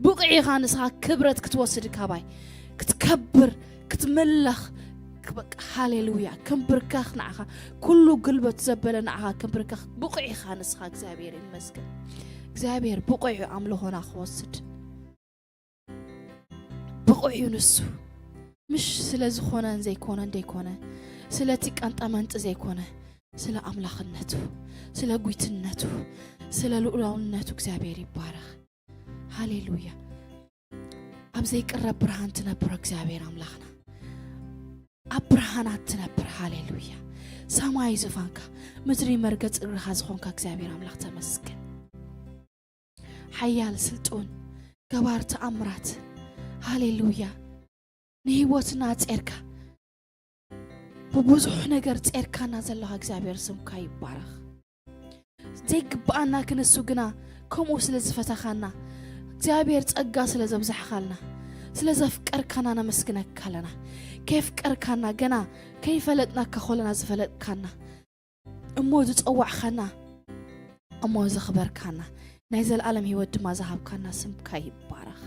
ብቑዕ ኢኻ ንስኻ ክብረት ክትወስድ ካባይ ክትከብር ክትምለኽ። በቃ ሃሌሉያ። ክንብርከኽ ንዓኻ፣ ኩሉ ግልበት ዘበለ ንዓኻ ክንብርከኽ ብቑዕ ኢኻ ንስኻ። እግዚኣብሔር ይመስገን። እግዚኣብሔር ብቑዕ እዩ ኣምልኾና ክወስድ። ብቑዕ እዩ ንሱ። ምሽ ስለ ዝኾነን ዘይኮነን ዘይኮነ፣ ስለቲ ቀንጠመንጢ ዘይኮነ፣ ስለ ኣምላኽነቱ፣ ስለ ጉይትነቱ፣ ስለ ልኡላውነቱ እግዚኣብሔር ይባረኽ። ሃሌሉያ። ኣብ ዘይቅረብ ብርሃን ትነብር እግዚኣብሔር ኣምላኽና፣ ኣብ ብርሃናት ትነብር። ሃሌሉያ። ሰማይ ዙፋንካ፣ ምድሪ መርገጽ እግርኻ ዝኾንካ እግዚኣብሔር ኣምላኽ ተመስገን። ሓያል ስልጡን ገባር ተኣምራት። ሃሌሉያ። ንህይወትና ጼርካ፣ ብብዙሕ ነገር ጼርካና ዘለኻ እግዚኣብሔር ስምካ ይባረኽ። ዘይግብኣና ክንሱ ግና ከምኡ ስለ ዝፈተኻና፣ እግዚኣብሔር ጸጋ ስለ ዘብዛሕኻልና፣ ስለ ዘፍቀርካና ነመስግነካ ኣለና። ከየፍቀርካና፣ ገና ከይፈለጥናካ ከለና ዝፈለጥካና፣ እሞ ዝጸዋዕኻና፣ እሞ ዘኽበርካና፣ ናይ ዘለኣለም ህይወት ድማ ዝሃብካና ስምካ ይባረኽ።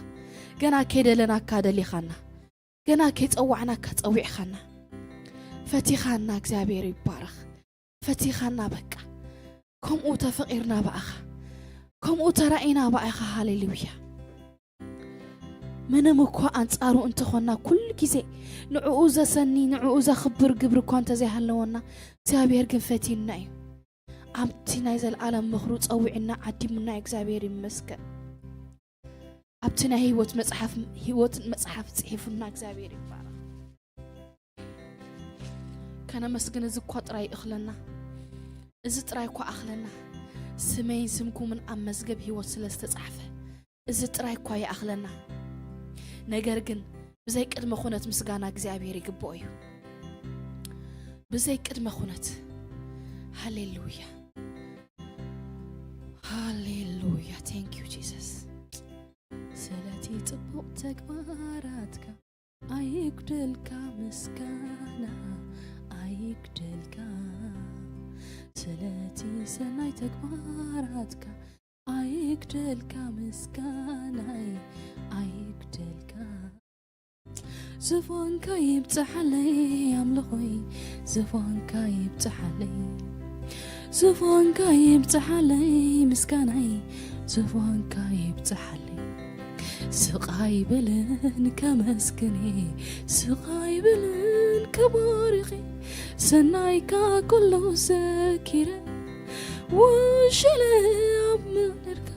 ገና ከይደለናካ ደሊኻና፣ ገና ከይጸዋዕናካ ጸዊዕኻና፣ ፈቲኻና። እግዚኣብሔር ይባረኽ። ፈቲኻና በቃ። ከምኡ ተፈቒርና ብኣኻ፣ ከምኡ ተራኢና ብኣኻ። ሃሌሉያ። ምንም እኳ ኣንጻሩ እንተኾንና፣ ኩሉ ግዜ ንዕኡ ዘሰኒ፣ ንዕኡ ዘኽብር ግብሪ እኳ እንተዘይሃለወና፣ እግዚኣብሔር ግን ፈትዩና እዩ። ኣብቲ ናይ ዘለኣለም ምኽሩ ጸዊዑና፣ ዓዲሙና እዩ። እግዚኣብሔር ይመስገን። ኣብቲ ናይ ህይወት መጽሓፍ፣ ህይወትን መጽሓፍ ጽሒፉና እግዚኣብሔር ይባረኽ። ከነመስግን እዚ እኳ ጥራይ ይእኽለና። እዚ ጥራይ እኳ ኣኽለና። ስመይን ስምኩምን ኣብ መዝገብ ህይወት ስለ ዝተጻሕፈ፣ እዚ ጥራይ እኳ ይኣኽለና። ነገር ግን ብዘይ ቅድመ ኩነት ምስጋና እግዚኣብሔር ይግብኦ እዩ። ብዘይ ቅድመ ኩነት። ሃሌሉያ። ሃሌሉያ። Thank you Jesus። ስለቲ ጽቡቕ ተግባራትካ ኣይጉደልካ ምስጋና፣ ኣይጉደልካ። ስለቲ ሰናይ ተግባራትካ ኣይጉደልካ ምስጋናይ፣ ኣይጉደልካ። ዝፋንካ ይብጽሓለይ ኣምልኾይ፣ ዝፋንካ ይብጽሓለይ፣ ዝፋንካ ይብጽሓለይ ምስጋናይ፣ ዝፋንካ ይብጽሓለይ። ስቓይ ብልን ከመስግኔ፣ ስቓይ ብልን ክባርኺ፣ ሰናይካ ኩሉ ዘኪረ፣ ወሸለ ኣብ ምድርካ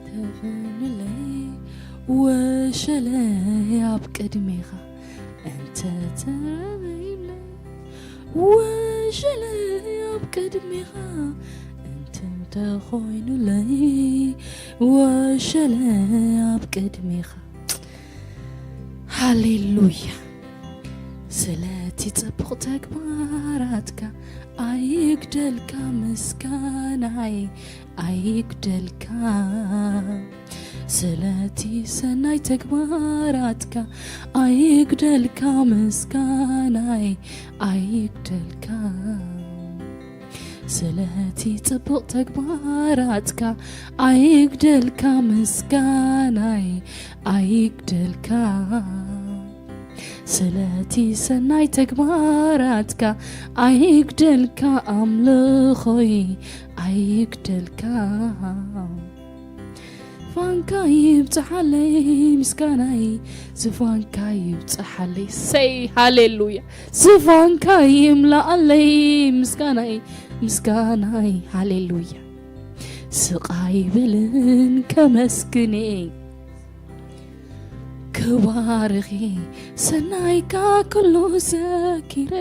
ተፈንለይ፣ ወሸለ ኣብ ቅድሜኻ እንተ ተረበይብለይ፣ ወሸለ ኣብ ቅድሜኻ እንተ ተኾይኑለይ፣ ወሸለ ኣብ ቅድሜኻ። ሃሌሉያ። ስለቲ ጽቡቕ ተግባራትካ ኣይግደልካ ምስጋናይ፣ ኣይግደልካ። ስለቲ ሰናይ ተግባራትካ ኣይግደልካ ምስጋናይ፣ ኣይግደልካ። ስለቲ ጽቡቕ ተግባራትካ ኣይግደልካ ምስጋናይ፣ ኣይግደልካ። ስለቲ ሰናይ ተግባራትካ ኣይግደልካ ኣምልኾይ፣ ኣይግደልካ። ዝፋንካ ይብጽሓለይ ምስጋናይ፣ ዝፋንካ ይብጽሓለይ። ሰይ ሃሌሉያ። ዝፋንካ ይምልኣለይ ምስጋናይ፣ ምስጋናይ። ሃሌሉያ። ስቓይ ብልን ከመስግኔ፣ ክባርኺ፣ ሰናይካ ኩሉ ዘኪረ።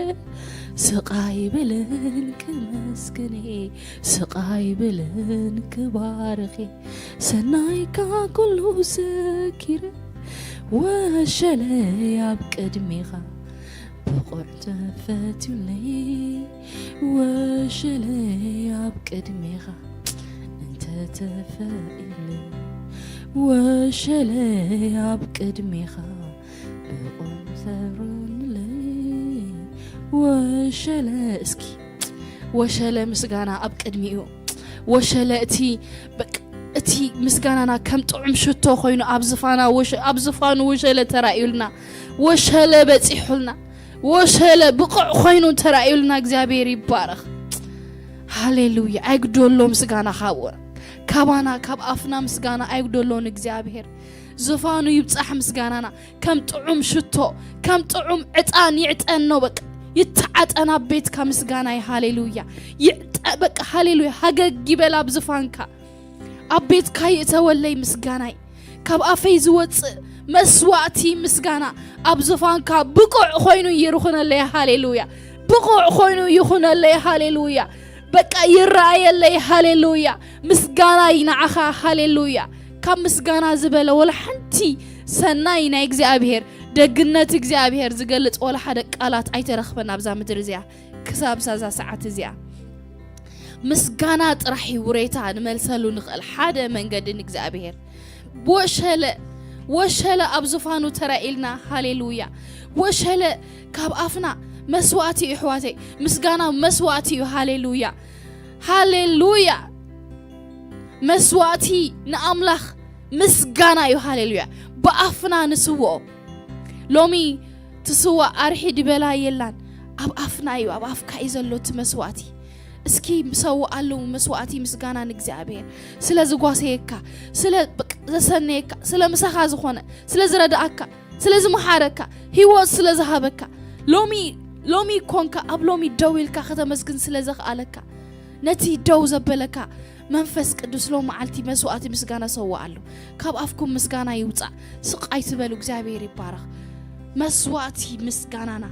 ስቓይ ብልን ከመስግኔ፣ ስቓይ ብልን ክባርኺ፣ ሰናይካ ኩሉ ዘኪረ። ወሸለይ ኣብ ቅድሜኻ ብቑዕ ተፈትዩለይ፣ ወሸለይ ኣብ ቅድሜኻ እንተ ተፈኢለይ፣ ወሸለይ ኣብ ቅድሜኻ ብቑዕ ሰሩንለይ፣ ወሸለ። እስኪ ወሸለ ምስጋና ኣብ ቅድሚኡ፣ ወሸለ እቲ በቃ እቲ እቲ ምስጋናና ከም ጥዑም ሽቶ ኮይኑ ኣብ ዝፋና ወሸ-፣ ኣብ ዝፋኑ ወሸለ ተራእዩልና፣ ወሸለ በጺሑልና፣ ወሸለ ብቑዕ ኮይኑ ተራእዩልና። እግዚኣብሔር ይባረኽ። ሃሌሉያ። ኣይጉደሎ ምስጋና ካብ፣ ካባና ካብ ኣፍና ምስጋና ኣይጉደሎን እግዚኣብሔር። ዝፋኑ ይብጻሕ ምስጋናና። ከም ጥዑም ሽቶ፣ ከም ጥዑም ዕጣን ይዕጠኖ። በቃ ይተዓጠን ኣብ ቤትካ ምስጋናይ። ሃሌሉያ። ይዕጠ-፣ በቃ ሃሌሉያ። ሃገግ ይበል ኣብ ዝፋንካ። ኣብ ቤትካ ይእተወለይ ምስጋናይ። ካብ ኣፈይ ዝወጽእ መስዋእቲ ምስጋና ኣብ ዝፋንካ ብቑዕ ኮይኑ ይርኹነለይ። ሃሌሉያ። ብቑዕ ኮይኑ ይኹነለይ። ሃሌሉያ። በቃ ይረኣየለይ። ሃሌሉያ። ምስጋናይ ንዓኻ። ሃሌሉያ። ካብ ምስጋና ዝበለ ወላ ሓንቲ ሰናይ ናይ እግዚኣብሔር ደግነት እግዚኣብሔር ዝገልጽ ወላ ሓደ ቃላት ኣይተረኽበን ኣብዛ ምድሪ እዚኣ ክሳብ ሳዛ ሰዓት እዚኣ። ምስጋና ጥራሕ እዩ ውሬታ ንመልሰሉ ንኽእል ሓደ መንገዲ ንእግዚኣብሔር። ወሸለ፣ ወሸለ ኣብ ዙፋኑ ተራኢልና። ሃሌሉያ። ወሸለ ካብ ኣፍና መስዋእቲ እዩ፣ ኣሕዋተይ። ምስጋና መስዋእቲ እዩ። ሃሌሉያ። ሃሌሉያ። መስዋእቲ ንኣምላኽ ምስጋና እዩ። ሃሌሉያ። ብኣፍና ንስውኦ። ሎሚ ትስዋእ ኣርሒ ድበላ የላን። ኣብ ኣፍና እዩ፣ ኣብ ኣፍካ እዩ ዘሎ እቲ መስዋእቲ። እስኪ ሰውኣሉ መስዋእቲ ምስጋና ንእግዚኣብሔር። ስለ ዝጓሰየካ፣ ስለ በቃ ዘሰነየካ፣ ስለ ምሳኻ ዝኾነ፣ ስለ ዝረዳእካ፣ ስለ ዝመሓረካ፣ ህይወት ስለ ዝሃበካ፣ ሎሚ፣ ሎሚ ኮንካ ኣብ ሎሚ ደው ኢልካ ከተመስግን ስለ ዘኽኣለካ፣ ነቲ ደው ዘበለካ መንፈስ ቅዱስ ሎም መዓልቲ መስዋእቲ ምስጋና ሰውኣሉ። ካብ ኣፍኩም ምስጋና ይውጻእ። ስቕ ኣይትበሉ። እግዚኣብሔር ይባረኽ። መስዋእቲ ምስጋናና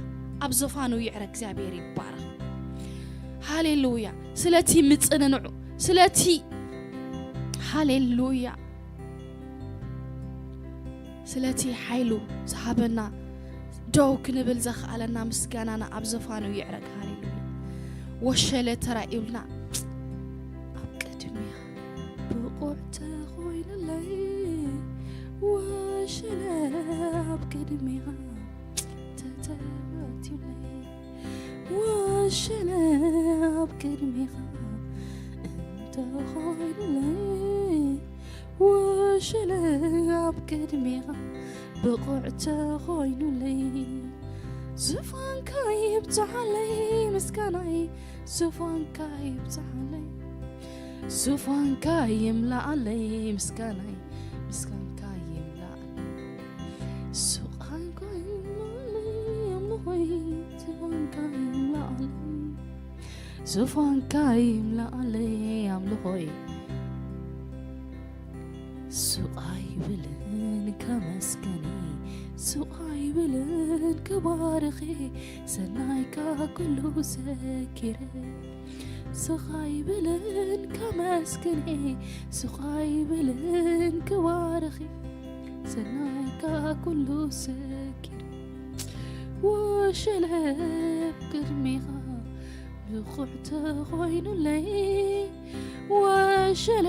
ኣብ ዙፋኑ ይዕረ። እግዚኣብሔር ይባረኽ። ሃሌሉያ። ስለቲ ምጽንንዑ፣ ስለቲ፣ ሃሌሉያ፣ ስለቲ ሓይሉ ዝሃበና፣ ደው ክንብል ዘኽኣለና ምስጋናና ኣብ ዙፋኑ ይዕረግ። ሃሌሉያ። ወሸለ ተራእዩልና ኣብ ቅድሚኻ ብቑዕ ተኾይኑለይ፣ ወሸለ ኣብ ቅድሚኻ ተተባቲዩለይ፣ ወሸለ ኣብ ቅድሚኻ እንተኾይኑለይ፣ ወሸለ ኣብ ቅድሚኻ ብቑዕ ተኾይኑለይ። ዙፋንካ ይብዝሓለይ ምስጋናይ፣ ዙፋንካ ይብዝሓለይ። ዙፋንካ ይምላኣለይ ምስጋናይ፣ ምስጋንካ ይምላኣለይ። ዙፋንካ ይምላኣለይ ኣምልኾይ፣ ዙፋንካ ይምላኣለይ። ዙፋንካ ይምላኣለይ ኣምልኾይ። ሱቕ ኣይብልን ከመስግኒ፣ ሱቕ ኣይብልን ክባርኺ፣ ሰናይካ ኩሉ ዘኪረ። ሱቕ ኣይብልን ከመስግኒ፣ ሱቕ ኣይብልን ክባርኺ፣ ሰናይካ ኩሉ ዘኪረ። ወሸለ ኣብ ቅድሚኻ ብቑዕ ተኾይኑለይ፣ ወሸለ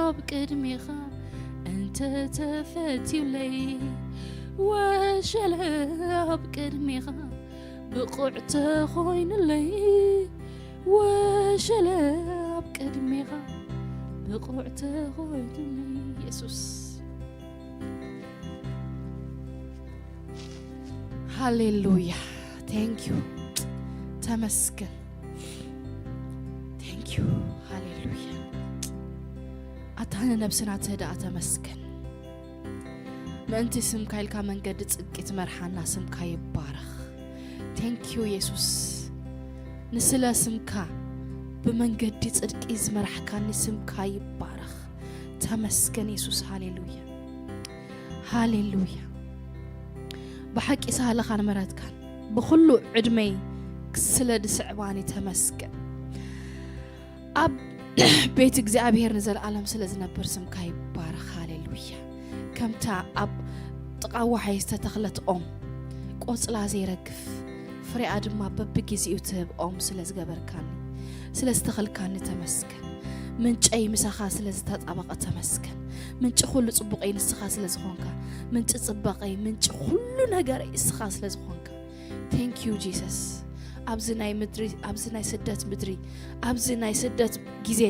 ኣብ ቅድሚኻ እንተ ተፈትዩለይ፣ ወሸለ ኣብ ቅድሚኻ ብቑዕ ተኾይኑለይ፣ ወሸለ ኣብ ቅድሚኻ ብቑዕ ተኾይኑለይ። የሱስ። ሃሌሉያ። Thank you። ተመስገን። Thank you። ሃሌሉያ። ኣታ ንነብስና ትህድኣ ተመስገን። ምእንቲ ስምካ ኢልካ መንገዲ ጽድቂ ትመርሓና ስምካ ይባረኽ። Thank you የሱስ። ንስለ ስምካ ብመንገዲ ጽድቂ ዝመራሕካኒ ስምካ ይባረኽ። ተመስገን የሱስ። ሃሌሉያ። ሃሌሉያ። ብሓቂ ሳህልኻን ምሕረትካን ብኹሉ ዕድመይ ስለ ድስዕባኒ ተመስገን። ኣብ ቤት እግዚኣብሔር ንዘለኣለም ስለ ዝነብር ስምካ ይባረኽ። ሃሌሉያ። ከምታ ኣብ ጥቓ ወሓይ ዝተተኽለት ኦም ቆጽላ ዘይረግፍ ፍሬኣ ድማ በብግዜኡ ትህብ ኦም ስለ ዝገበርካኒ፣ ስለ ዝተኸልካኒ ተመስገን። ምንጨይ ምሳኻ ስለ ዝተጣበቐ ተመስገን። ምንጪ ኩሉ ጽቡቐይ ንስኻ ስለ ዝኾንካ፣ ምንጪ ጽባቐይ፣ ምንጪ ኩሉ ነገረይ እስኻ ስለ ዝኾንካ። Thank you Jesus። ኣብዚ ናይ ምድሪ፣ ኣብዚ ናይ ስደት ምድሪ፣ ኣብዚ ናይ ስደት ግዜ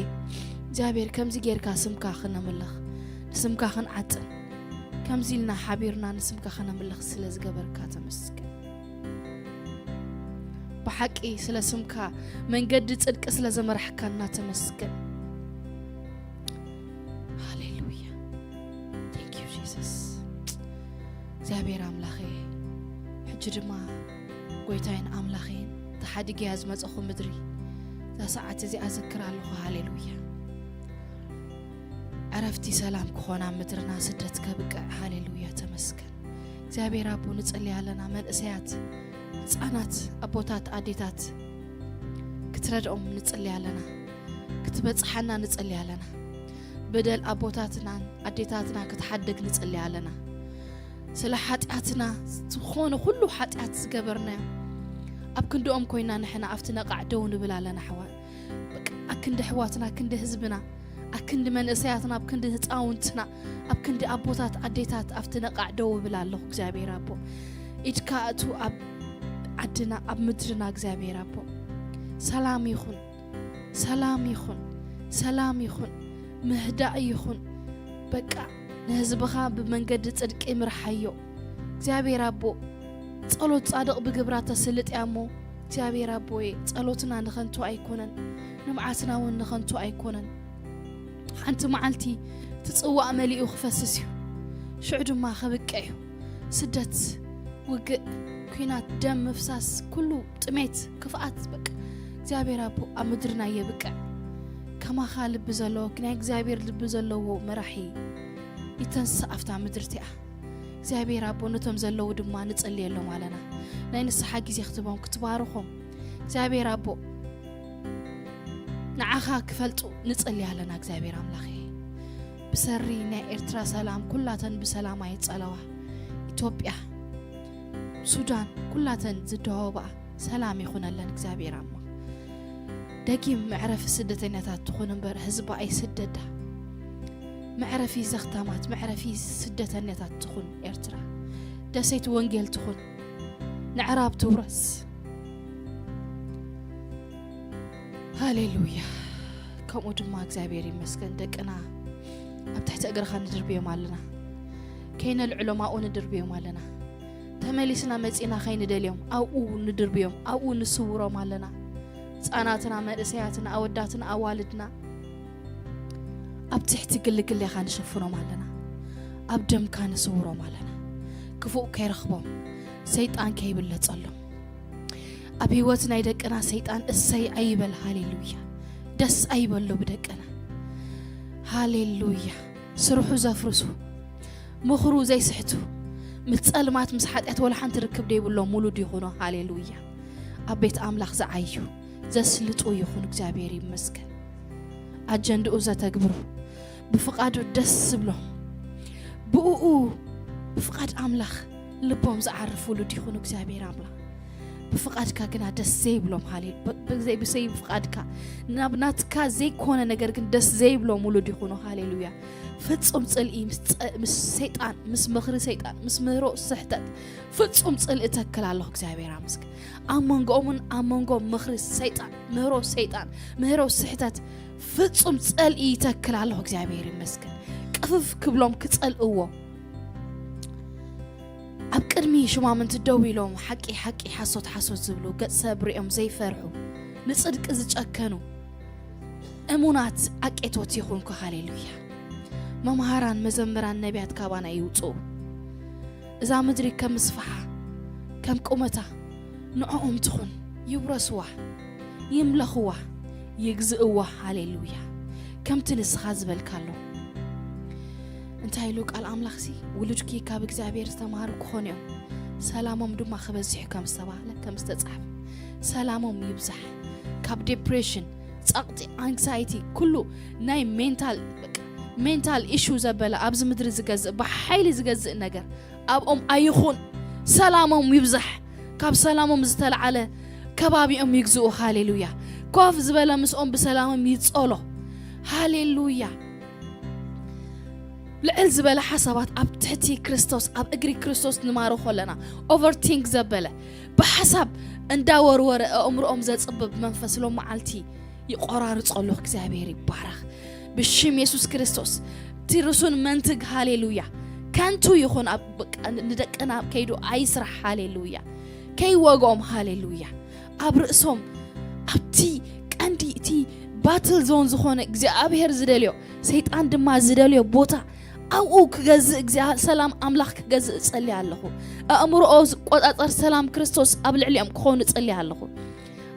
እግዚኣብሔር ከምዚ ጌርካ ስምካ ክነምልኽ፣ ንስምካ ክንዓጥን፣ ከምዚ ኢልና ሓቢርና ንስምካ ክነምልኽ ስለ ዝገበርካ ተመስገን። ብሓቂ ስለ ስምካ መንገዲ ጽድቂ ስለ ዘመራሕካና ተመስገን። ሃሌሉያ። Thank you Jesus። እግዚኣብሔር ኣምላኸ፣ ሕጂ ድማ ጎይታይን ኣምላኸይን ተሓዲገያ ዝመጸኹ ምድሪ እዛ ሰዓት እዚኣ ዝክር ኣለኹ። ሃሌሉያ። ዕረፍቲ ሰላም ክኾና ምድርና ስደት ከብቅዕ። ሃሌሉያ ተመስገን። እግዚኣብሔር ኣቦ ንጽልይ ኣለና። መንእሰያት፣ ህፃናት፣ ኣቦታት፣ ኣዴታት ክትረድኦም ንጽልይ ኣለና። ክትበጽሓና ንጽልይ ኣለና። በደል ኣቦታትናን ኣዴታትና ክትሓድግ ንጽልይ ኣለና። ስለ ሓጢኣትና ዝኾነ ኩሉ ሓጢኣት ዝገበርናዮ ኣብ ክንድኦም ኮይና ንሕና ኣብቲ ነቓዕ ደው ንብል ኣለና። ኣሕዋ-፣ በቃ፣ ኣክንዲ ኣሕዋትና፣ ኣክንዲ ህዝብና፣ ኣክንዲ መንእሰያትና፣ ኣብ ክንዲ ህፃውንትና፣ ኣብ ክንዲ ኣቦታት ኣዴታት ኣብቲ ነቓዕ ደው እብል ኣለኹ። እግዚኣብሔር ኣቦ፣ ኢድካ እቱ ኣብ ዓድና፣ ኣብ ምድርና እግዚኣብሔር ኣቦ፣ ሰላም ይኹን፣ ሰላም ይኹን፣ ሰላም ይኹን፣ ምህዳእ ይኹን። በቃ፣ ንህዝብኻ ብመንገዲ ጽድቂ ምርሓዮ። እግዚኣብሔር ኣቦ፣ ጸሎት ጻድቕ ብግብራ ተስልጥ እያ እሞ፣ እግዚኣብሔር ኣቦየ፣ ጸሎትና ንኸንቱ ኣይኮነን፣ ንብዓትና እውን ንኸንቱ ኣይኮነን። ሓንቲ መዓልቲ እቲ ጽዋእ መሊኡ ክፈስስ እዩ፣ ሽዑ ድማ ከብቅዕ እዩ። ስደት፣ ውግእ፣ ኲናት፣ ደም ምፍሳስ፣ ኩሉ ጥሜት፣ ክፍኣት፣ በቃ፣ እግዚኣብሔር ኣቦ ኣብ ምድርና የብቅዕ። ከማኻ ልቢ ዘለዎ፣ ናይ እግዚኣብሔር ልቢ ዘለዎ መራሒ ይተንስእ ኣብታ ምድሪ እቲኣ። እግዚኣብሔር ኣቦ ነቶም ዘለዉ ድማ ንጽልየሎም ኣለና። ናይ ንስሓ ግዜ ክትቦም፣ ክትባርኾም፣ እግዚኣብሔር ኣቦ ንዓኻ ክፈልጡ ንጽሊ ኣለና። እግዚኣብሔር ኣምላኸ፣ ብሰሪ ናይ ኤርትራ ሰላም ኩላተን ብሰላም ኣይጸለዋ። ኢትዮጵያ፣ ሱዳን፣ ኩላተን ዝደዋወባ ሰላም ይኹነለን እግዚኣብሔር ኣምላኽ። ደጊም መዕረፊ ስደተኛታት ትኹን እምበር ህዝባ ኣይስደዳ። መዕረፊ ዘኽታማት፣ መዕረፊ ስደተኛታት ትኹን ኤርትራ። ደሴት ወንጌል ትኹን፣ ንዕራብ ትውረስ። ሃሌሉያ። ከምኡ ድማ እግዚኣብሔር ይመስገን፣ ደቅና ኣብ ትሕቲ እግርኻ ንድርብዮም ኣለና። ከይነልዕሎም ኣብኡ ንድርብዮም ኣለና። ተመሊስና መጺና ከይንደልዮም ኣብኡ ንድርብዮም፣ ኣብኡ ንስውሮም ኣለና። ህጻናትና፣ መንእሰያትና፣ ኣወዳትና፣ ኣዋልድና ኣብ ትሕቲ ግልግሌኻ ንሸፍኖም ኣለና። ኣብ ደምካ ንስውሮም ኣለና። ክፉእ ከይረኽቦም፣ ሰይጣን ከይብለጸሎም። ኣብ ህይወት ናይ ደቅና ሰይጣን እሰይ ኣይበል። ሃሌሉያ። ደስ ኣይበሎ ብደቅና። ሃሌሉያ። ስርሑ ዘፍርሱ፣ ምኽሩ ዘይስሕቱ፣ ምስ ጸልማት ምስ ሓጢኣት ወላ ሓንቲ ርክብ ዘይብሎም ውሉድ ይኹኑ። ሃሌሉያ። ኣብ ቤት ኣምላኽ ዝዓዩ፣ ዘስልጡ ይኹኑ። እግዚኣብሔር ይመስገን። ኣጀንድኡ ዘተግብሩ፣ ብፍቓዱ ደስ ዝብሎም፣ ብእኡ፣ ብፍቓድ ኣምላኽ ልቦም ዝዓርፍ ውሉድ ይኹኑ። እግዚኣብሔር ኣምላኽ ብፍቓድካ ግና ደስ ዘይብሎም፣ ሃሌ-፣ ብ-፣ ብዘይ-፣ ብዘይ ፍቓድካ፣ ናብ ናትካ ዘይኮነ ነገር ግን ደስ ዘይብሎም ውሉድ ይኹኑ። ሃሌሉያ። ፍጹም ጽልኢ ምስ ጸ-፣ ምስ ሰይጣን፣ ምስ ምኽሪ ሰይጣን፣ ምስ ምህሮ ስሕተት፣ ፍጹም ጽልኢ እተክል ኣለኹ። እግዚኣብሔር ኣመስግን። ኣብ መንጎኦምን ኣብ መንጎ ምኽሪ ሰይጣን፣ ምህሮ ሰይጣን፣ ምህሮ ስሕተት፣ ፍጹም ጸልኢ ይተክል ኣለኹ። እግዚኣብሔር ይመስገን። ቅፍፍ ክብሎም ክጸልእዎ፣ ኣብ ቅድሚ ሹማምንቲ ደው ኢሎም፣ ሓቂ ሓቂ፣ ሓሶት ሓሶት ዝብሉ፣ ገጽ ሰብ ሪኦም ዘይፈርሑ፣ ንጽድቂ ዝጨከኑ፣ እሙናት ኣቄቶት ይኹንኩ። ሃሌሉያ። መምሃራን፣ መዘምራን፣ ነቢያት ካባና ይውጽኡ። እዛ ምድሪ ከም ምስፍሓ፣ ከም ቁመታ ንዕኦም ትኹን። ይውረስዋ፣ ይምለኽዋ፣ ይግዝእዋ። ሃሌሉያ። ከምቲ ንስኻ ዝበልካሎም። እንታይ ኢሉ ቃል ኣምላኽሲ? ውሉድኪ ካብ እግዚኣብሔር ዝተማሃሩ ክኾኑ እዮም፣ ሰላሞም ድማ ክበዝሕ እዩ ከም ዝተባህለ፣ ከም ዝተጻሕፈ። ሰላሞም ይብዛሕ። ካብ ዴፕሬሽን፣ ጸቕጢ፣ ኣንክሳይቲ፣ ኩሉ ናይ ሜንታል፣ በቃ፣ ሜንታል ኢሹ ዘበለ ኣብዚ ምድሪ ዝገዝእ፣ ብሓይሊ ዝገዝእ ነገር ኣብኦም ኣይኹን። ሰላሞም ይብዛሕ። ካብ ሰላሞም ዝተለዓለ ከባቢኦም ይግዝኡ። ሃሌሉያ። ኮፍ ዝበለ ምስኦም ብሰላሞም ይጸሎ። ሃሌሉያ። ልዕል ዝበለ ሓሳባት ኣብ ትሕቲ ክርስቶስ፣ ኣብ እግሪ ክርስቶስ ንማርኾ ኣለና። ኦቨርቲንክ ዘበለ፣ ብሓሳብ እንዳወርወረ ኣእምሮኦም ዘጽብብ መንፈስ ሎም መዓልቲ ይቆራርጾ ኣለኹ። እግዚኣብሔር ይባረኽ። ብሽም የሱስ ክርስቶስ እቲ ርሱን መንትግ፣ ሃሌሉያ፣ ከንቱ ይኹን። ኣብ በቃ ንደቅና ኣብ ከይዱ ኣይስራሕ፣ ሃሌሉያ፣ ከይወግኦም፣ ሃሌሉያ። ኣብ ርእሶም ኣብቲ ቀንዲ እቲ ባትል ዞን ዝኾነ እግዚኣብሔር ዝደልዮ ሰይጣን ድማ ዝደልዮ ቦታ ኣብኡ ክገዝእ እግዚኣብሔር ሰላም ኣምላኽ ክገዝእ እጸሊ ኣለኹ። ኣእምሮኦ ዝቆጻጸር ሰላም ክርስቶስ ኣብ ልዕሊኦም ክኸውን እጸሊ ኣለኹ።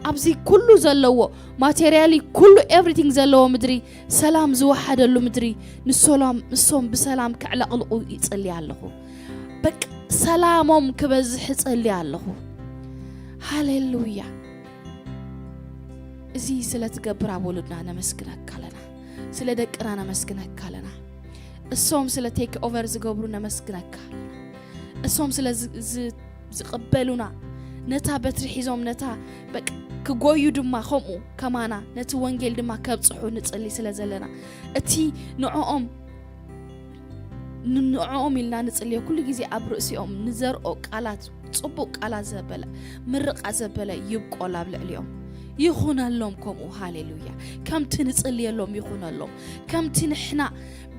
ኣብዚ ኩሉ ዘለዎ ማቴሪያሊ ኩሉ ኤቭሪቲንግ ዘለዎ ምድሪ ሰላም ዝወሓደሉ ምድሪ ንሶሎም ንሶም ብሰላም ከዕለቕልቑ ይጸሊ ኣለኹ። በቃ ሰላሞም ክበዝሕ እጸሊ ኣለኹ። ሃሌሉያ። እዚ ስለ ትገብር ኣብ ወሉድና ነመስግነካ ኣለና። ስለ ደቅና ነመስግነካ ኣለና። እሶም ስለ ቴክ ኦቨር ዝገብሩ ነመስግነካ ኣለና። እሶም ስለ ዝ- ዝ- ዝቕበሉና ነታ በትሪ ሒዞም ነታ በቃ ክጎዩ ድማ ከምኡ ከማና ነቲ ወንጌል ድማ ከብጽሑ ንጽሊ ስለ ዘለና እቲ ንዕኦም ንንዕኦም ኢልና ንጽልዮ ኩሉ ግዜ ኣብ ርእሲኦም ንዘርኦ ቃላት ጽቡቅ ቃላት ዘበለ ምርቃ ዘበለ ይብቆል ኣብ ልዕሊኦም ይኹነሎም ከምኡ። ሃሌሉያ። ከምቲ ንጽልየሎም ይኹነሎም። ከምቲ ንሕና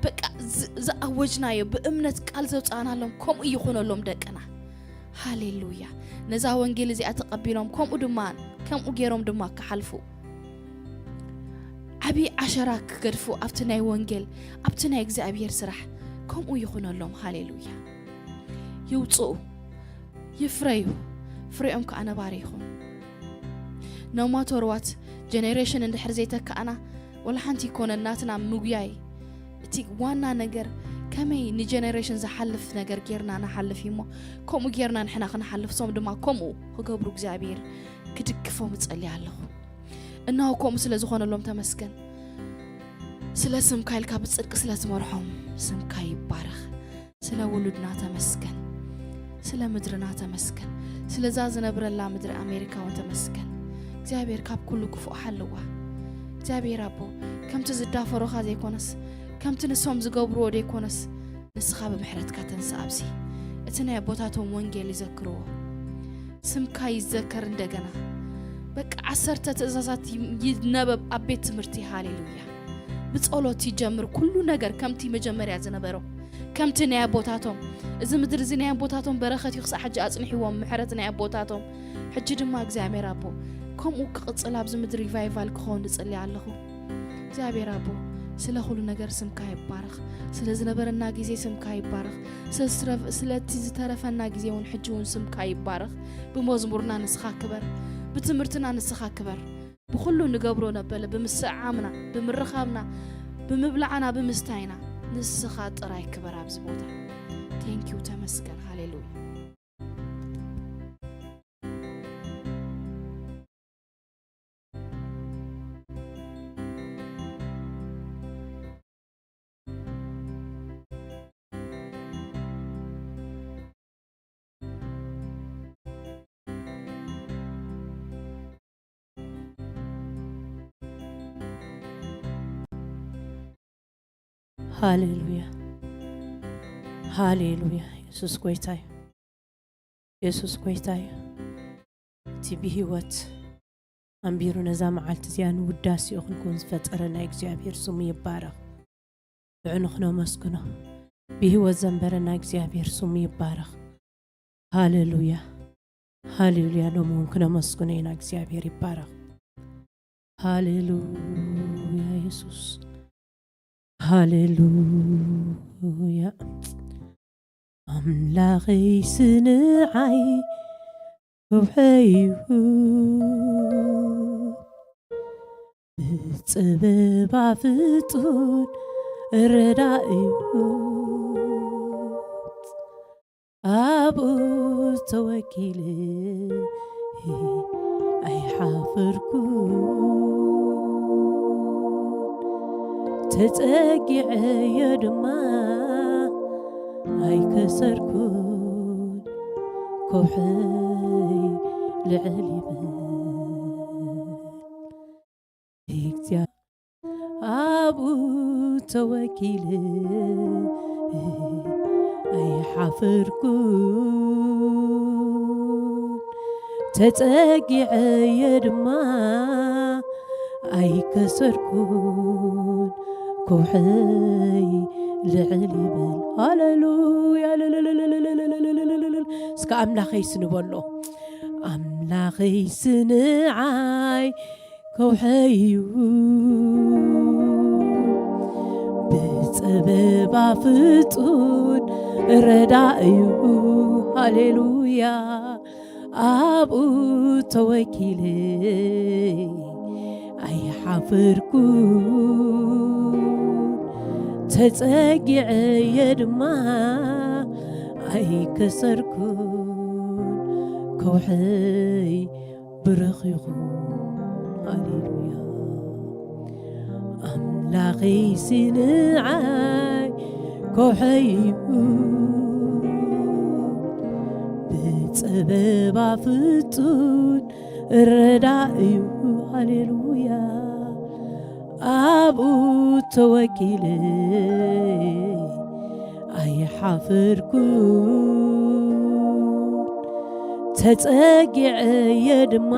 በቃ ዝ- ዝኣወጅናዮ ብእምነት ቃል ዘውፃእናሎም ከምኡ ይኹነሎም ደቅና። ሃሌሉያ። ነዛ ወንጌል እዚኣ ተቐቢሎም ከምኡ ድማ ከምኡ ገይሮም ድማ ክሓልፉ ዓብዪ ዓሸራ ክገድፉ ኣብቲ ናይ ወንጌል ኣብቲ ናይ እግዚኣብሔር ስራሕ ከምኡ ይኹነሎም። ሃሌሉያ። ይውፅኡ፣ ይፍረዩ፣ ፍሬኦም ከዓ ነባሪ ይኹን። No matter what generation እንድሕር ዘይተካእና ወላ ሓንቲ ይኮነን ናትና ምጉያይ እቲ ዋና ነገር ከመይ ንጀነሬሽን ዝሓልፍ ነገር ጌርና ንሓልፍ እዩ እሞ ከምኡ ጌርና ንሕና ክንሓልፍ ሶም ድማ ከምኡ ክገብሩ እግዚኣብሔር ክድግፎም እጸልይ ኣለኹ። እናው ከምኡ ስለ ዝኾነሎም ተመስገን። ስለ ስምካ ኢልካ ብጽድቂ ስለ ትመርሖም ስምካ ይባረኽ። ስለ ውሉድና ተመስገን። ስለ ምድርና ተመስገን። ስለዛ ዝነብረላ ምድሪ ኣሜሪካ እውን ተመስገን። እግዚኣብሔር ካብ ኩሉ ክፉእ ሓልዋ። እግዚኣብሔር ኣቦ ከምቲ ዝዳፈሮኻ ዘይኮነስ ከምቲ ንሶም ዝገብርዎ ዘይኮነስ ንስኻ ብምሕረትካ ተንስእ ኣብዚ እቲ ናይ ኣቦታቶም ወንጌል ይዘክርዎ። ስምካ ይዘከር እንደገና። በቃ ዓሰርተ ትእዛዛት ይነበብ ኣብ ቤት ትምህርቲ። ሃሌሉያ። ብጸሎት ይጀምር ኩሉ ነገር ከምቲ መጀመርያ ዝነበሮ ከምቲ ናይ ኣቦታቶም። እዚ ምድሪ እዚ ናይ ኣቦታቶም በረኸት እዩ ክሳዕ ሕጂ ኣጽንሕዎም ምሕረት ናይ ኣቦታቶም። ሕጂ ድማ እግዚኣብሔር ኣቦ ከምኡ ክቕጽል ኣብዚ ምድሪ ሪቫይቫል ክኸውን እጽሊ ኣለኹ። እግዚኣብሔር ኣቦ ስለ ኩሉ ነገር ስምካ ይባረኽ። ስለ ዝነበረና ግዜ ስምካ ይባረኽ። ስለ ስለቲ ዝተረፈና ግዜ እውን ሕጂ እውን ስምካ ይባረኽ። ብመዝሙርና ንስኻ ክበር፣ ብትምህርትና ንስኻ ክበር። ብኹሉ ንገብሮ ነበለ ብምስዕዓምና ብምርኻብና ብምብላዕና ብምስታይና ንስኻ ጥራይ ክበር ኣብዚ ቦታ። ቴንኪዩ ተመስገን። ሃሌሉያ። ሃሌሉያ፣ ሃሌሉያ። የሱስ ጎይታ እዩ፣ የሱስ ጎይታ እዩ። እቲ ብህይወት ኣንቢሩ ነዛ መዓልቲ እዚኣ ንውዳሴኡ ክንከውን ዝፈጠረና እግዚኣብሔር ስሙ ይባረኽ። ንዕኡ ንኽነመስግኖ ብህይወት ዘንበረና እግዚኣብሔር ስሙ ይባረኽ። ሃሌሉያ፣ ሃሌሉያ። ሎሚ እውን ክነመስግኖ ኢና። እግዚኣብሔር ይባረኽ። ሃሌሉያ የሱስ፣ ሃሌሉያ። ኣምላኸይስ ንዓይ ከውሒ እዩ፣ ብጸበባ ፍጡር ረዳኢ እዩ። ኣብኡ ተወኪለ ኣይሓፈርኩን፣ ተጸጊዐዮ ድማ ኣይከሰርኩን፣ ከውሕይ ልዕል ይበል። እግዚኣብ ኣብኡ ተወኪለ ኣይሓፈርኩን፣ ተጸጊዐየ ድማ ኣይከሰርኩን፣ ከውሕይ ልዕል ይበል። ሃሌሉያ። እስከ ኣምላኸይ ስንበሎ። ኣምላኸይ ስንዓይ ከውሕይ እዩ፣ ብጸበባ ፍጹም ረዳእ እዩ። ሃሌሉያ። ኣብኡ ተወኪለ ኣይሓፈርኩን፣ ተጸጊዐየ ድማ ኣይከሰርኩን። ከውሕይ ብሩኽ ይኹን። ሃሌሉያ። ኣምላኸይ ስንዓይ ከውሕይ እዩ፣ ብጸበባ ፍጹም ረዳእ እዩ። ሃሌሉያ። ኣብኡ ተወኪለ ኣይሓፈርኩን፣ ተጸጊዐየ ድማ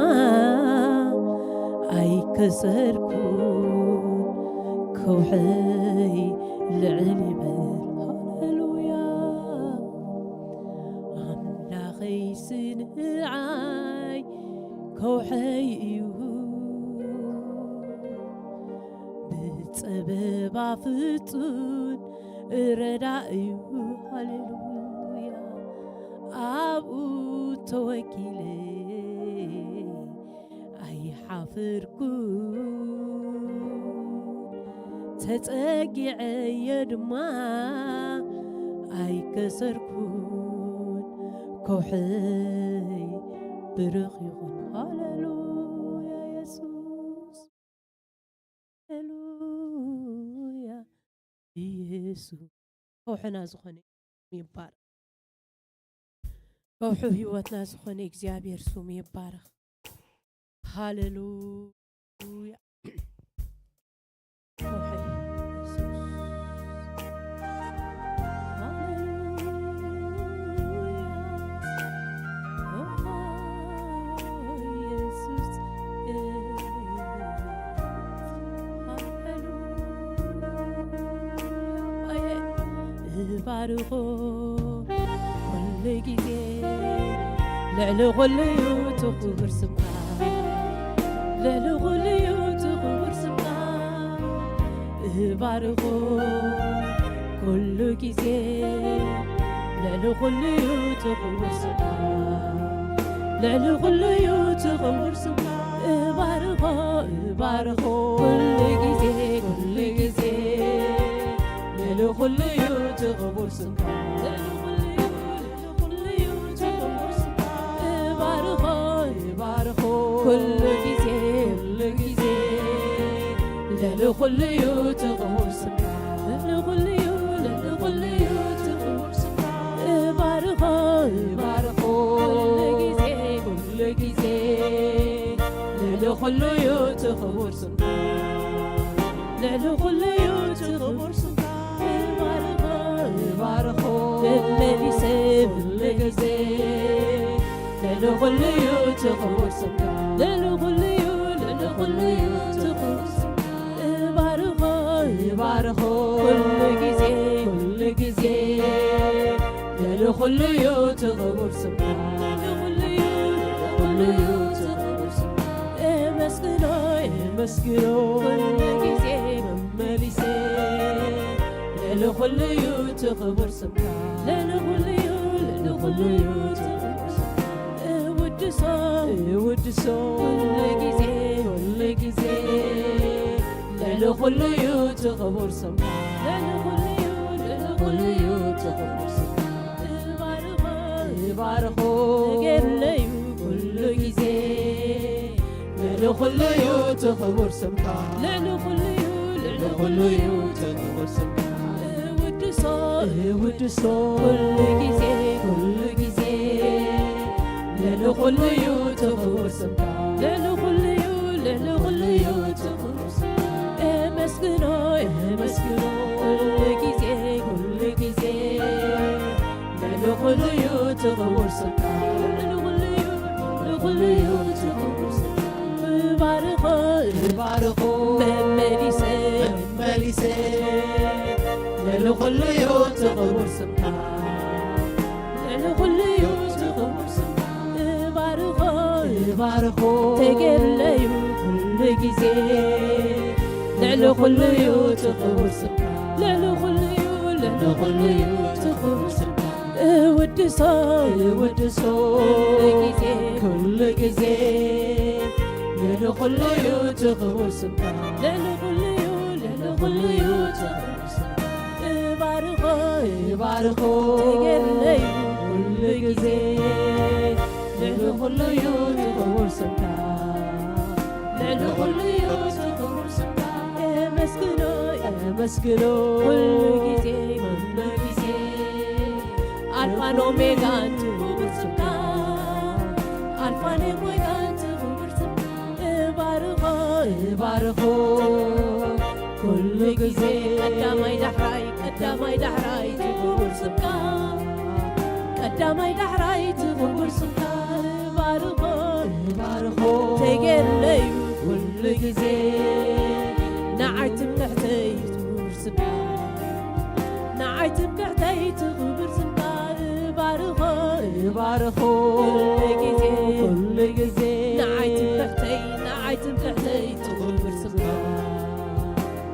ኣይከሰርኩን። ከውሕይ ልዕል ይበል። ሃሌሉያ። ኣምላኸይ ስንዓይ ከውሕይ እዩ፣ ብጸበባ ፍጹም ረዳእ እዩ። ሃሌሉያ። ኣብኡ ተወኪለ ኣይሓፈርኩን፣ ተጸጊዐየ ድማ ኣይከሰርኩን። ከውሕይ ብሩኽ ይኹን። ሃሌሉያ የሱስ። ሃሌሉያ ኢየሱስ። ከውሕና ዝኾነ ይባረኽ። ከውሒ ህይወትና ዝኾነ እግዚኣብሔር ስሙ ይባረኽ። ሃሌሉያ። ከውሒ ኢየሱስ። ሃሌሉያ። ኦ ኢየሱስ። ሃሌሉያ። እባርኾ ኩሉ ግዜ፣ ልዕሊ ኩሉ እዩ እቲ ክቡር ስምካ። ልዕሊ ኩሉ እዩ እቲ ክቡር ስምካ። እባርኾ ኩሉ ግዜ፣ ልዕሊ ኩሉ እዩ እቲ ክቡር ስምካ። ልዕሊ ኩሉ እዩ እቲ ክቡር ስምካ። እባርኾ፣ እባርኾ ኩሉ ግዜ፣ ኩሉ ግዜ፣ ልዕሊ ኩሉ እዩ እቲ ክቡር ስምካ። ልዕሊ ኩሉ እዩ፣ ልዕሊ ኩሉ እዩ እቲ ክቡር ስምካ። እባርኾ፣ እባርኾ ኩሉ ግዜ፣ ኩሉ ግዜ፣ ልዕሊ ኩሉ እዩ እቲ ክቡር ስምካ። ልዕሊ ኩሉ እዩ፣ ልዕሊ ኩሉ እዩ እቲ ክቡር ስምካ። እባርኾ፣ እባርኾ ኩሉ ግዜ፣ ኩሉ ግዜ፣ ልዕሊ ኩሉ እዩ እቲ ክቡር ስምካ። ልዕሊ ኩሉ እዩ እቲ ክቡር ስምካ። እባርኾ፣ እባርኾ መመሊሰ ኩሉ ግዜ፣ ልዕሊ ኩሉ እዩ እቲ ክቡር ስምካ። ልዕሊ ኩሉ እዩ፣ ልዕሊ ኩሉ እዩ እቲ ክቡር ስምካ። እባርኾ፣ እባርኾ ኩሉ ግዜ፣ ኩሉ ግዜ፣ ልዕሊ ኩሉ እዩ እቲ ክቡር ስምካ። ልዕሊ ኩሉ እዩ፣ ልዕሊ ኩሉ እዩ እቲ ክቡር ስምካ። እመስግኖ፣ እመስግኖ ኩሉ ግዜ መመሊሰ፣ ልዕሊ ኩሉ እዩ እቲ ክቡር ስምካ። ልዕሊ ኩሉ እዩ፣ ልዕሊ ኩሉ እዩ እቲ ክቡር ስምካ። እውድሶ፣ እውድሶ ኩሉ ግዜ፣ ኩሉ ግዜ፣ ልዕሊ ኩሉ እዩ እቲ ክቡር ስምካ። ልዕሊ ኩሉ እዩ፣ ልዕሊ ኩሉ እዩ እቲ ክቡር ስምካ። እባርኾ፣ እባርኾ እገለዩ ኩሉ ግዜ፣ ልዕሊ ኩሉ እዩ እቲ ክቡር ስምካ። ልዕሊ ኩሉ እዩ፣ ልዕሊ ኩሉ እዩ እቲ ክቡር ስምካ። እውድሶ፣ እውድሶ ኩሉ ግዜ፣ ኩሉ ግዜ፣ ልዕሊ ኩሉ እዩ እቲ ክቡር ስምካ። ልዕሊ ኩሉ እዩ፣ ልዕሊ ኩሉ እዩ እቲ ክቡር ስምካ። እመስግኖ፣ እመስግኖ ኩሉ ግዜ፣ ኩሉ ግዜ፣ ልዕሊ ኩሉ እዩ እቲ ክቡር ስምካ። ልዕሊ ኩሉ እዩ፣ ልዕሊ ኩሉ እዩ እቲ ክቡር ስምካ። እባርኾ፣ እባርኾ መመሊሰ፣ መመሊሰ ኩሉ እዩ እቲ ክቡር ስምካ። ልዕሊ ኩሉ እዩ እቲ ክቡር ስምካ። እባርኾ፣ እባርኾ፣ ተጌርለዩ ኩሉ ግዜ። ልዕሊ ኩሉ እዩ እቲ ክቡር ስምካ። ልዕሊ ኩሉ እዩ፣ ልዕሊ ኩሉ እዩ እቲ ክቡር ስምካ። እውድሶ፣ እውድሶ፣ ኩሉ ግዜ። ኩሉ ግዜ። ልዕሊ ኩሉ እዩ እቲ ክቡር ስምካ። ልዕሊ ኩሉ እዩ፣ ልዕሊ ኩሉ እዩ እቲ ክቡር ስምካ። እባርኾ፣ እባርኾ፣ ተጌርለዩ ኩሉ ግዜ። ልዕሊ ኩሉ እዩ እቲ ክቡር ስምካ። ልዕሊ ኩሉ እዩ እቲ ክቡር ስምካ። የመስግኖ፣ የመስግኖ፣ ኩሉ ግዜ፣ ኩሉ ግዜ። ኣልፋን ኦሜጋን እቲ ክቡር ስምካ። ኣልፋን ኦሜጋን እቲ ክቡር ስምካ። እባርኾ፣ እባርኾ፣ ኩሉ ግዜ። ቀዳማይ ዳሕራይ፣ ቀዳማይ ዳሕራይ እቲ ክቡር ስምካ። ቀዳማይ ዳሕራይ እቲ ክቡር ስምካ። እባርኾ፣ እባርኾ፣ ተጌርለዩ ኩሉ ግዜ። ንዓይ ትምክሕተይ እቲ ክቡር ስምካ። ንዓይ ትምክሕተይ እቲ ክቡር ስምካ። እባርኾ፣ እባርኾ፣ ኩሉ ግዜ። ኩሉ ግዜ። ንዓይ ትምክሕተይ፣ ንዓይ ትምክሕተይ እቲ ክቡር ስምካ።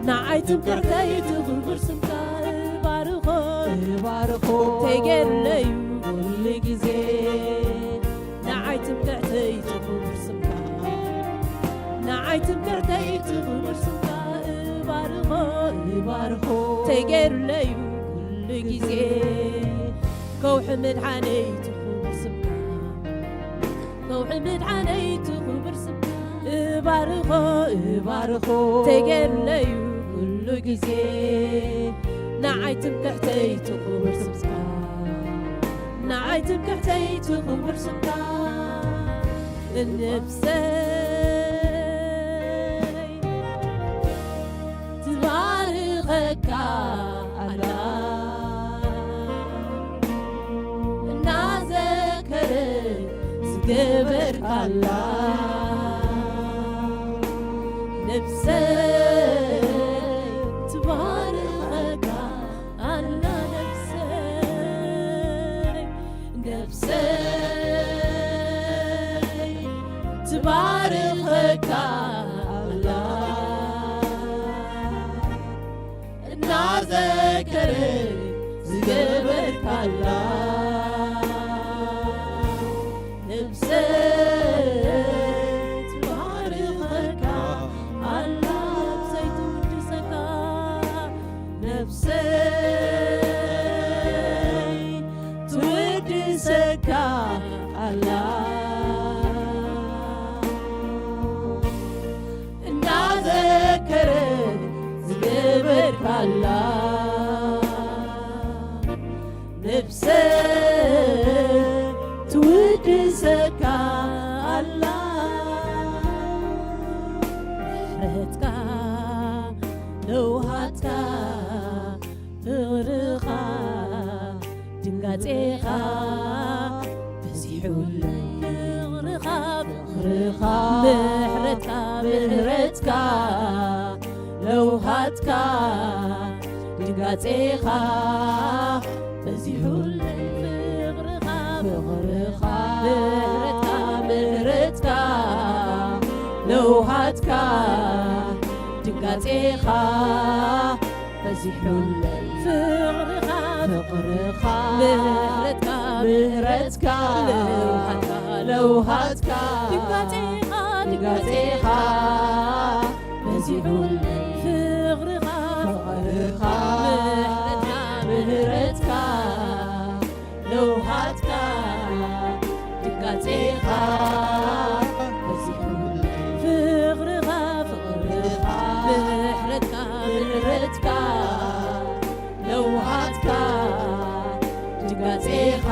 ንዓይ ትምክሕተይ እቲ ክቡር ስምካ። እባርኾ፣ እባርኾ፣ ተጌርለዩ ኩሉ ግዜ። ንዓይ ትምክሕተይ እቲ ክቡር ስምካ። ንዓይ ትምክሕተይ እቲ ክቡር ስምካ። እባርኾ፣ እባርኾ፣ ተጌርለዩ ኩሉ ግዜ። ከውሒ ምድሓነይ እቲ ክቡር ስምካ። ከውሒ ምድሓነይ እቲ ክቡር ስምካ። እባርኾ፣ እባርኾ፣ ተጌርለዩ ኩሉ ግዜ። ንዓይ ትምክሕተይ እቲ ክቡር ስምካ። ንዓይ ትምክሕተይ እቲ ክቡር ስምካ። ነብሰይ ትባርኸካ ኣላ። እናዘከረ ዝገበርካላ። ነብሰይ ትባርኸካ ኣላ። ነብሰይ፣ ነብሰይ ትባርኸካ ኣላ። እናዘከረ ዝገበርካላ። ነብሰይ ትባርኸካ ኣላ። ነብሰይ ትውድሰካ። ነብሰይ ትውድሰካ ኣላ። እናዘከረ ዝገበርካላ። ነብሰይ ትውድሰካ ኣላ። ምሕረትካ፣ ለውሃትካ፣ ፍቕርኻ፣ ድንጋጼኻ በዚሑለይ። ፍቕርኻ፣ ፍቕርኻ፣ ምሕረትካ፣ ምሕረትካ፣ ለውሃትካ፣ ድንጋጼኻ በዚሑለይ። ፍቕርኻ፣ ፍቕርኻ፣ ምሕረትካ፣ ምሕረትካ፣ ለውሃትካ፣ ድንጋጼኻ በዚሑለይ። ፍቕርኻ፣ ፍቕርኻ፣ ምሕረትካ፣ ምሕረትካ፣ ለውሃትካ፣ ለውሃትካ፣ ድንጋጼኻ፣ ድንጋጼኻ በዚሑለይ። ፍቕርኻ፣ ፍቕርኻ፣ ምሕረትካ፣ ምሕረትካ፣ ለውሃትካ፣ ድንጋጼኻ በዚሑለይ። ፍቕርኻ፣ ፍቕርኻ፣ ምሕረትካ፣ ምሕረትካ፣ ለውሃትካ፣ ድንጋጼኻ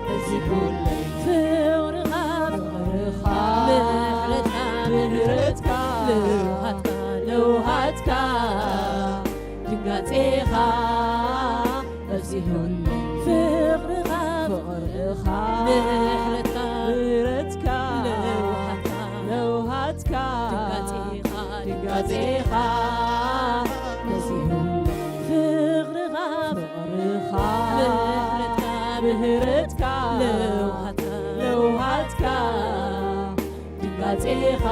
በዚሑለይ። ፍቕርኻ፣ ፍቕርኻ፣ ምሕረትካ፣ ምሕረትካ፣ ለውሃትካ፣ ለውሃትካ፣ ድንጋጼኻ በዚሑለይ። ፍቕርኻ፣ ፍቕርኻ፣ ምሕረትካ፣ ምሕረትካ፣ ለውሃትካ፣ ለውሃትካ፣ ድንጋጼኻ፣ ድንጋጼኻ በዚሑለይ። ምህረትካ ለውሃትካ ለውሃትካ ድንጋጼኻ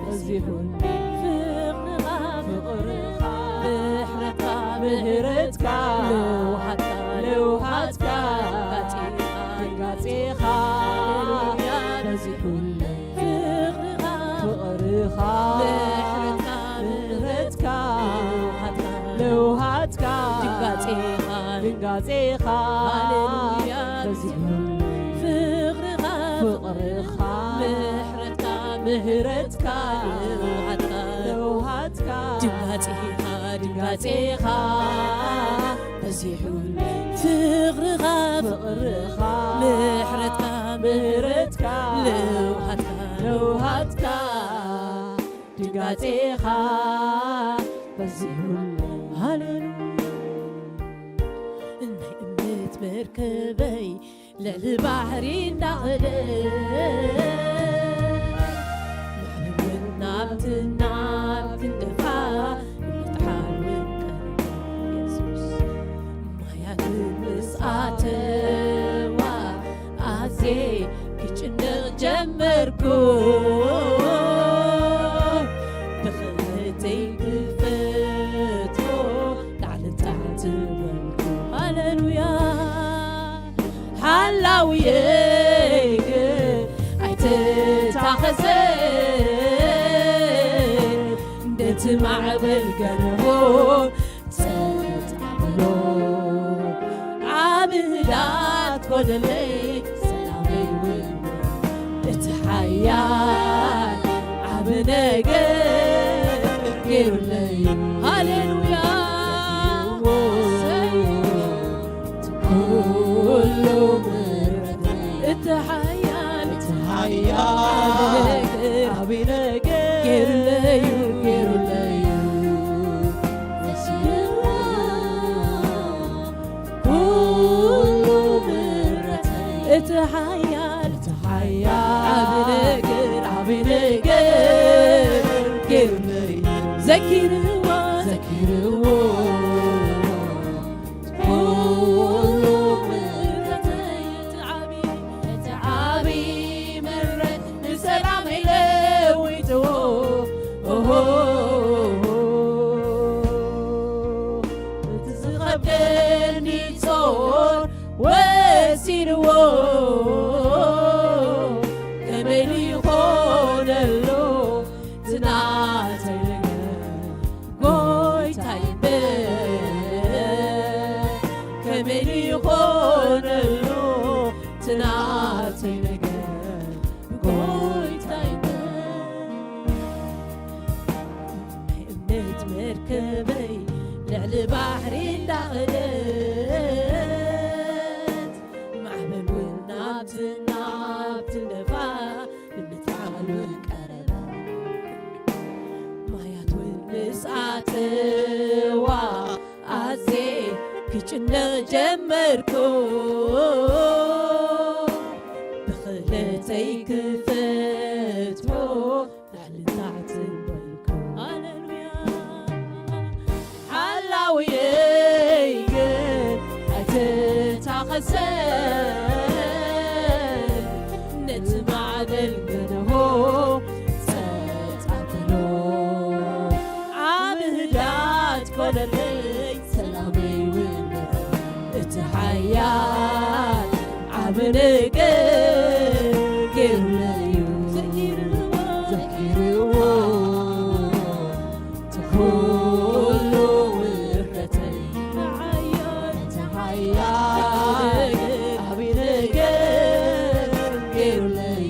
በዚሑኒ ፍቕርኻ ፍቕርኻ ምሕረትካ ምህረትካ ለውሃትካ ለውሃትካ ድንጋጼኻ ሃሌሉያ በዚሑኒ ፍቕርኻ ፍቕርኻ ምሕረትካ ምሕረትካ ለውሃትካ ለውሃትካ ድንጋጼኻ ድንጋጼኻ ሃሌሉያ በዚሑኒ ፍቕርኻ ፍቕርኻ ምሕረትካ ምሕረትካ ለውሃትካ ለውሃትካ ድንጋጼኻ ድንጋጼኻ በዚሑኒ ፍቕርኻ ፍቕርኻ ምሕረትካ ምሕረትካ ለውሃትካ ለውሃትካ ድንጋጼኻ በዚሑኒ ሃሌሉያ ናይ እምነት መርከበይ ልዕሊ ባሕሪ እንዳኸደ ማዕበል ናብቲ ናብቲ እንደፋ ምጥሓል እውን ቀርበ የሱስ ማያት ምስ ኣተዋ ኣዜ ክጭነቕ ጀመርኩ ብኽእለተይ ክፈትዎ ላዕሊ ታሕቲ በልኩ ሃሌሉያ ሓላውየይ ግን ኣይተታኸሰን ነቲ ማዕበል ገንቦ ጸጥ ኣብሎ ዓቢ ህዳት ኮነለይ ሰላመይ እውን እቲ ሓያል ዓቢ ነገር ገይሩለይ ሃሌሉያ ኩሉ ምሕረት እቲ ሓያል እቲ ሓያል ዓቢ ነገር ገይሩለይ ገይሩለይ ኩሉ ምሕረተይ እቲ ሓያል እቲ ሓያል ዓቢ ነገር ዓቢ ነገር ገይሩለይ ዘኪርዋ ዘኪርዎ ኩሉ ምሕረተይ እቲ ዓቢ እቲ ዓቢ ምሕረት ንሰላመይ ለዊጥዎ ኦሆ እቲ ዝኸብደኒ ጾር ወሲንዎ ከመይ ይኾነሉ ዝናተይ ነገር ጎይታይ እምበር ከመይ ይኾነሉ ዝናተይ ነገር ጎይታይ እምበር ናይ እምነት መርከበይ ልዕሊ ባሕሪ እንዳኸደት ማዕበል እውን ናብቲ ናብቲ እንደፋ ንምትዓል ቀረበ ማያት እውን ምስ ኣተዋ ኣዜ ክጭነቕ ጀመርኩ ብኽእለተይ ክፈትዎ ላዕልን ታሕትን በልኩ ሃሌሉያ ሓላውየይ ግን ኣይተታኸሰን ነቲ ማዕበል ገንሆ ጸጥ ኣብሎ ዓቢ ህዳት ኮነለይ ሰላመይ እውን እቲ ሓያል ዓቢ ነገር ገይሩለይ እዩ ዘኪርዎ ዘኪርዎ ኩሉ ውርደተይ እቲ ሓያል ዓቢ ነገር ገይሩለይ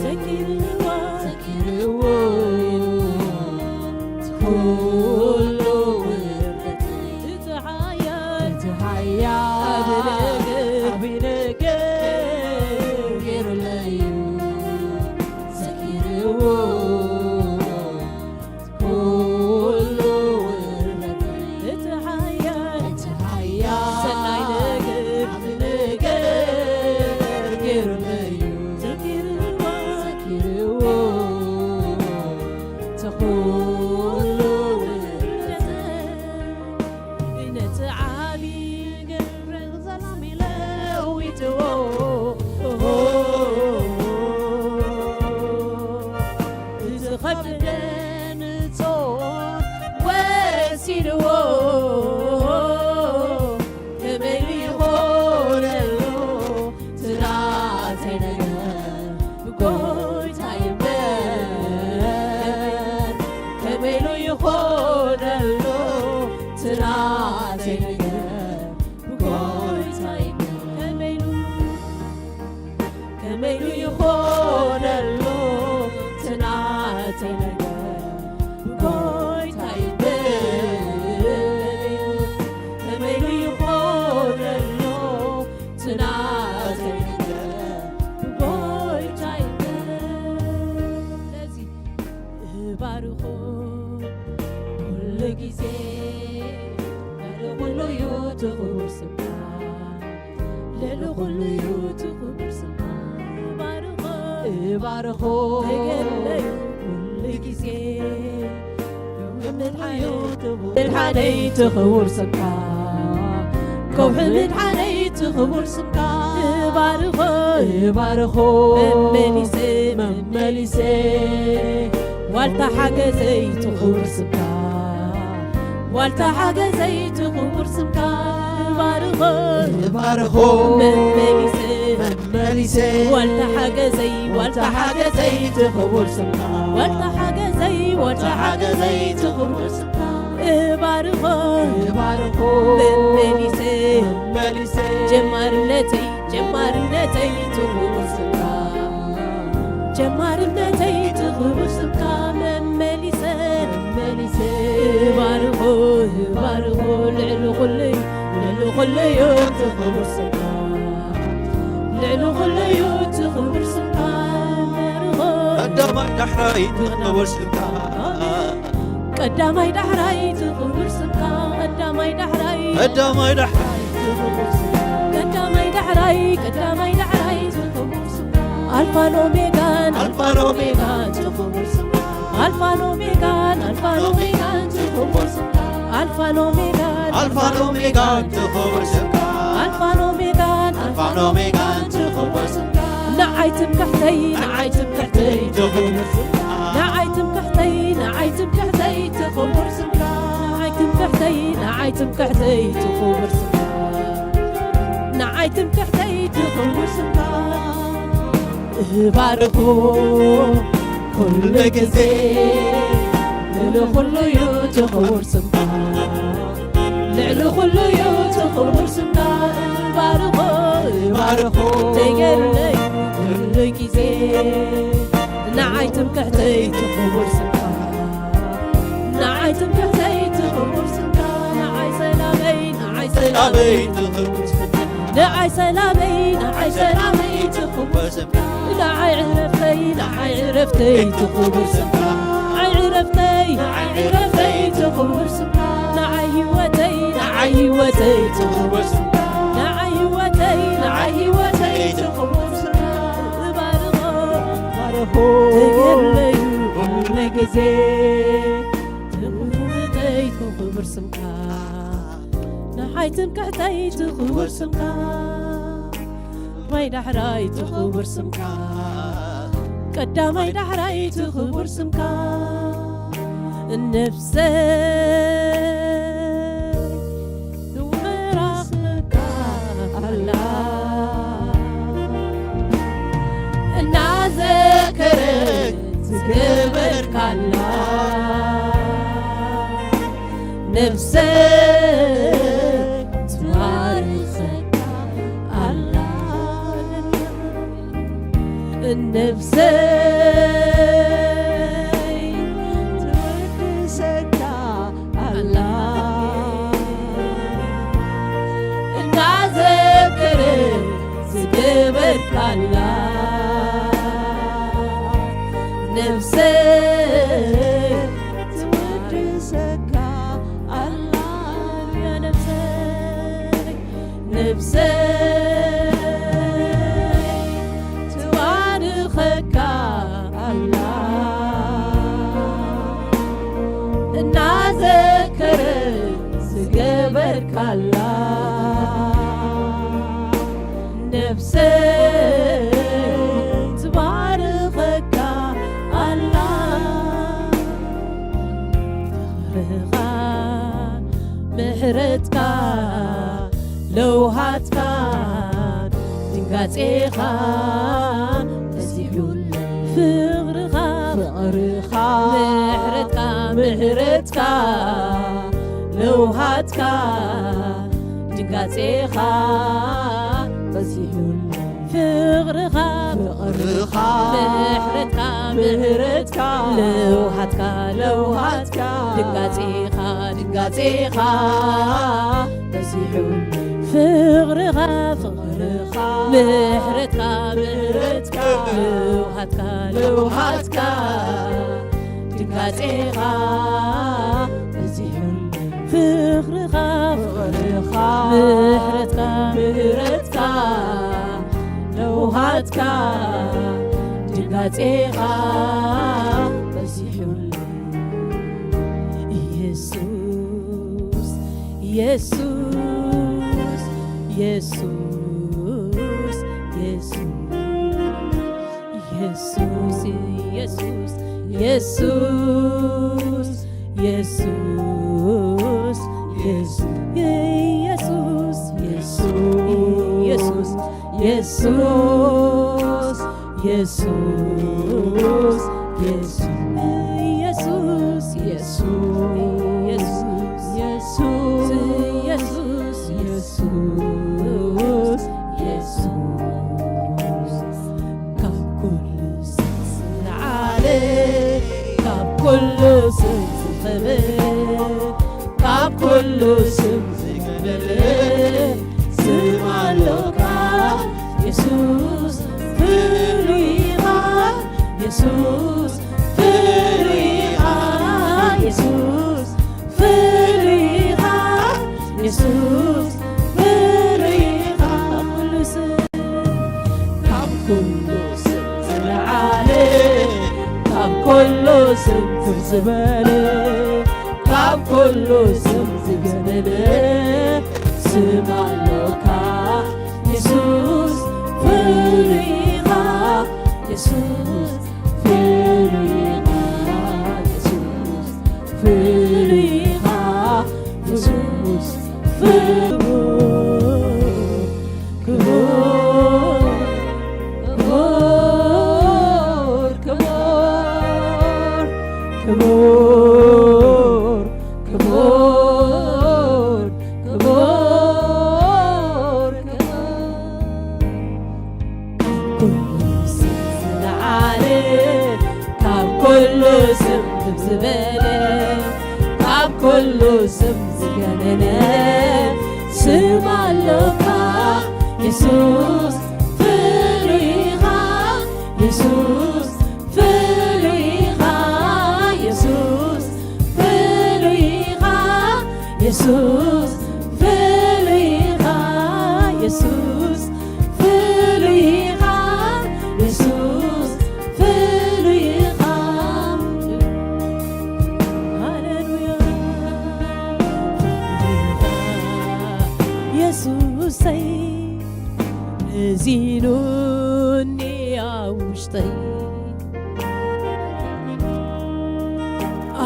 ዘኪርዎ ዘኪርዎ ኩሉ ውርደተይ እቲ ሓያል እቲ ሓያል ዓቢ ነገር ዓቢ ነገር ገይሩለይ ዘኪርዎ ኩሉ ውርደተይ እቲ ሓያል እቲ ሓያል ሰናይ ነገር ዓቢ ነገር ገይሩለይ ዘኪርዎ ዘኪርዎ እቲ ኩሉ ውርደተይ ነቲ ዓቢ ግብሪ ሰላም ኢለ ልዕሊ ኩሉ እዩ እቲ ክቡር ስምካ። እባርኾ፣ እባርኾ፣ ተገለዩ ኩሉ ግዜ። ምድሓነይ እቲ ክቡር ስምካ፣ ከውሒ ምድሓነይ እቲ ክቡር ስምካ። እባርኾ፣ እባርኾ፣ መመሊሰ፣ መመሊሰ፣ ዋልታ ሓገዘይ እቲ ክቡር ስምካ። ዋልታ ሓገዘይ እቲ ክቡር ስምካ እባርኾ። እባርኾ። መመሊሰ። መመሊሰ። ዋልታ ሓገዘይ፣ ዋልታ ሓገዘይ እቲ ክቡር ስምካ። ዋልታ ሓገዘይ፣ ዋልታ ሓገዘይ እቲ ክቡር ስምካ። እባርኾ። እባርኾ። መመሊሰ። መመሊሰ። ጀማርነተይ፣ ጀማርነተይ እቲ ክቡር ስምካ። ጀማርነተይ እቲ ክቡር ስምካ መመሊሰ፣ መመሊሰ። እባርኾ፣ እባርኾ ልዕሊ ኩሉ፣ ልዕሊ ኩሉ እዩ እቲ ክቡር ስምካ። ልዕሊ ኩሉ እዩ እቲ ክቡር ስምካ። እባርኾ። ቀዳማይ ዳሕራይ እቲ ክቡር ስምካ። ቀዳማይ ዳሕራይ እቲ ክቡር ስምካ። ቀዳማይ ዳሕራይ። ቀዳማይ ዳሕራይ እቲ ክቡር ስምካ። ቀዳማይ ዳሕራይ፣ ቀዳማይ ዳሕራይ እቲ ክቡር ስምካ። ኣልፋን ኦሜጋን፣ ኣልፋን ኦሜጋን እቲ ክቡር ስምካ። ኣልፋን ኦሜጋን፣ ኣልፋን ኦሜጋን እቲ ክቡር ስምካ። ኣልፋን ኦሜጋን፣ ኣልፋን ኦሜጋን እቲ ክቡር ስምካ። ኣልፋን ኦሜጋን፣ ኣልፋን ኦሜጋን እቲ ክቡር ስምካ። ንዓይ ትምክሕተይ፣ ንዓይ ትምክሕተይ እቲ ክቡር ስምካ። ንዓይ ትምክሕተይ፣ ንዓይ ትምክሕተይ እቲ ክቡር ስምካ። ንዓይ ትምክሕተይ፣ ንዓይ ትምክሕተይ እቲ ክቡር ስምካ። ንዓይ ትምክሕተይ እቲ ክቡር ስምካ። እባርኾ ኩሉ ግዜ፣ ልዕሊ ኩሉ እዩ እቲ ክቡር ስምካ። ልዕሊ ኩሉ እዩ እቲ ክቡር ስምካ። እባርኾ፣ እባርኾ፣ ተገለዩ ኩሉ ግዜ። ንዓይ ትምክሕተይ እቲ ክቡር ስምካ። ንዓይ ትምክሕተይ እቲ ክቡር ስምካ። ንዓይ ሰላመይ፣ ንዓይ ሰላመይ እቲ ክቡር ስምካ። ንዓይ ሰላመይ፣ ንዓይ ሰላመይ እቲ ክቡር ስምካ። ንዓይ ዕረፍተይ፣ ንዓይ ዕረፍተይ እቲ ክቡር ስምካ። ንዓይ ዕረፍተይ፣ ንዓይ ዕረፍተይ እቲ ክቡር ስምካ። ንዓይ ህይወተይ፣ ንዓይ ህይወተይ እቲ ክቡር ስምካ። ንዓይ ህይወተይ፣ ንዓይ ህይወተይ እቲ ክቡር ስምካ። እባርኾ፣ እባርኾ፣ ተገለዩ ኩሉ ግዜ። ትምክሕተይ እቲ ክቡር ስምካ። ንዓይ ትምክሕተይ እቲ ክቡር ስምካ። ማይ ዳሕራይ እቲ ክቡር ስምካ። ቀዳማይ ዳሕራይ እቲ ክቡር ስምካ። ነፍሰይ ትውራስካ ኣላ። እናዘከረት ዝገበርካላ። ነፍሰይ ትባርኸካ ኣላ። ነፍሰይ ትወድሰካ ኣላ። እናዘከረ ዝገበርካላ። ነፍሰይ ትወድሰካ ኣላ። ነፍሰይ ነፍሰይ ትባርኸካ ኣላ። እናዘከረ ዝገበርካላ። ነፍሰይ ትባርኸካ ኣላ። ፍቕርኻ ምሕረትካ ለውሃትካ ድንጋጼኻ በዚሑለይ። ፍቕርኻ ፍቕርኻ ምሕረትካ ምሕረትካ ለውሃትካ ድንጋጼኻ በዚሑለይ። ፍቕርኻ ፍቕርኻ ምሕረትካ ምሕረትካ ለውሃትካ ለውሃትካ ድንጋጼኻ ድንጋጼኻ በዚሑ። ፍቕርኻ ፍቕርኻ ምሕረትካ ምሕረትካ ለውሃትካ ለውሃትካ ድንጋጼኻ በዚሑ። ፍቕርኻ ፍቕርኻ ምሕረትካ ምሕረትካ ካ ድንጋጼኻ በዚሑሉ። ኢየሱስ፣ ኢየሱስ፣ ኢየሱስ፣ ኢየሱስ፣ ኢየሱስ፣ ኢየሱስ፣ ኢየሱስ፣ ኢየሱስ፣ ኢየሱስ፣ ኢየሱስ፣ ኢየሱስ፣ ኢየሱስ፣ ኢየሱስ፣ ኢየሱስ፣ ኢየሱስ፣ ኢየሱስ፣ ኢየሱስ፣ ኢየሱስ፣ ኢየሱስ፣ ካብ ኩሉ ዝለዓለ፣ ካብ ኩሉ ስም ዝኸበረ፣ ካብ ኩሉ ስም ዝኸበረ ስም ኣሎካ የሱስ፣ ፍሉይ ኢኻ የሱስ፣ ፍሉይ ኢኻ የሱስ፣ ፍሉይ ኢኻ የሱስ፣ ፍሉይ ኢኻ። ካብ ኩሉ ስም ካብ ኩሉ ስም ዝለዓለ፣ ካብ ኩሉ ስም ከፍ ዝበለ፣ ካብ ኩሉ ስም ዝገነነ ስም ኣሎካ የሱስ፣ ፍሉይ ኢኻ የሱስ፣ ፍሉይ ኢኻ የሱስ፣ ፍሉይ ኢኻ የሱስ፣ ፍሉይ ክቡር፣ ክቡር፣ ክቡር፣ ክቡር፣ ክቡር፣ ክቡር፣ ክቡር። ካብ ኩሉ ስም ዝለዓለ፣ ካብ ኩሉ ስም ከፍ ዝበለ፣ ካብ ኩሉ ስም ዝገነነ ስም ኣሎካ የሱስ፣ ፍሉይ ኢኻ የሱስ፣ ፍሉይ ኢኻ የሱስ፣ ፍሉይ ኢኻ የሱስ፣ ፍሉይ ኢኻ የሱስ፣ ፍሉይ ኢኻ የሱስ፣ ፍሉይ ኢኻ። ሃሌሉያ። የሱሰይ እዚኑኒ ኣብ ውሽጠይ፣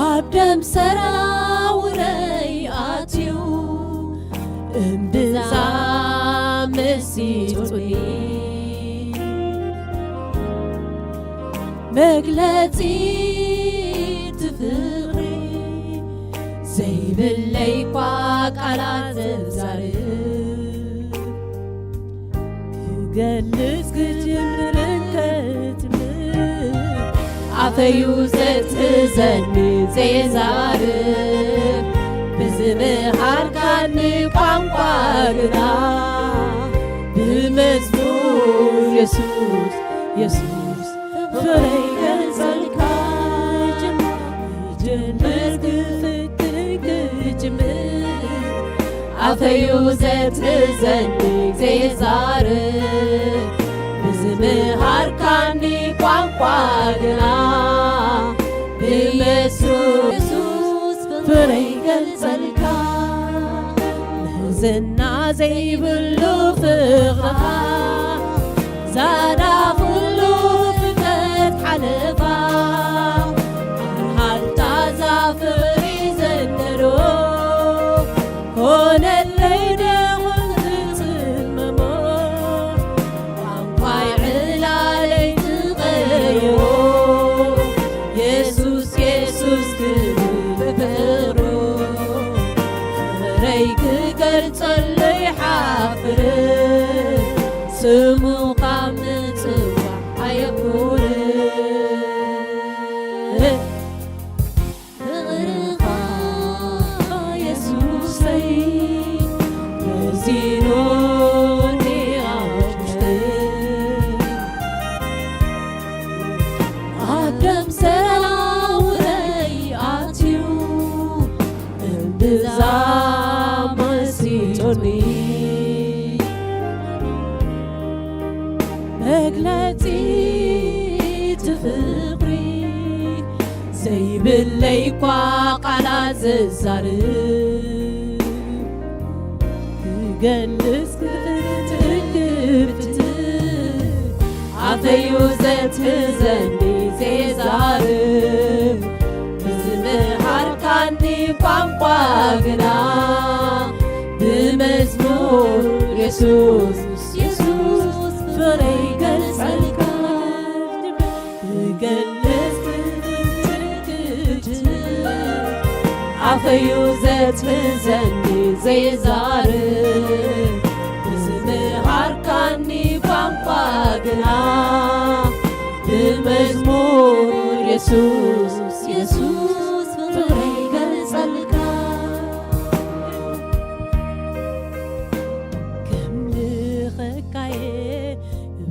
ኣብ ደም ሰራውረይ ኣትዩ እምብዛ መሲጡኒ። መግለጺ እቲ ፍቕሪ ዘይብለይ እኳ ቃላት ዘዛርብ፣ ክገልጽ ክጅምር እንከትምር ኣፈዩ ዘትሕዘኒ ዘየዛርብ፣ ብዝምሃርካኒ ቋንቋ ግና ብመዝሙር የሱስ፣ የሱስ ፍቕረይ ገልጸልካ ክጅምር ክፍትን ክጅምር ኣፈዩ ዘትሕዘኒ ዘየዛርብ፣ ብዝምሃርካኒ ቋንቋ ግና ብየሱስ ፍቕረይ ገልጸልካ። መዘና ዘይብሉ ፍቕርኻ ዛዳ ኩሉ ፍጥረት ሓለፋ። ኣርሃልታ እዛ ፍቕሪ ዘንደዶ ኮነለይ ደኹን ትጽመሞ። ቋንቋይ ዕላለይ ትቐይሮ። የሱስ፣ የሱስ ክብል ፍቕሩ። ፍቕረይ ክገልጸሉ ይሓፍር። ስሙ ካብ ምጽዋዕ ኣየኩርር። ፍቕርኻ የሱሰይ መዚኑኒ ኣብ ውሽጠይ። ኣብ ደም ሰራውረይ ኣትዩ እምብዛ መሲጡኒ። መግለጺ እቲ ፍቕሪ ዘይብለይ እኳ ቃላት ዘዛርብ ክገልጽ ክትርክብት ኣፈዩ ዘትሕዘኒ ዘይዛርብ ብዝመሃርካኒ ቋንቋ ግና ብመዝሙር የሱስ የሱስ ፍቕረይ ገልጸልካ ክገልጽ ክትርክብት ኣፈዩ ዘትሕዘኒ ዘይዛርብ ብዝመሃርካኒ ቋንቋ ግና ብመዝሙር የሱስ የሱስ ፍቕረይ ገልጸልካ ከምልኸካየ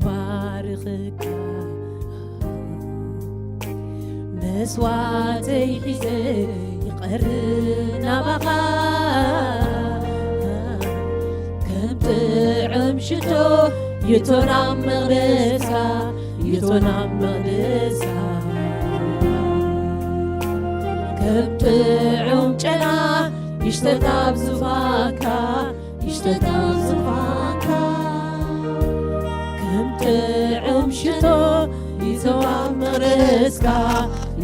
ባርኸካ መስዋዕተይ ሒዘ ይቐርብ ናባኻ ከም ጥዑም ሽቶ ይእቶ ናብ መቕደስካ ይእቶ ናብ መቕደስካ ከም ጥዑም ጨና ይሽተት ኣብ ዙፋንካ ይሽተት ኣብ ዙፋንካ ከም ጥዑም ሽቶ ይእቶ ኣብ መቕደስካ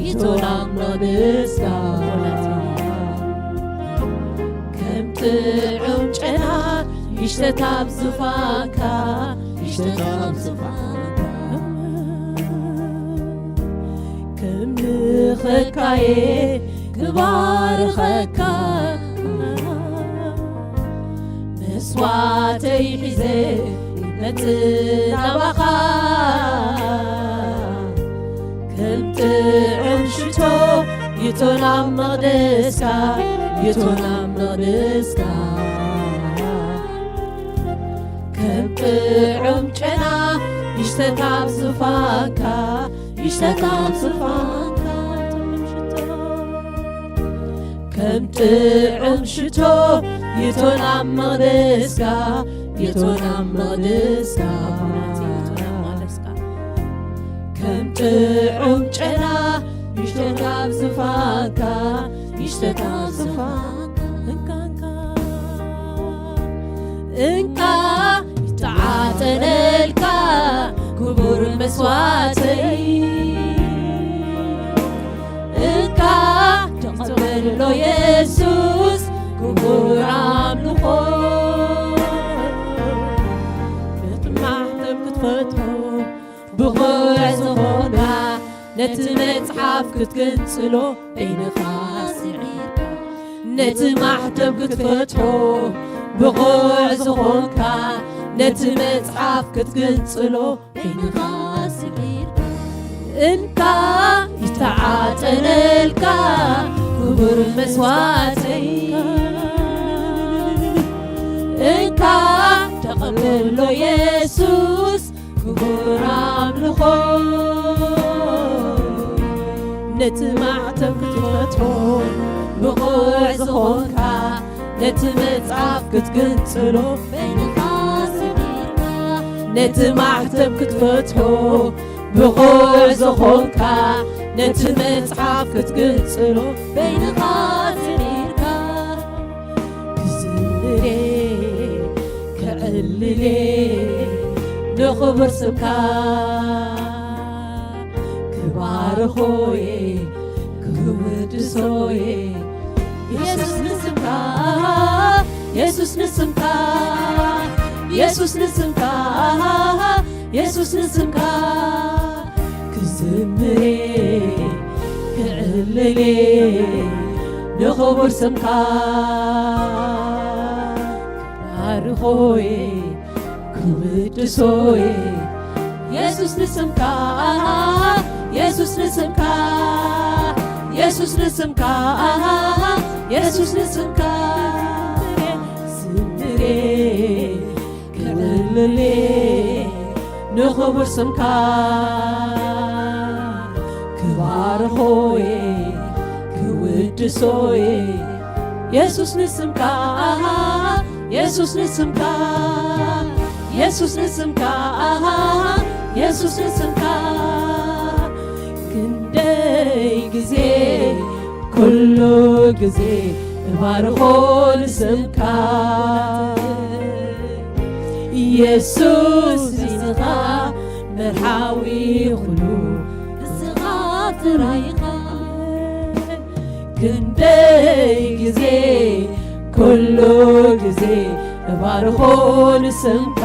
ይእቶ ናብ መቕደስካ ከም ጥዑም ጨና ይሽተት ኣብ ዙፋንካ ይሽተት ኣብ ዙፋንካ ከም ንኸካየ ክባርኸካ መስዋዕተይ ሒዘ ይመጽእ ናባኻ ከም ጥዑም ሽቶ ይእቶ ናብ መቕደስካ ይእቶ ናብ መቕደስካ ከም ጥዑም ጨና ይሽተት ኣብ ዙፋንካ ይሽተት ኣብ ዙፋንካ ከም ጥዑም ሽቶ ይእቶ ናብ መቕደስካ ይእቶ ናብ መቕደስካ ከም ጥዑም ጨና ይሽተት ኣብ ዙፋንካ ይሽተት ኣብ ዙፋንካ እንካ ይተዓጠነልካ ክቡር መስዋዕተይ እንካ ተቐበሎ የሱስ ክቡር ኣምልኾ በቲ ማሕተም ክትፈትሖ ብቑዕ ዝኾንካ ነቲ መጽሓፍ ክትግንጽሎ በይንኻ ስዒርካ ነቲ ማሕተም ክትፈትሖ ብቑዕ ዝኾንካ ነቲ መጽሓፍ ክትግንጽሎ በይንኻ ስዒርካ እንካ ይተዓጠነልካ ክቡር መስዋዕተይ እንካ ተቐበሎ የሱስ ክቡር ኣምልኾ ነቲ ማዕተብ ክትፈትሖ ብቑዕ ዝኾንካ ነቲ መጽሓፍ ክትግንጽሎ በይንኻ ስዒርካ ነቲ ማዕተብ ክትፈትሖ ብቑዕ ዝኾንካ ነቲ መጽሓፍ ክትግንጽሎ በይንኻ ስዒርካ ክዝምሬ ክዕልሌ ንኽቡር ስምካ ክባርኾየ ክውድሶየ የሱስ ንስምካ የሱስ ንስምካ የሱስ ንስምካ የሱስ ንስምካ ክዝምሬ ክዕልሌ ንኽቡር ስምካ ክባርኾየ ክውድሶየ የሱስ ንስምካ የሱስ ንስምካ የሱስ ንስምካ የሱስ ንስምካ ዝምሬ ክዕልሌ ንኽቡር ስምካ ክባርኾየ ክውድሶየ የሱስ ንስምካ የሱስ ንስምካ የሱስ ንስምካ የሱስ ንስምካ ክንደይ ግዜ ኩሉ ግዜ እባርኾ ንስምካ የሱስ ንስኻ መርሓዊ ኩሉ ንስኻ ጥራይኻ ክንደይ ግዜ ኩሉ ግዜ እባርኾ ንስምካ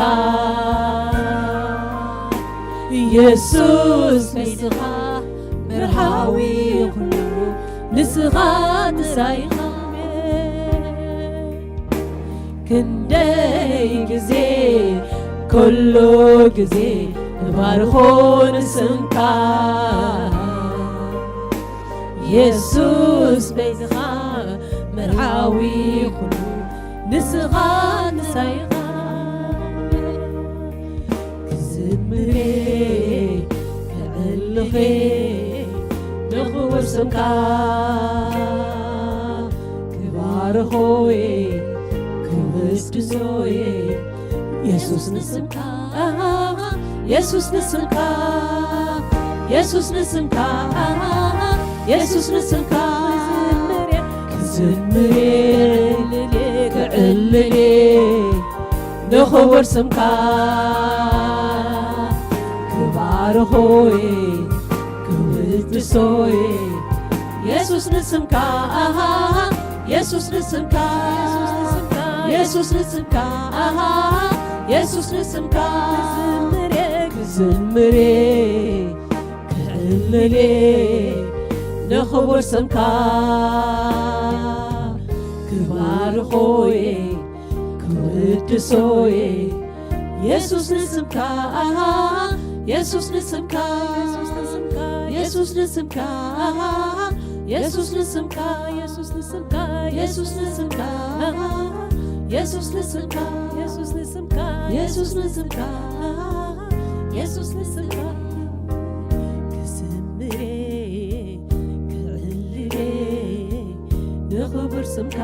የሱስ ንስኻ መርሓዊ ኩሉ ንስኻ ጥራይኻ ክንደይ ግዜ ኩሉ ግዜ እባርኾ ንስምካ የሱስ በይንኻ መርሓዊ ኩሉ ንስኻ ንሳይኻ ክዝምሬ ክዕልኼ ንኽቡር ስምካ ክባርኾ እየ ክውድሶ እየ የሱስ ንስምካ የሱስ ንስምካ የሱስ ንስምካ የሱስ ንስምካ ክዝምሬ ክዕልሌ ንኽቡር ስምካ ክባርኾ እየ ክውድሶ እየ የሱስ ንስምካ የሱስ ንስምካ የሱስ ንስምካ የሱስ ንስምካ ክዝምሬ ክዝምሬ ክዕልሌ ንኽቡር ስምካ ክባርኾ እየ ክውድሶ እየ የሱስ ንስምካ የሱስ ንስምካ የሱስ ንስምካ የሱስ ንስምካ የሱስ ንስምካ የሱስ ንስምካ የሱስ ንስምካ የሱስ ንስምካ የሱስ ንስምካ የሱስ ንስምካ ክዝምሬ ክዕልሌ ንኽቡር ስምካ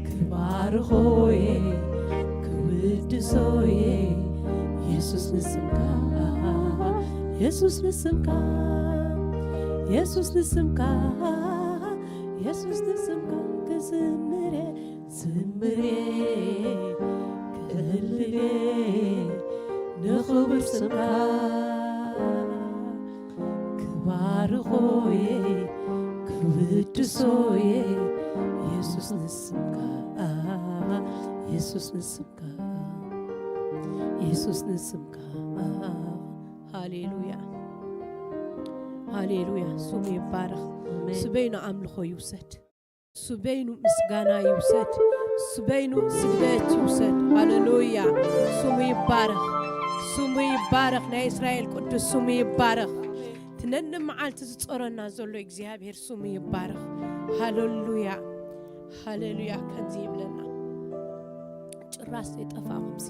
ክባርኾ እየ ክውድሶ እየ የሱስ ንስምካ የሱስ ንስምካ የሱስ ንስምካ የሱስ ንስምካ ክዝምሬ ዝምሬ ክዕልሌ ንኽቡር ስምካ ክባርኾ እየ ክውድሶ እየ የሱስ ንስምካ የሱስ ንስምካ የሱስ ንስምካ ሃሌሉያ ሃሌሉያ ስሙ ይባረኽ ኣሜን። ስበይኑ ኣምልኾ ይውሰድ ስበይኑ ምስጋና ይውሰድ ስበይኑ ስግደት ይውሰድ ሃሌሉያ ስሙ ይባረኽ ስሙ ይባረኽ ናይ እስራኤል ቅዱስ ስሙ ይባረኽ ትነኒ መዓልቲ ዝጸረና ዘሎ እግዚኣብሔር ስሙ ይባረኽ ሃሌሉያ ሃሌሉያ ከምዚ ይብለና ጭራስ ዘይጠፋኹምሲ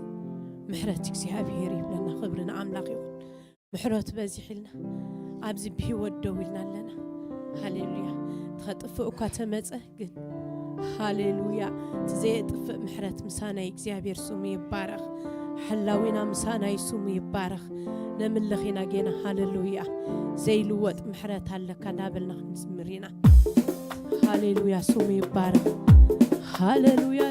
ምሕረት እግዚኣብሔር ይብለና ክብሪ ንኣምላኽ ይኹን ምሕረቱ በዚሕልና ኣብዚ ብህይወት ደው ኢልና ኣለና ሃሌሉያ ተኸጥፍእ እኳ ተመፀ ግን ሃሌሉያ እቲ ዘየጥፍእ ምሕረት ምሳናይ እግዚኣብሔር ስሙ ይባረኽ ሓላዊና ምሳናይ ስሙ ይባረኽ ነምልኽ ኢና ጌና ሃሌሉያ ዘይልወጥ ምሕረት ኣለካ እንዳበልና ክንዝምር ኢና ሃሌሉያ ስሙ ይባረኽ ሃሌሉያ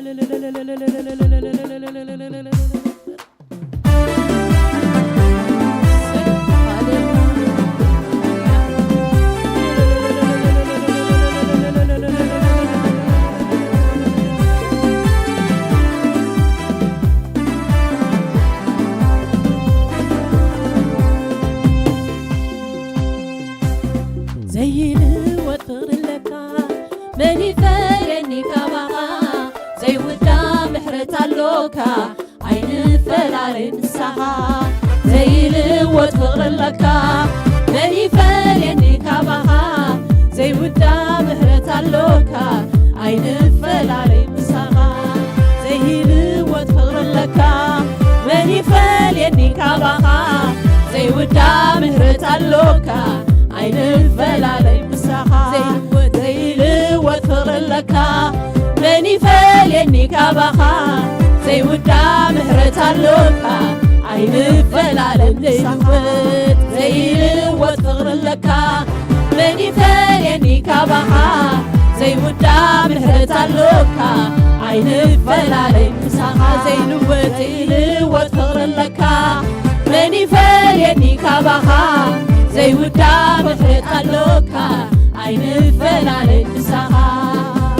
ዘይልወጥ ፍቕሪ ኣለካ መን ይፈልየኒ ካባኻ ዘይውዳ ምሕረት ኣሎካ ኣይንፈላለይ ምሳኻ ዘይልወጥ ፍቕሪ ኣለካ መን ይፈልየኒ ካባኻ ዘይውዳ ምሕረት ኣሎካ ኣይንፈላለይ ምሳኻ ዘይልወጥ ፍቕሪ ኣለካ መን ይፈልየኒ ካባኻ ዘይውዳ ምሕረት ኣሎካ ኣይንፈላለይ ምሳኻ ዘይልወጥ ፍቕሪ ኣለካ መን ይፈልየኒ ካባኻ ዘይውዳ ምሕረት ኣሎካ ኣይ ኣይንፈላለን ዘይልወጥ ዘይልወጥ ፍቕሪ ኣለካ። መን ይፈልየኒ ካባኻ? ዘይውዳእ ምሕረት ኣሎካ። ኣይንፈላለን ምሳኻ ዘይልወጥ ዘይልወጥ ፍቕሪ ኣለካ። መን ይፈልየኒ ካባኻ? ዘይውዳእ ምሕረት ኣሎካ። ኣይንፈላለን ምሳኻ።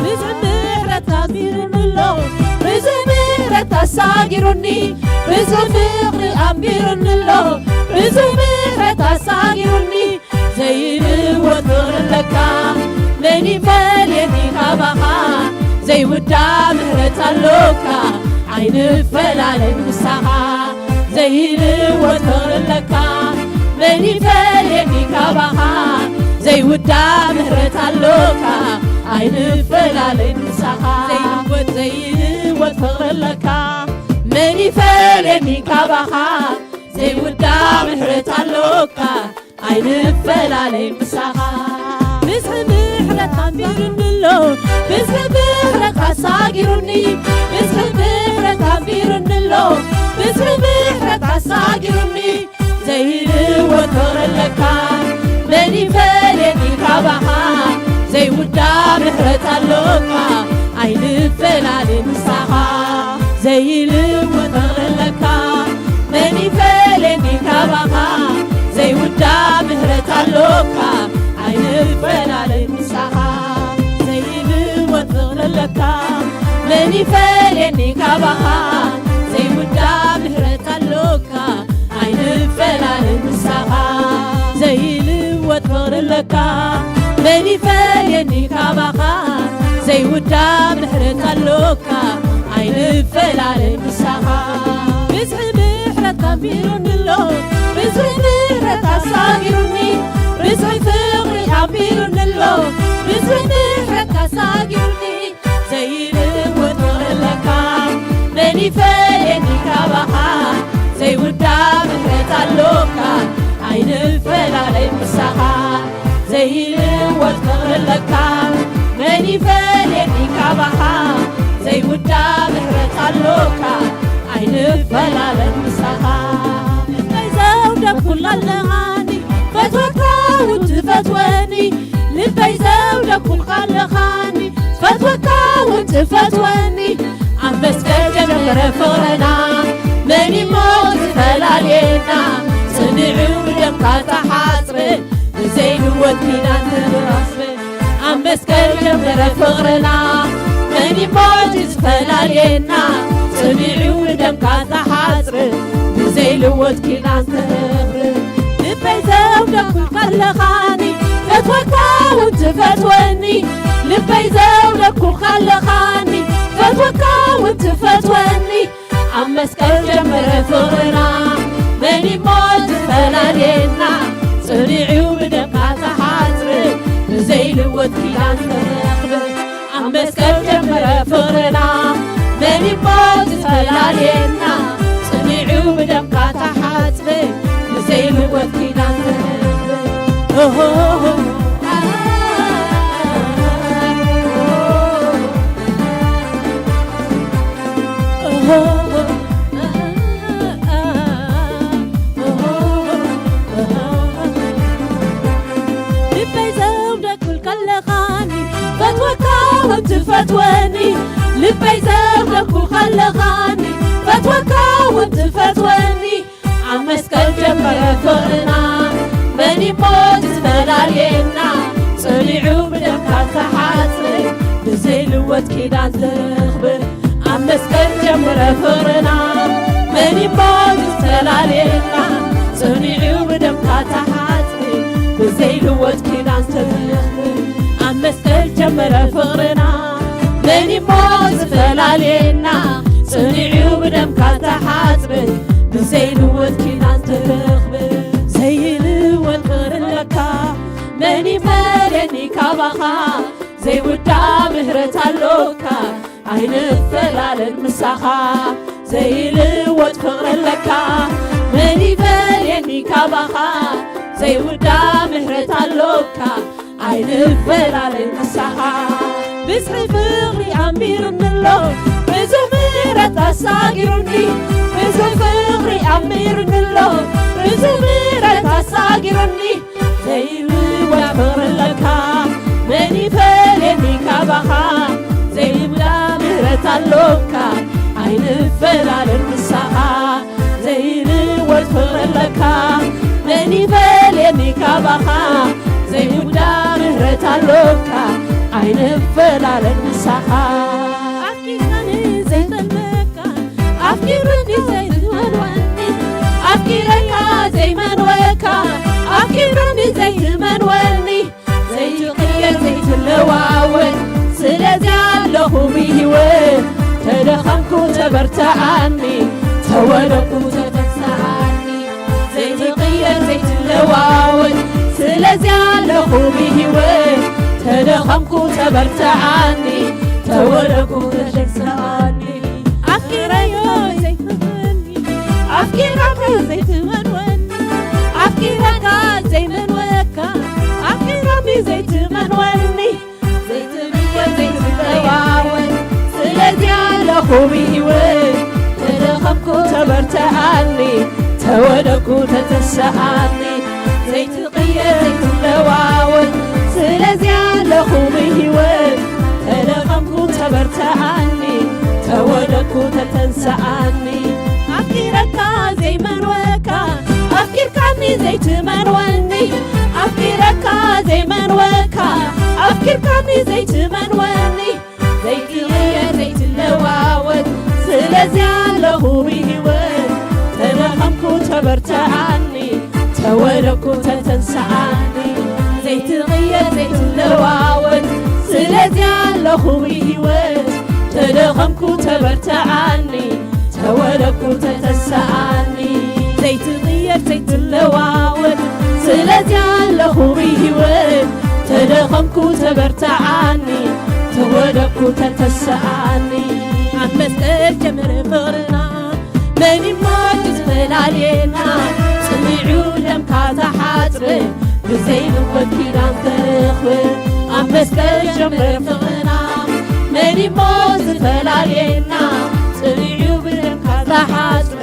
ብዙሕ ምሕረት ኣዝሚሩኒ ኣሎ። ብዙሕ ምሕረት ኣሳጊሩኒ። ብዙሕ ፍቕሪ ኣንቢሩኒ ኣሎ። ብዙሕ ምሕረት ኣሳጊሩኒ። ዘይልወጥ ፍቕሪ ኣለካ። መን ይፈልየኒ ካባኻ? ዘይውዳእ ምሕረት ኣሎካ። ኣይንፈላለን ምሳኻ። ዘይልወጥ ፍቕሪ ኣለካ። መን ይፈልየኒ ካባኻ? ዘይውዳእ ምሕረት ኣሎካ። ኣይንፈላለን ምሳኻ። ዘይልወጥ ዘይልወጥ ፍቕሪ ኣለካ። መን ይፈልየኒ ካባኻ? ዘይውዳእ ምሕረት ኣሎካ። ኣይንፈላለይ ምሳኻ። ብዝሒ ምሕረት ኣንቢሩኒ ኣሎ። ብዝሒ ምሕረት ኣሳጊሩኒ። ብዝሒ ምሕረት ኣንቢሩኒ ኣሎ። ብዝሒ ምሕረት ኣሳጊሩኒ። ዘይልወጥ ፍቕሪ ኣለካ። መን ይፈልየኒ ካባኻ? ዘይውዳእ ምሕረት ኣሎካ። ኣይንፈላለይ ምሳኻ። ዘይልወጥ ፍቕሪ ኣለካ። መን ይፈልየኒ ካባኻ? ዘይውዳእ ምሕረት ኣሎካ። ኣይንፈላለይ ምሳኻ። ዘይልወጥ ፍቕሪ ኣለካ። መን ይፈልየኒ ካባኻ? ዘይውዳእ ምሕረት ኣሎካ። ኣይንፈላለይ ምሳኻ። ዘይልወጥ ፍቕሪ ኣለካ። መን ይፈልየኒ ካባኻ? ዘይውዳእ ምሕረት ኣሎካ። ኣይንፈላለይ ምሳኻ። ብዝሒ ምሕረት ኣንቢሩኒ ኣሎ። ብዝሒ ምሕረት ኣሳጊሩኒ። ብዝሒ ፍቕሪ ኣንቢሩኒ ኣሎ። ብዝሒ ምሕረት ኣሳጊሩኒ። ዘይልወጥ ፍቕሪ ኣለካ። መን ይፈልየኒ ካባኻ? ዘይውዳእ ምሕረት ኣሎካ። ኣይንፈላለይ ምሳኻ። ዘይልወጥ ፍቕሪ ኣለካ። መን ይፈልየኒ ካባኻ? ዘይውዳእ ምሕረት ኣሎካ። ኣይንፈላለን ምሳኻ። ልበይ ዘውደኩልካ ኣለኻኒ። ፈትወካ እውን ትፈትወኒ። ልበይ ዘውደኩልካ ኣለኻኒ። ፈትወካ እውን ትፈትወኒ። ኣብ መስቀል ጀመረ ፍቕርና። መን እሞ ዝፈላልየና? ጽኒዑ ብደምካ ተሓጽረ። ብዘይልወጥ ኪዳን ተራስበ። ኣብ መስቀል ጀመረ ፍቕርና። መን እሞ ዝፈላልየና? ጽኒዑ ብደምካ ተሓጽረ። ብዘይልወጥ ኪዳን ተረኽበ። ልበይ ዘውደኩልካ ኣለኻኒ። ፈትወካ እውን ትፈትወኒ። ልበይ ዘውደኩልካ ኣለኻኒ። ፈትወካ እውን ትፈትወኒ። ኣብ መስቀል ጀመረ ፍቕርና። መን እሞ ዝፈላልየና? ጽኒዑ ብደምካ ተሓጽረ። ብዘይልወጥ ኪዳን ተረኽበ። ኣብ መስቀል ጀመረ ፍቕርና። መን እሞ ዝፈላልየና? ጽኒዑ ብደምካ ተሓጽበ። ብዘይልወጥ ኪዳን ተረኽበ። ኦሆ። ልበይ ዘውደኩልካ ኣለኻኒ። ፈትወካ እውን ትፈትወኒ። ልበይ ዘውደኩልካ ኣለኻኒ። ፈትወካ እውን ትፈትወኒ። ኣብ መስቀል ጀመረ ፍቕርና። መን እሞ ዝፈላልየና? ጽኒዑ ብደምካ ተሓጽረ። ብዘይልወጥ ኪዳን ተረኽበ። ኣብ መስቀል ጀመረ ፍቕርና። መን እሞ ዝፈላልየና? ጽኒዑ ብደምካ ተሓጽረ። ብዘይልወጥ ኪዳን ተረኽበ። ኣብ መስቀል ጀመረ ፍቕርና። መን እሞ ዝፈላልየና? ጽኒዑ ብደምካ ተሓጽበ። ብዘይልወጥ ኪዳን ተረኽበ። ዘይልወጥ ፍቕሪ ኣለካ። መን ይፈልየኒ ካባኻ? ዘይውዳእ ምህረት ኣሎካ። ኣይንፈላለን ምሳኻ። ዘይልወጥ ፍቕሪ ኣለካ። መን ይፈልየኒ ካባኻ? ዘይውዳእ ምህረት ኣሎካ። ኣይንፈላለን ምሳኻ። ብዝሒ ፍቕሪ ኣንቢሩኒ ኣሎ። ብዙሕ ምህረት ኣሳጊሩኒ። ብዙሕ ፍቕሪ ኣንቢሩ ፈላለን ምሳኻ ዘይልወጥ ፍቕሪ ኣለካ። መን ይፈልየኒ ካባኻ? ዘይውዳ ምህረት ኣሎካ። ኣይንፈላለን ምሳኻ። ኣፍቂርካኒ ዘይጠልመካ፣ ኣፍቂሩኒ ዘይትመንወኒ፣ ኣፍቂረካ ዘይመንወካ፣ ኣፍቂሩኒ ዘይትመንወኒ፣ ዘይትቕየር ዘይትለዋወጥ፣ ስለዚ ኣለኹ ብህይወት። ተደኸምኩ ተበርትዓኒ፣ ተወደኩ ተተንስኣኒ፣ ዘይትቕየር ዘይትለዋወጥ፣ ስለዚ ኣለኹ ብህይወት። ተደኸምኩ ተበርትዓኒ፣ ተወደኩ ተተንስኣኒ። ኣፍቂረዮ ዘይትመንወኒ፣ ኣፍቂረካ ዘይትመንወኒ፣ ኣፍቂረካ ዘይመንወካ፣ ኣፍቂራኒ ዘይትመንወኒ፣ ዘይትብየን ዘይትለዋወጥ፣ ስለዚ ኣለኹ ብህይወት። ተደኸምኩ ተበርትዓኒ፣ ተወደኩ ተተንስኣኒ፣ ዘይትቕየር ዘይትለዋወጥ፣ ስለዚ ኣለኹ ብህይወት። ተደኸምኩ ተበርትዓኒ፣ ተወደኩ ተተንስኣኒ። ኣፍቂረካ ዘይመንወካ፣ ኣፍቂርካኒ ዘይትመንወኒ፣ ኣፍቂረካ ዘይመንወካ፣ ኣፍቂርካኒ ዘይትመንወኒ፣ ዘይትቕየር ዘይትለዋወጥ፣ ስለዚ ኣለኹ ብህይወት። ተደኸምኩ ተበርትዓኒ፣ ተወደኩ ተተንስኣኒ፣ ዘይትቕየር ዘይትለዋወጥ፣ ስለዚ ኣለኹ ብህይወት። ተደኸምኩ ተበርትዓኒ፣ ተወደኩ ተተንስኣኒ፣ ዘይትቕየር ዘይትለዋወጥ፣ ስለዚ ኣለኹ ብህይወት። ተደኸምኩ ተበርትዓኒ፣ ተወደኩ ተተንስኣኒ። ኣብ መስቀል ጀመረ ፍቕርና፣ መን እሞ እዩ ዝፈላልየና? ጽኒዑ ደምካ ተሓጽበ፣ ብዘይልወት ኪዳን ተረኽበ። ኣብ መስቀል ጀመረ ፍቕርና፣ መን እሞ ዝፈላልየና? ጽኒዑ ብደምካ ተሓጽበ፣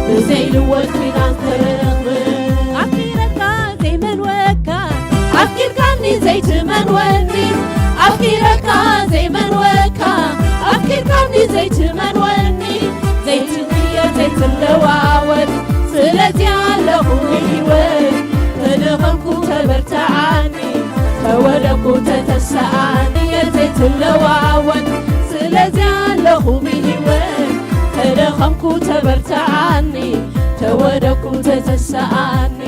ብዘይልወት ኪዳን ተረኽበ። ኣፍቂረካ ዘይመንወካ፣ ኣፍቂርካኒ ዘይትመንወኒ፣ ኣፍቂረካ ዘይመንወካ፣ ኣፍቂርካኒ ዘይትመንወኒ፣ ዘይትቕየር ዘይትለዋወጥ፣ ስለዚ ኣለኹ ብህይወት። ተደኸምኩ ተበርትዓኒ፣ ተወደኩ ተተንስኣኒ፣ ዘይትለዋወጥ፣ ስለዚ ኣለኹ ብህይወት። ተደኸምኩ ተበርትዓኒ፣ ተወደኩ ተተንስኣኒ፣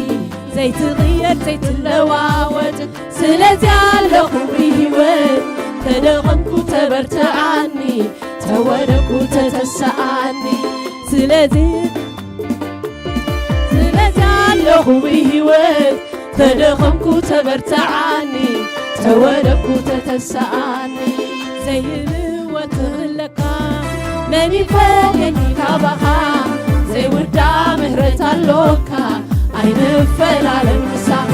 ዘይትቕየር ዘይትለዋወጥ፣ ስለዚ ኣለኹ ብህይወት። ተደኸምኩ ተበርትዓኒ፣ ተወደኩ ተተንስኣኒ፣ ስለዚ፣ ስለዚ ኣለኹ ብህይወት። ተደኸምኩ ተበርትዓኒ፣ ተወደኩ ተተንስኣኒ፣ ዘይልወጥ ኣለካ። መን ይፈልየኒ ካባኻ? ዘይውዳ ምህረት ኣሎካ፣ ኣይንፈላለን ምሳኻ።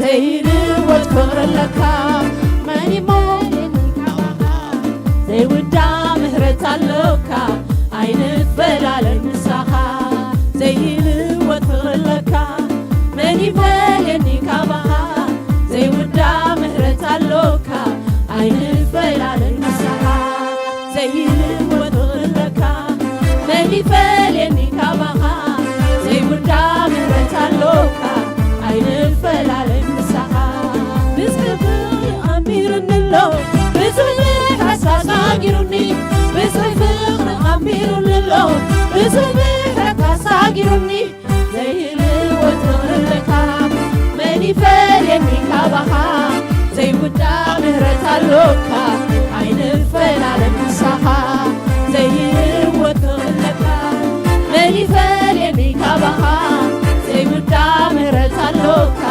ዘይልወጥ ፍቕሪ ኣለካ፣ መን ይፈልየኒ ካባኻ? ዘይውዳ ምህረት ኣሎካ፣ ኣይንፈላለን ምሳኻ። ዘይልወጥ ፍቕሪ ኣለካ፣ መን ይፈልየኒ ካባኻ? ዘይውዳ ምህረት ኣሎካ፣ ኣይንፈላለን ምሳኻ። ዘይልወጥ ፍቕሪ ኣለካ፣ መን ይፈልየኒ ካባኻ? ዘይውዳ ምህረት ኣሎካ፣ ኣይንፈላለን ምሳኻ። ብዝሒ ፍቕሪ ኣንቢሩኒ ኣሎ፣ ብዙሕ መከራ ተሳጊሩኒ። ብዝሒ ፍቕሪ ኣንቢሩኒ ኣሎ፣ ብዙሕ መከራ ተሳጊሩኒ። ዘይልወጥ ፍቕሪ ኣለካ፣ መን ይፈልየኒ ካባኻ? ዘይውዳ ምህረት ኣሎካ፣ ኣይንፈላለን ምሳኻ። ዘይልወጥ ፍቕሪ ኣለካ፣ መን ይፈልየኒ ካባኻ? ዘይውዳ ምህረት ኣሎካ፣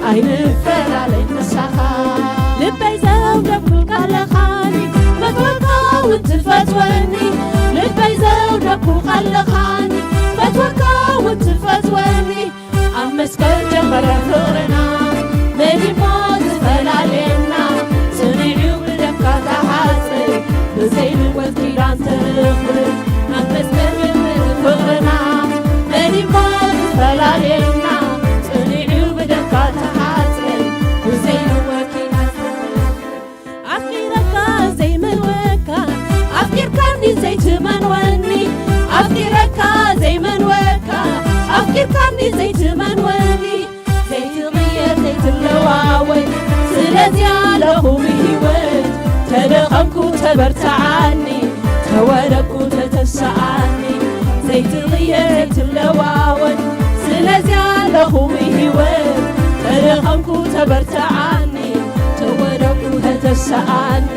ኣይንፈላለን ምሳኻ። ልበይ ዘውደብኩልካ ኣለኻኒ፣ ፈትወካ እውን ትፈትወኒ። ልበይ ዘውደብኩልካ ኣለኻኒ፣ ፈትወካ እውን ትፈትወኒ። ኣብ መስቀል ጀመረ ፍቕርና፣ መን እሞ ዝፈላልየና? ጽኒዑ ብደምካ ተሓጽበ፣ ብዘይልወጥ ኪዳን ተረኽበ። ኣብ መስቀል ጀመረ ፍቕርና፣ መን እሞ ዝፈላልየና? ጽኒዑ ብደምካ ተሓጽበ፣ ብዘይልወጥ ኪዳን ተረኽበ። ኣፍቂረካ ዘይመንወካ፣ ኣፍቂርካኒ ዘይትመንወኒ፣ ኣፍቂረካ ዘይመንወካ፣ ኣፍቂርካኒ ዘይትመንወኒ፣ ዘይትቕየር ዘይትለዋወጥ፣ ስለዚ ኣለኹ ብህይወት። ተደኸምኩ ተበርትዓኒ፣ ተወደቅኩ ተተስኣኒ፣ ዘይትቕየር ዘይትለዋወጥ፣ ስለዚ ኣለኹ ብህይወት። ተደኸምኩ ተበርትዓኒ፣ ተወደቅኩ ተተስኣኒ።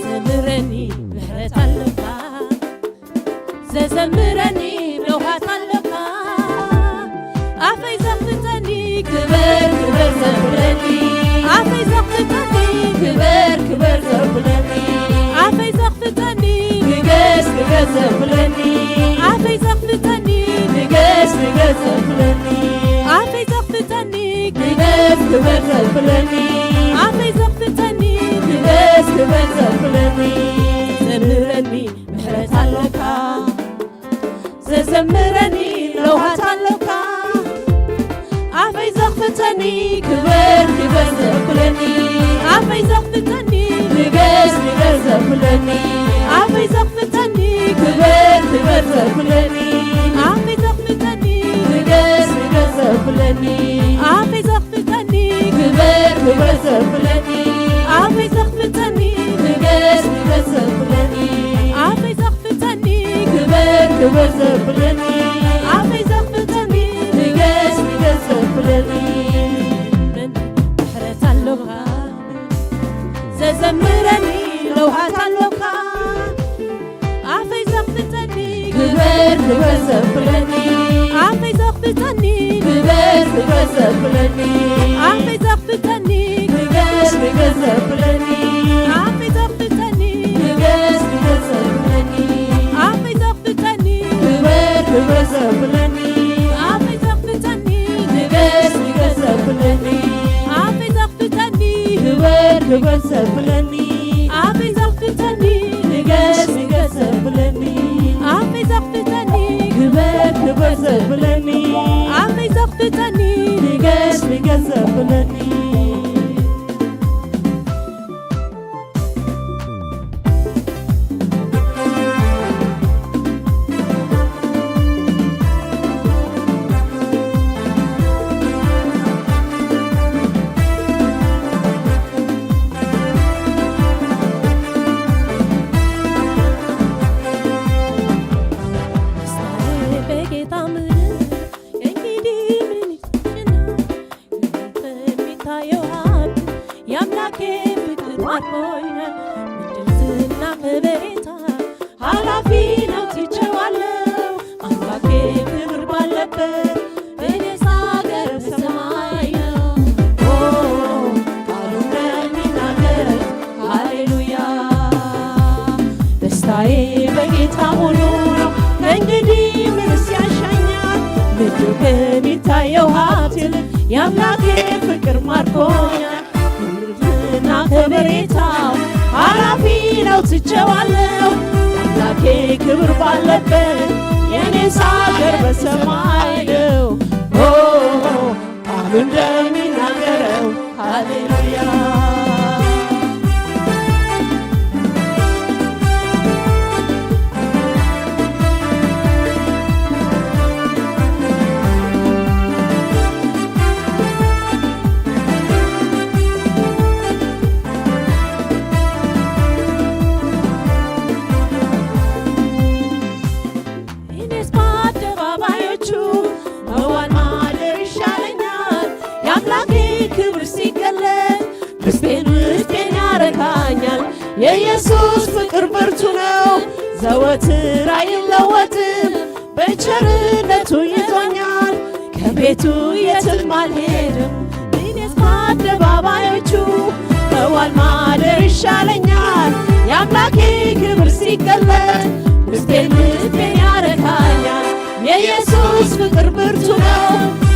ዘምረኒ ምሕረት ኣለካ፣ ዘዘምረኒ ለውሃት ኣለካ። ኣፈይ ዘኽፍተኒ ክበር ክበር ዘብለኒ፣ ኣፈይ ዘኽፍተኒ ክበር ክበር ዘብለኒ፣ ኣፈይ ዘኽፍተኒ ንገስ ንገስ ዘብለኒ፣ ኣፈይ ዘኽፍተኒ ንገስ ንገስ ዘብለኒ፣ ኣፈይ ዘኽፍተኒ ንገስ ክበር ዘብለኒ፣ ኣፈይ ዘኽፍተኒ ንገስ ክበር ዘብለኒ። ዘምረኒ ምሕረት ኣለካ፣ ዘዘምረኒ ለውሃት ኣለካ። ኣፈይ ዘኽፍተኒ ክበር ክበር ዘብለኒ፣ ኣፈይ ዘኽፍተኒ ንገስ ንገስ ዘብለኒ፣ ኣፈይ ዘኽፍተኒ ክበር ክበር ዘብለኒ፣ ኣፈይ ዘኽፍተኒ ንገስ ንገስ ዘብለኒ፣ ኣፈይ ዘኽፍተኒ ክበር ክበር ዘብለኒ፣ ኣፈይ ዘኽፍተኒ ንገስ ንገስ ዘብለኒ፣ ኣፈይ ዘኽፍተኒ ክበር ክበር ዘብለኒ፣ ኣፈይ ዘኽፍተኒ ንገስ ንገስ ዘብለኒ። ምሕረት ኣለካ፣ ዘዘምረኒ ለውሃት ኣለካ። ኣፈይ ዘኽፍተኒ ክበር ክበር ዘብለኒ፣ ኣፈይ ዘኽፍተኒ ክበር ክበር ዘብለኒ፣ ኣፈይ ዘኽፍተኒ ንገስ ንገስ ዘብለኒ፣ ኣፈይ ዘኽፍተኒ ንገስ ንገስ ዘብለኒ፣ ኣፈይ ዘኽፍተኒ ክበር ክበር ዘብለኒ፣ ኣፈይ ዘኽፍተኒ ንገስ ንገስ ዘብለኒ፣ ኣፈይ ዘኽፍተኒ ክበር ክበር ዘብለኒ፣ ኣፈይ ዘኽፍተኒ ንገስ ንገስ ዘብለኒ፣ ኣፈይ ዘኽፍተኒ ክበር ክበር ዘብለኒ፣ ኣፈይ ዘኽፍተኒ ንገስ ንገስ ዘብለኒ። በጌታ ምሕረት ከእንግዲህ ምን ይሸሸናል? ከሚታየው ሀብት የአምላኬ ፍቅር ማርኮኛል። ምድር ዝና ከበሬታ ኃላፊ ነው ትቼዋለሁ። አምላኬ ክብር ባለበት እኔስ አገር በሰማይ ነው። ኦ፣ ቃሉ እንደሚናገር ሃሌሉያ። ደስታዬ በጌታ ሙሉ ነው። ከእንግዲህ ምንስ ያሻኛል? ምድር ከሚታየው ሀብት ይልቅ የአምላኬ ፍቅር ማርኮኛል። ክብርና ከበሬታው ኃላፊ ነው ትቼዋለሁ። አምላኬ ክብር ባለበት የኔስ አገር በሰማይ ነው። ኦ፣ ቃሉ እንደሚናገረው ሃሌሉያ። እኔስ በአደባባዮቹ መዋል ማደር ይሻለኛል። የአምላኬ ክብር ሲገለጥ ልቤን ውስጤን ያረካኛል። የኢየሱስ ፍቅር ብርቱ ነው፣ ዘወትር አይለወጥም። በቸርነቱ ይዞኛል፣ ከቤቱ የትም አልሄድም። እኔስ በአደባባዮቹ መዋል ማደር ይሻለኛል። የአምላኬ ክብር ሲገለጥ ውስጤን ልቤን ያረካኛል። የኢየሱስ ፍቅር ብርቱ ነው፣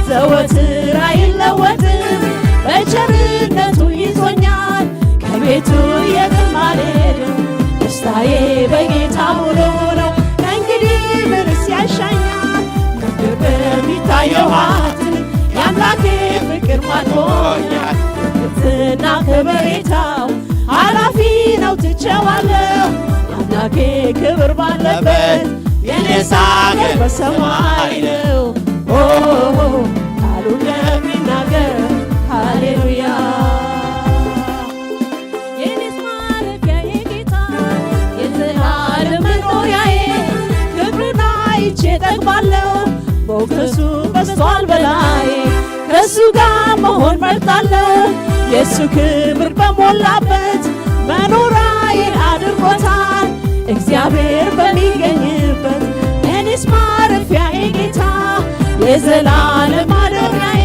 ዘወትር አይለወጥም። በቸርነቱ ይዞኛል፣ ከቤቱ የትም አልሄድም። አየ በጌታ ሙሉ ነው። ከእንግዲህ ምንስ ያሻኛል? ምድር በሚታየው ሀብት የአምላኬ ፍቅር ማርኮኛል። ትሕትና ከበሬታው ኃላፊ ነው ትቼዋለሁ። አምላኬ ክብር ባለበት የኔስ ሀገር በሰማይ ነው። ኦ ቃሉ እንደሚናገር ሃሌሉያ። የኔስ ማረፊያ የጌታ የዘላለም መኖሪያዬ፣ ክብሩን አይቼ እጠግባለሁ። ሞገሱ በዝቷል በላዬ፣ ከእሱ ጋር መሆን መርጣለሁ። የእሱ ክብር በሞላበት መኖሪያዬን አድርጎታል። እግዚአብሔር በሚገኝበት የኔስ ማረፊያዬ ጌታ የዘላለም ማደሪያዬ፣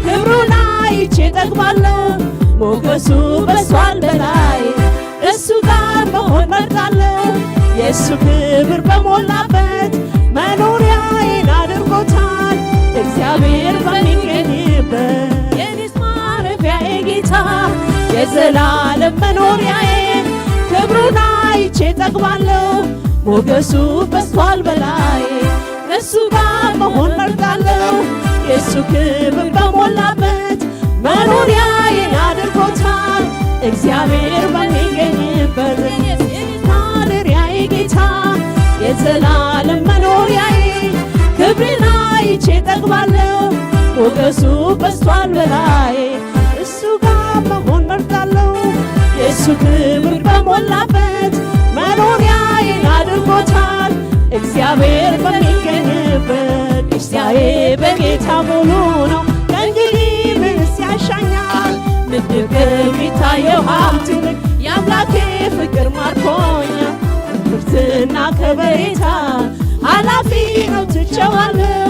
ክብሩን አይቼ እጠግባለሁ። ሞገሱ በዝቷል በላዬ፣ እሱ ጋር መሆን መርጣለሁ። የእሱ ክብር በሞላበት መኖሪያዬን አድርጎታል። እግዚአብሔር በሚገኝበት የኔስ ማረፊያዬ ጌታ የዘላለም መኖሪያዬ፣ ክብሩን አይቼ እጠግባለሁ። ሞገሱ በዝቷል በላዬ፣ ከእሱ ጋር መሆን መርጣለሁ። የእሱ ክብር በሞላበት መኖሪያዬን አድርጎታል። እግዚአብሔር በሚገኝበት ማደሪያዬ ጌታ የዘላለም መኖሪያዬ፣ ክብርን አይቼ እጠግባለሁ። ሞገሱ በዝቷል በላዬ፣ እሱ ጋር መሆን መርጣለሁ። የእሱ ክብር በሞላበት መኖሪያዬን አድርጎታል። እግዚአብሔር በሚገኝበት ደስታዬ በጌታ ሙሉ ነው። ከእንግዲህ ምንስ ያሻኛል? ምድር ከሚታየው ሀብት ይልቅ የአምላኬ ፍቅር ማርኮኛል። ክብርትና ከበሬታ ኃላፊ ነው ትቼዋለሁ።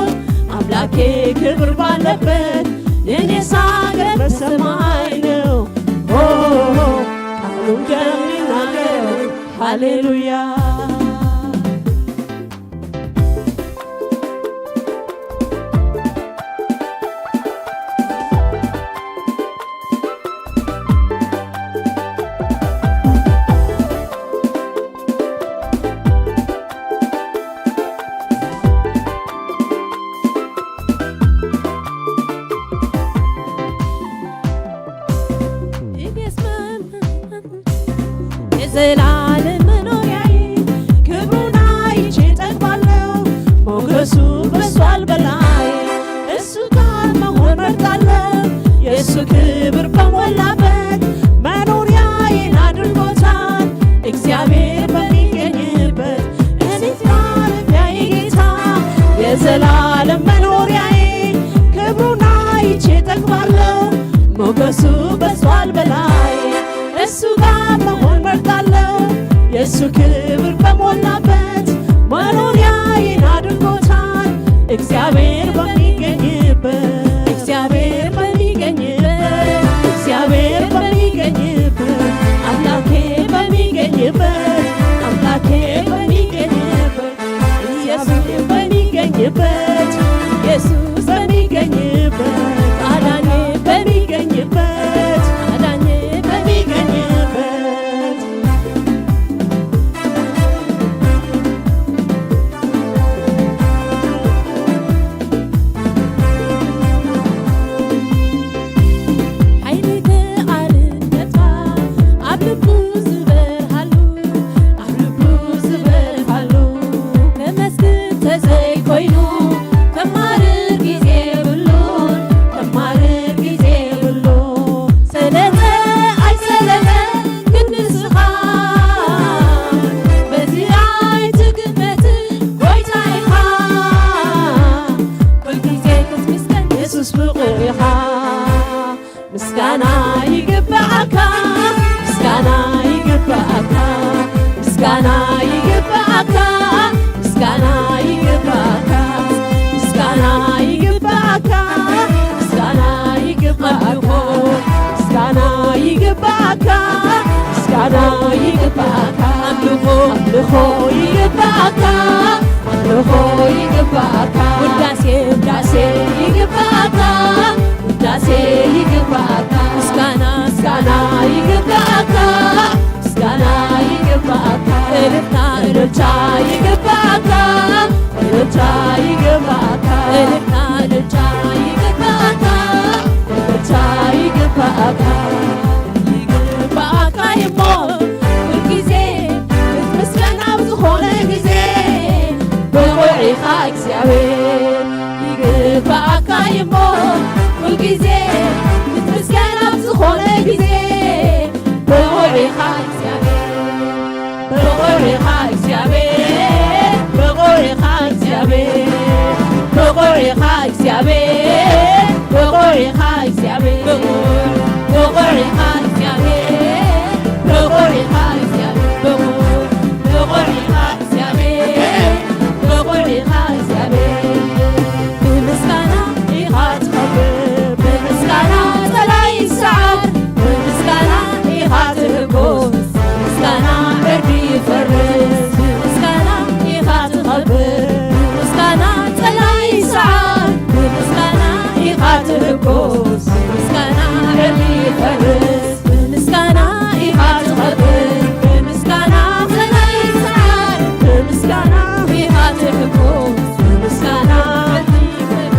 አምላኬ ክብር ባለበት የኔስ ሀገር በሰማይ ነው። ኦ ቃሉ እንደሚናገር ሃሌሉያ። የዘላለም መኖሪያዬ ክብሩን አይቼ እጠግባለሁ። ሞገሱ በዝቷል በላዬ፣ እሱ ጋር መሆን መርጣለሁ። የእሱ ክብር በሞላበት መኖሪያዬን አድርጎታል። እግዚአብሔር በሚገኝበት እኔስ ማረፊያዬ ጌታ የዘላለም መኖሪያዬ ክብሩን አይቼ እጠግባለሁ። ሞገሱ በዝቷል በላዬ፣ እሱ ጋር መሆን መርጣለሁ። የእሱ ክብር በሞላበት መኖሪያዬን አድርጎታል። እግዚአብሔር በሚገኝበት፣ እግዚአብሔር በሚገኝበት፣ እግዚአብሔር በሚገኝበት፣ አምላኬ በሚገኝበት፣ አምላኬ በሚገኝበት፣ ኢየሱስ በሚገኝበት፣ ኢየሱስ በሚገኝበት፣ አዳኝ በሚገኝበት፣ አዳኝ በሚገኝበት፣ ሓይሊ ተኣልነታ ኣብ ልቡ ዝበርሃሉ፣ ኣብ ልቡ ዝበርሃሉ፣ ከመስግን ተዘይኮይኑ፣ ከማርር ግዜ የብሉን፣ ከማርር ግዜ የብሉን። ሰለጠ ኣይሰለጠ ግን ንስኻ፣ በዚ ኣይትግመት ጎይታ ኢኻ። ኩልግዜ ክትምስገን የሱስ ፍቑር ኢኻ። ምስጋና ይግብኣካ፣ ምስጋና ይግብኣካ፣ ምስጋና ይግብኣካ፣ ምስጋና ይግብኣካ፣ ምስጋና ይግብኣካ፣ ምስጋና ይግብኣካ፣ ምስጋና ይግብኣካ፣ ምስጋና ይግብኣካ፣ ኣምልኾ፣ ኣምልኾ ይግብኣካ፣ ኣምልኾ ይግብኣካ፣ ውዳሴ፣ ውዳሴ ይግብኣካ፣ ውዳሴ ይግብኣካ፣ ምስጋና፣ ምስጋና ይግብኣካ፣ ምስጋና ይግብኣካ። እግዚኣብሔር ይግባኣካ እሞ፣ ኩልግዜ ክትምስገን ኣብ ዝኾነ ግዜ። ብቑዕ ኢኻ እግዚኣብሔር፣ ብቑዕ ኢኻ እግዚኣብሔር፣ ብቑዕ ኢኻ እግዚኣብሔር፣ ብቑዕ ኢኻ እግዚኣብሔር፣ ብቑዕ ኢኻ እግዚኣብሔር፣ ብቑዕ፣ ብቑዕ ኢኻ እግዚኣብሔር፣ ብቑዕ ኢኻ እግዚኣብሔር፣ ብቑዕ፣ ብቑዕ ኢኻ እግዚኣብሔር፣ ብቑዕ ኢኻ እግዚኣብሔር። ብምስጋና ኢኻ ትኸብር፣ ብምስጋና ጸላኢ ይስዓር፣ ብምስጋና ኢኻ ትህጎስ፣ ብምስጋና ዕርዲ ይፈርስ። ብምስጋና ኢኻ ትኸብር፣ ብምስጋና ጸላኢ ይስዓር፣ ብምስጋና ኢኻ ትህጎስ፣ ብምስጋና ዕርዲ ይፈርስ። ብምስጋና ኢኻ ትኸብር፣ ብምስጋና ጸላኢ ይስዓር፣ ብምስጋና ኢኻ ትህጎስ፣ ብምስጋና ዕርዲ ይፈርስ።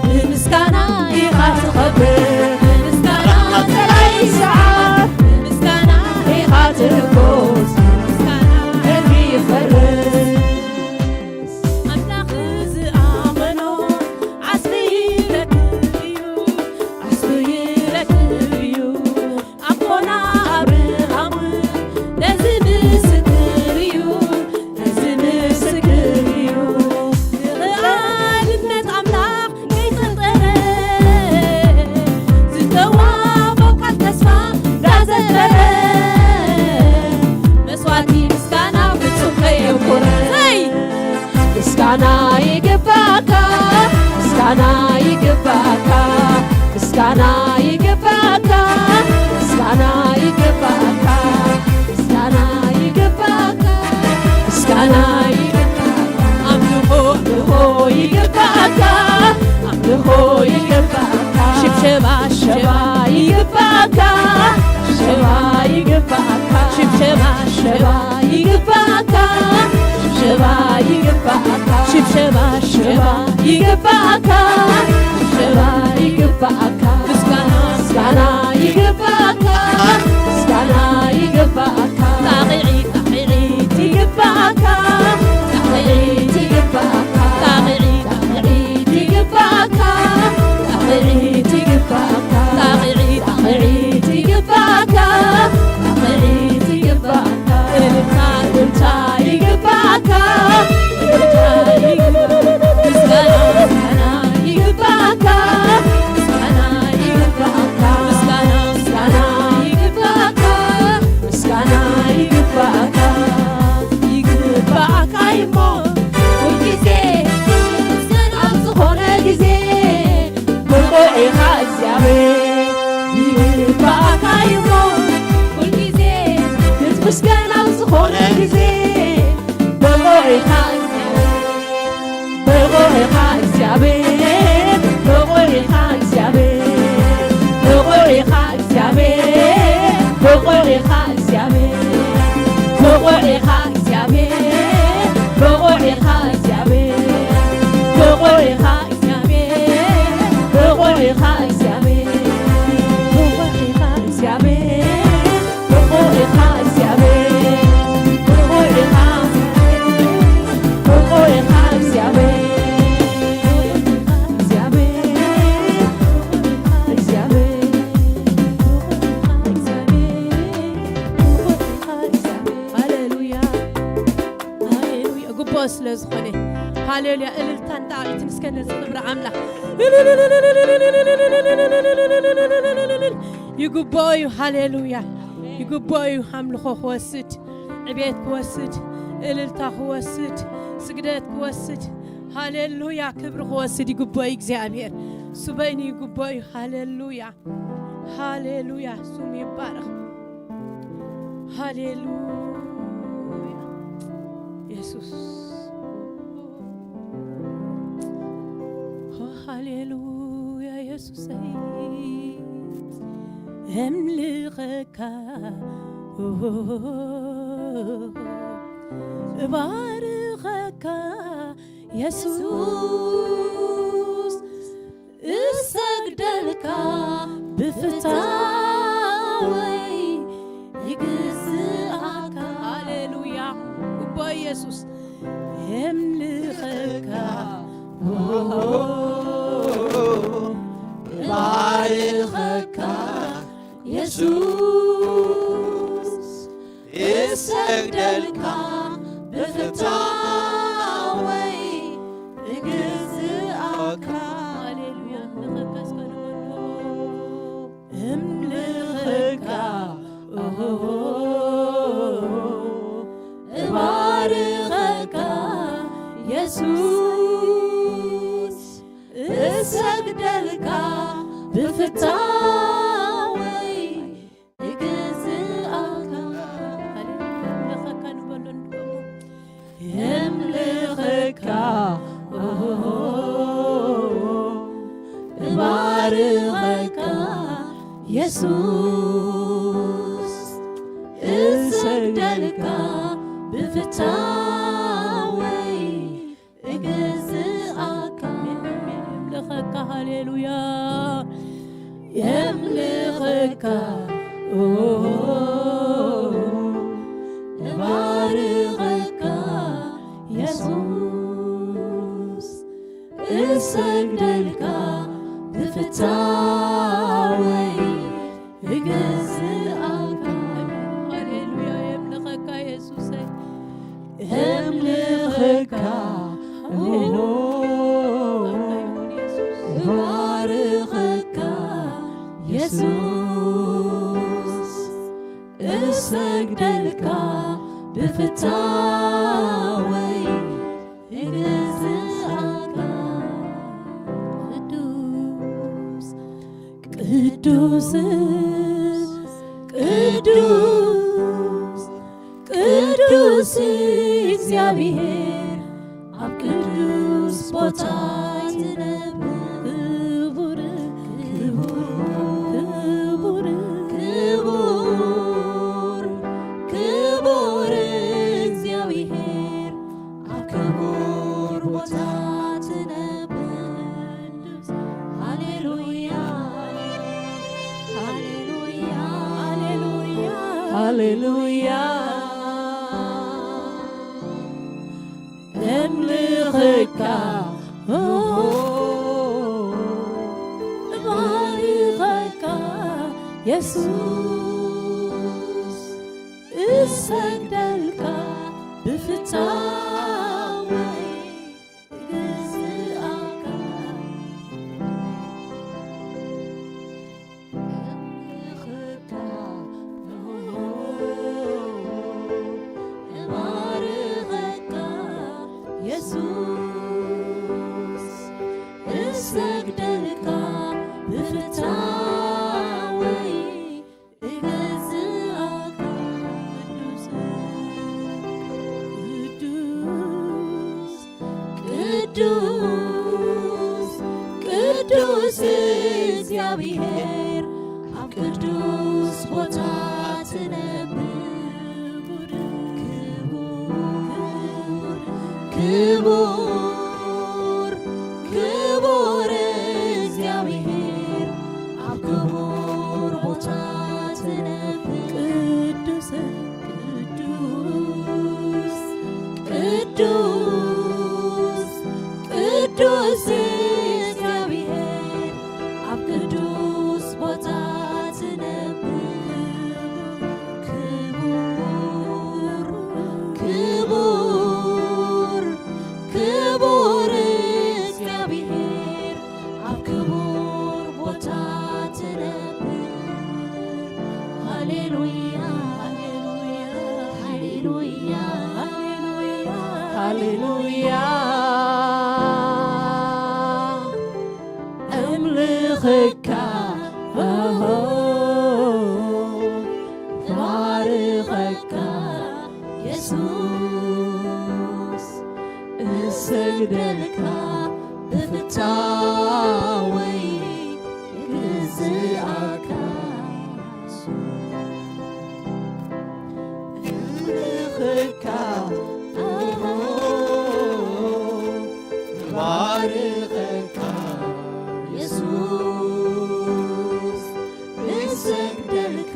ብምስጋና ኢኻ ትኸብር፣ ብምስጋና ጸላኢ ይስዓር፣ ብምስጋና ኢኻ ትህጎስ፣ ብምስጋና ዕርዲ ይፈርስ። ኣምላኽ ዝኣመኖ ዓስቢ ይረክብ እዩ፣ ዓስቢ ይረክብ እዩ። ኣቦና ኣብርሃም እውን ነዚ ምስክር እዩ፣ ነዚ ምስክር እዩ። ንኽኣልነት ኣምላኽ ከይፈጠረ፣ ዝተዋህቦ ቃል ተስፋ እንዳዘከረ፣ መስዋዕቲ ምስጋና ፍጹም ከየንኮረ። ዘይ! ምስጋና ይግባካ፣ ምስጋና ይግባካ፣ ምስጋና ይግባካ፣ ምስጋና ይግባካ፣ ምስጋና ይግባካ፣ ምስጋና ይግባካ። ኣምልኾ፣ ኣምልኾ ይግባካ፣ ኣምልኾ ይግባካ። ሽብሸባ፣ ሽብሸባ ይግባካ፣ ሽብሸባ ይግባካ። ሽብሸባ፣ ሽብሸባ ይግባካ፣ ሽብሸባ ይግባካ። ሽብሸባ፣ ሽብሸባ ይግባካ፣ ሽብሸባ ይግባካ። ምስጋና፣ ምስጋና ይግባካ፣ ምስጋና ይግባካ። ጣቕዒት፣ ጣቕዒት ይግባካ፣ ጣቕዒት ይግባካ። ጣቕዒት፣ ጣቕዒት ይግባካ፣ ጣቕዒት ይግባካ። ጣቕዒት፣ ጣቕዒት ይግባካ፣ ጣቕዒት ይግባካ። እልልታ፣ እልልታ ይግባካ፣ እልልታ ይግባካ። ምስጋና፣ ምስጋና ይግባካ፣ ምስጋና ይግባካ። ምስጋና፣ ምስጋና ይግባካ፣ ምስጋና ይግባካ። ይግባካ እሞ ኩልግዜ ክትምስገን ኣብ ዝኾነ ግዜ። ብቑዕ ኢኻ እግዚኣብሔር፣ ይግባካ እሞ ኩልግዜ ክትምስገን ኣብ ዝኾነ ግዜ። ብቑዕ ኢኻ እግዚኣብሔር፣ ብቑዕ ኢኻ እግዚኣብሔር፣ ብቑዕ ኢኻ እግዚኣብሔር፣ ብቑዕ ኢኻ እግዚኣብሔር፣ ብቑዕ ኢኻ እግዚኣብሔር፣ ብቑዕ ኢኻ እግዚኣብሔር፣ ብቑዕ ኢኻ እግዚኣብሔር፣ ብቑዕ ኢኻ እግዚኣብሔር፣ ብቑዕ ኢኻ እግዚኣብሔር፣ ብቑዕ ኢኻ እግዚኣብሔር፣ ብቑዕ ኢኻ እግዚኣብሔር፣ ብቑዕ ኢኻ እግዚኣብሔር፣ ብቑዕ ኢኻ እግዚኣብሔር፣ ብቑዕ ኢኻ እግዚኣብሔር፣ ብቑዕ ኢኻ እግዚኣብሔር፣ ብቑዕ ኢኻ እግዚኣብሔር፣ ብቑዕ ኢኻ እግዚኣብሔር። ሃሌሉያ፣ ሃሌሉያ። ግቡእ ስለ ዝኾነ፣ ሃሌሉያ። እልልታን ጣቕዒትን እስከ ነዚ ክብሪ ኣምላኽ። ይግብኦ እዩ። ሃሌሉያ። ይግብኦ እዩ። ኣምልኾ ክወስድ፣ ዕቤት ክወስድ፣ እልልታ ክወስድ፣ ስግደት ክወስድ፣ ሃሌሉያ፣ ክብሪ ክወስድ ይግብኦ እዩ እግዚኣብሔር። እሱ በይኑ ይግብኦ እዩ። ሃሌሉያ፣ ሃሌሉያ፣ ስሙ ይባረኽ። ሃሌሉያ፣ የሱስ። ሃሌሉያ፣ የሱሰይ፣ እምልኸካ፣ እባርኸካ፣ የሱስ፣ እሰግደልካ፣ ብፍታወይ ይግዝኣካ። ሃሌሉያ፣ እቦ የሱስ፣ የምልኸካ፣ እሰግደልካ ብፍታወይ እግዝኣካ። ሃሌሉያ። ንኸካስ ከንበሎ እምልኸካ፣ ኦሆ፣ እባርኸካ የሱስ፣ እሰግደልካ ብፍታወይ እግዝኣካ። ሃሌሉያ። እምልኸካ ንበሎ ንድገሞ። እምልኸካ፣ ኦሆ፣ እባርኸካ የሱስ፣ እሰግደልካ ብፍታወይ እግዝኣካ። የምልኸካ፣ ሃሌሉያ። የምልኸካ፣ ኦ፣ እባርኸካ የሱስ፣ እሰግደልካ ብፍታወይ እገዝኣካ። ሃሌሉያ፣ የምልኸካ የሱሰይ። የምልኸካ፣ ኦ፣ እባርኸካ የሱስ፣ እሰግደልካ ብፍታወይ እገዝኣካ። ቅዱስ፣ ቅዱስ፣ ቅዱስ፣ ቅዱስ እግዚኣብሔር ኣብ ቅዱስ ቦታ ትነብር። ክቡር፣ ክቡር፣ ክቡር፣ ክቡር፣ ክቡር እግዚኣብሔር ኣብ ክቡር ቦታ ትነብር። ሃሌሉያ፣ ሃሌሉያ፣ ሃሌሉያ፣ ሃሌሉያ። እምልኸካ፣ ኦ፣ እባርኸካ የሱስ፣ እሰግደልካ ብፍታወይ እገዝኣካ። እምልኸካ፣ እባርኸካ የሱስ፣ እሰግደልካ ብፍታወይ እገዝኣካ። ቅዱስ፣ ቅዱስ፣ ቅዱስ፣ ቅዱስ እግዚኣብሔር ኣብ ቅዱስ ቦታ ትነብር። ክቡር፣ ክቡር፣ ክቡር እግዚኣብሔር ኣብ ክቡር ቦታ ትነብር። ቅዱስ፣ ቅዱስ፣ ቅዱስ፣ ቅዱስ እግዚኣብሔር ኣብ ቅዱስ ቦታ ትነብር። ክቡር፣ ክቡር፣ ክቡር እግዚኣብሔር ኣብ ክቡር ቦታ ትነብር። ሃሌሉያ፣ ሃሌሉያ፣ ሃሌሉያ፣ ሃሌሉያ፣ ሃሌሉያ። እምልኸካ፣ ኦሆ፣ እባርኸካ የሱስ፣ እሰግደልካ ብፍታወይ እግዝኣካ። እምልኸካ፣ ኦሆ፣ እባርኸካ የሱስ፣ እሰግደልካ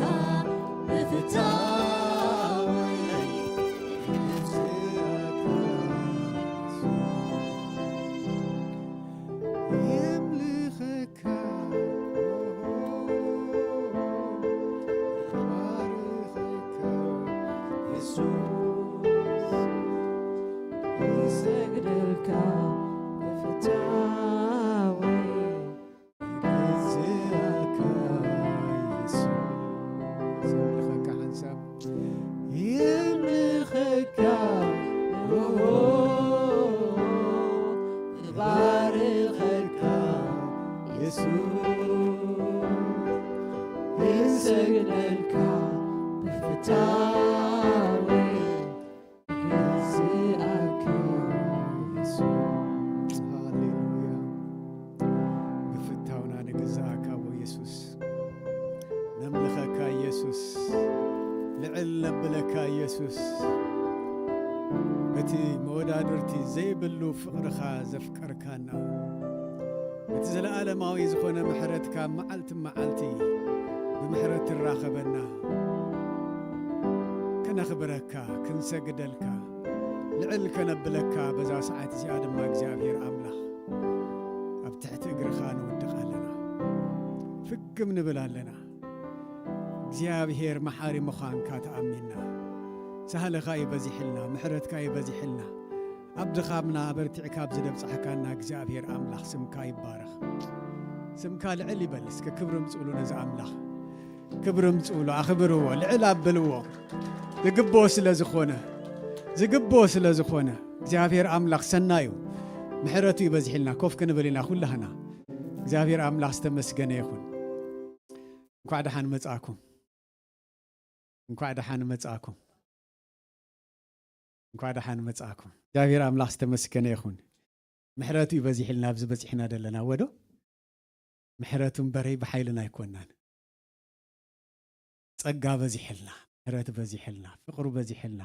ብፍታወይ እግዝኣካ። የምልኸካ፣ እባርኸካ የሱስ፣ እባርኸካ የሱስ፣ እሰግደልካ ብፍታወይ ግዝኣካ የሱስ። ሃሌሉያ። ብፍታውና ንግዝኣካ ኣቦ የሱስ። ነምልኸካ የሱስ። ልዕል ነብለካ የሱስ። በቲ መወዳድርቲ ዘይብሉ ፍቕርኻ ዘፍቀርካና፣ በቲ ዘለኣለማዊ ዝኾነ ምሕረትካ መዓልቲ መዓልቲ ብምሕረት ትራኸበና፣ ከነኽብረካ፣ ክንሰግደልካ፣ ልዕል ከነብለካ በዛ ሰዓት እዚኣ ድማ እግዚኣብሔር ኣምላኽ ኣብ ትሕቲ እግርኻ ንውድቕ ኣለና። ፍግም ንብል ኣለና። እግዚኣብሔር መሓሪ ምዃንካ ተኣሚንና፣ ሳህልኻ እዩ በዚሕልና፣ ምሕረትካ እዩ በዚሕልና። ኣብ ድኻምና ኣበርቲዕካ ኣብ ዝደብጻሕካና እግዚኣብሔር ኣምላኽ ስምካ ይባረኽ። ስምካ ልዕል ይበል። እስከ ክብሪ ምጽእሉ ነዚ ኣምላኽ፣ ክብሪ ምጽእሉ፣ ኣኽብርዎ፣ ልዕል ኣብልዎ። ዝግብኦ ስለ ዝኾነ፣ ዝግብኦ ስለ ዝኾነ እግዚኣብሔር ኣምላኽ ሰናዩ ምሕረቱ ይበዚሕልና። ኮፍ ክንብል ኢና ኩላህና። እግዚኣብሔር ኣምላኽ ዝተመስገነ ይኹን። እንኳዕ ደሓን መጻእኩም። እንኳዕ ደሓን መጻእኩም። እንኳዕ ደሓን መጻእኩም። እግዚኣብሔር ኣምላኽ ዝተመስገነ ይኹን። ምሕረቱ ይበዚሕልና ኣብዚ በጺሕና ዘለና ወዶ። ምሕረቱ እምበረይ ብሓይልና ኣይኮናን። ጸጋ በዚሕልና፣ ምሕረት በዚሕልና፣ ፍቕሩ በዚሕልና።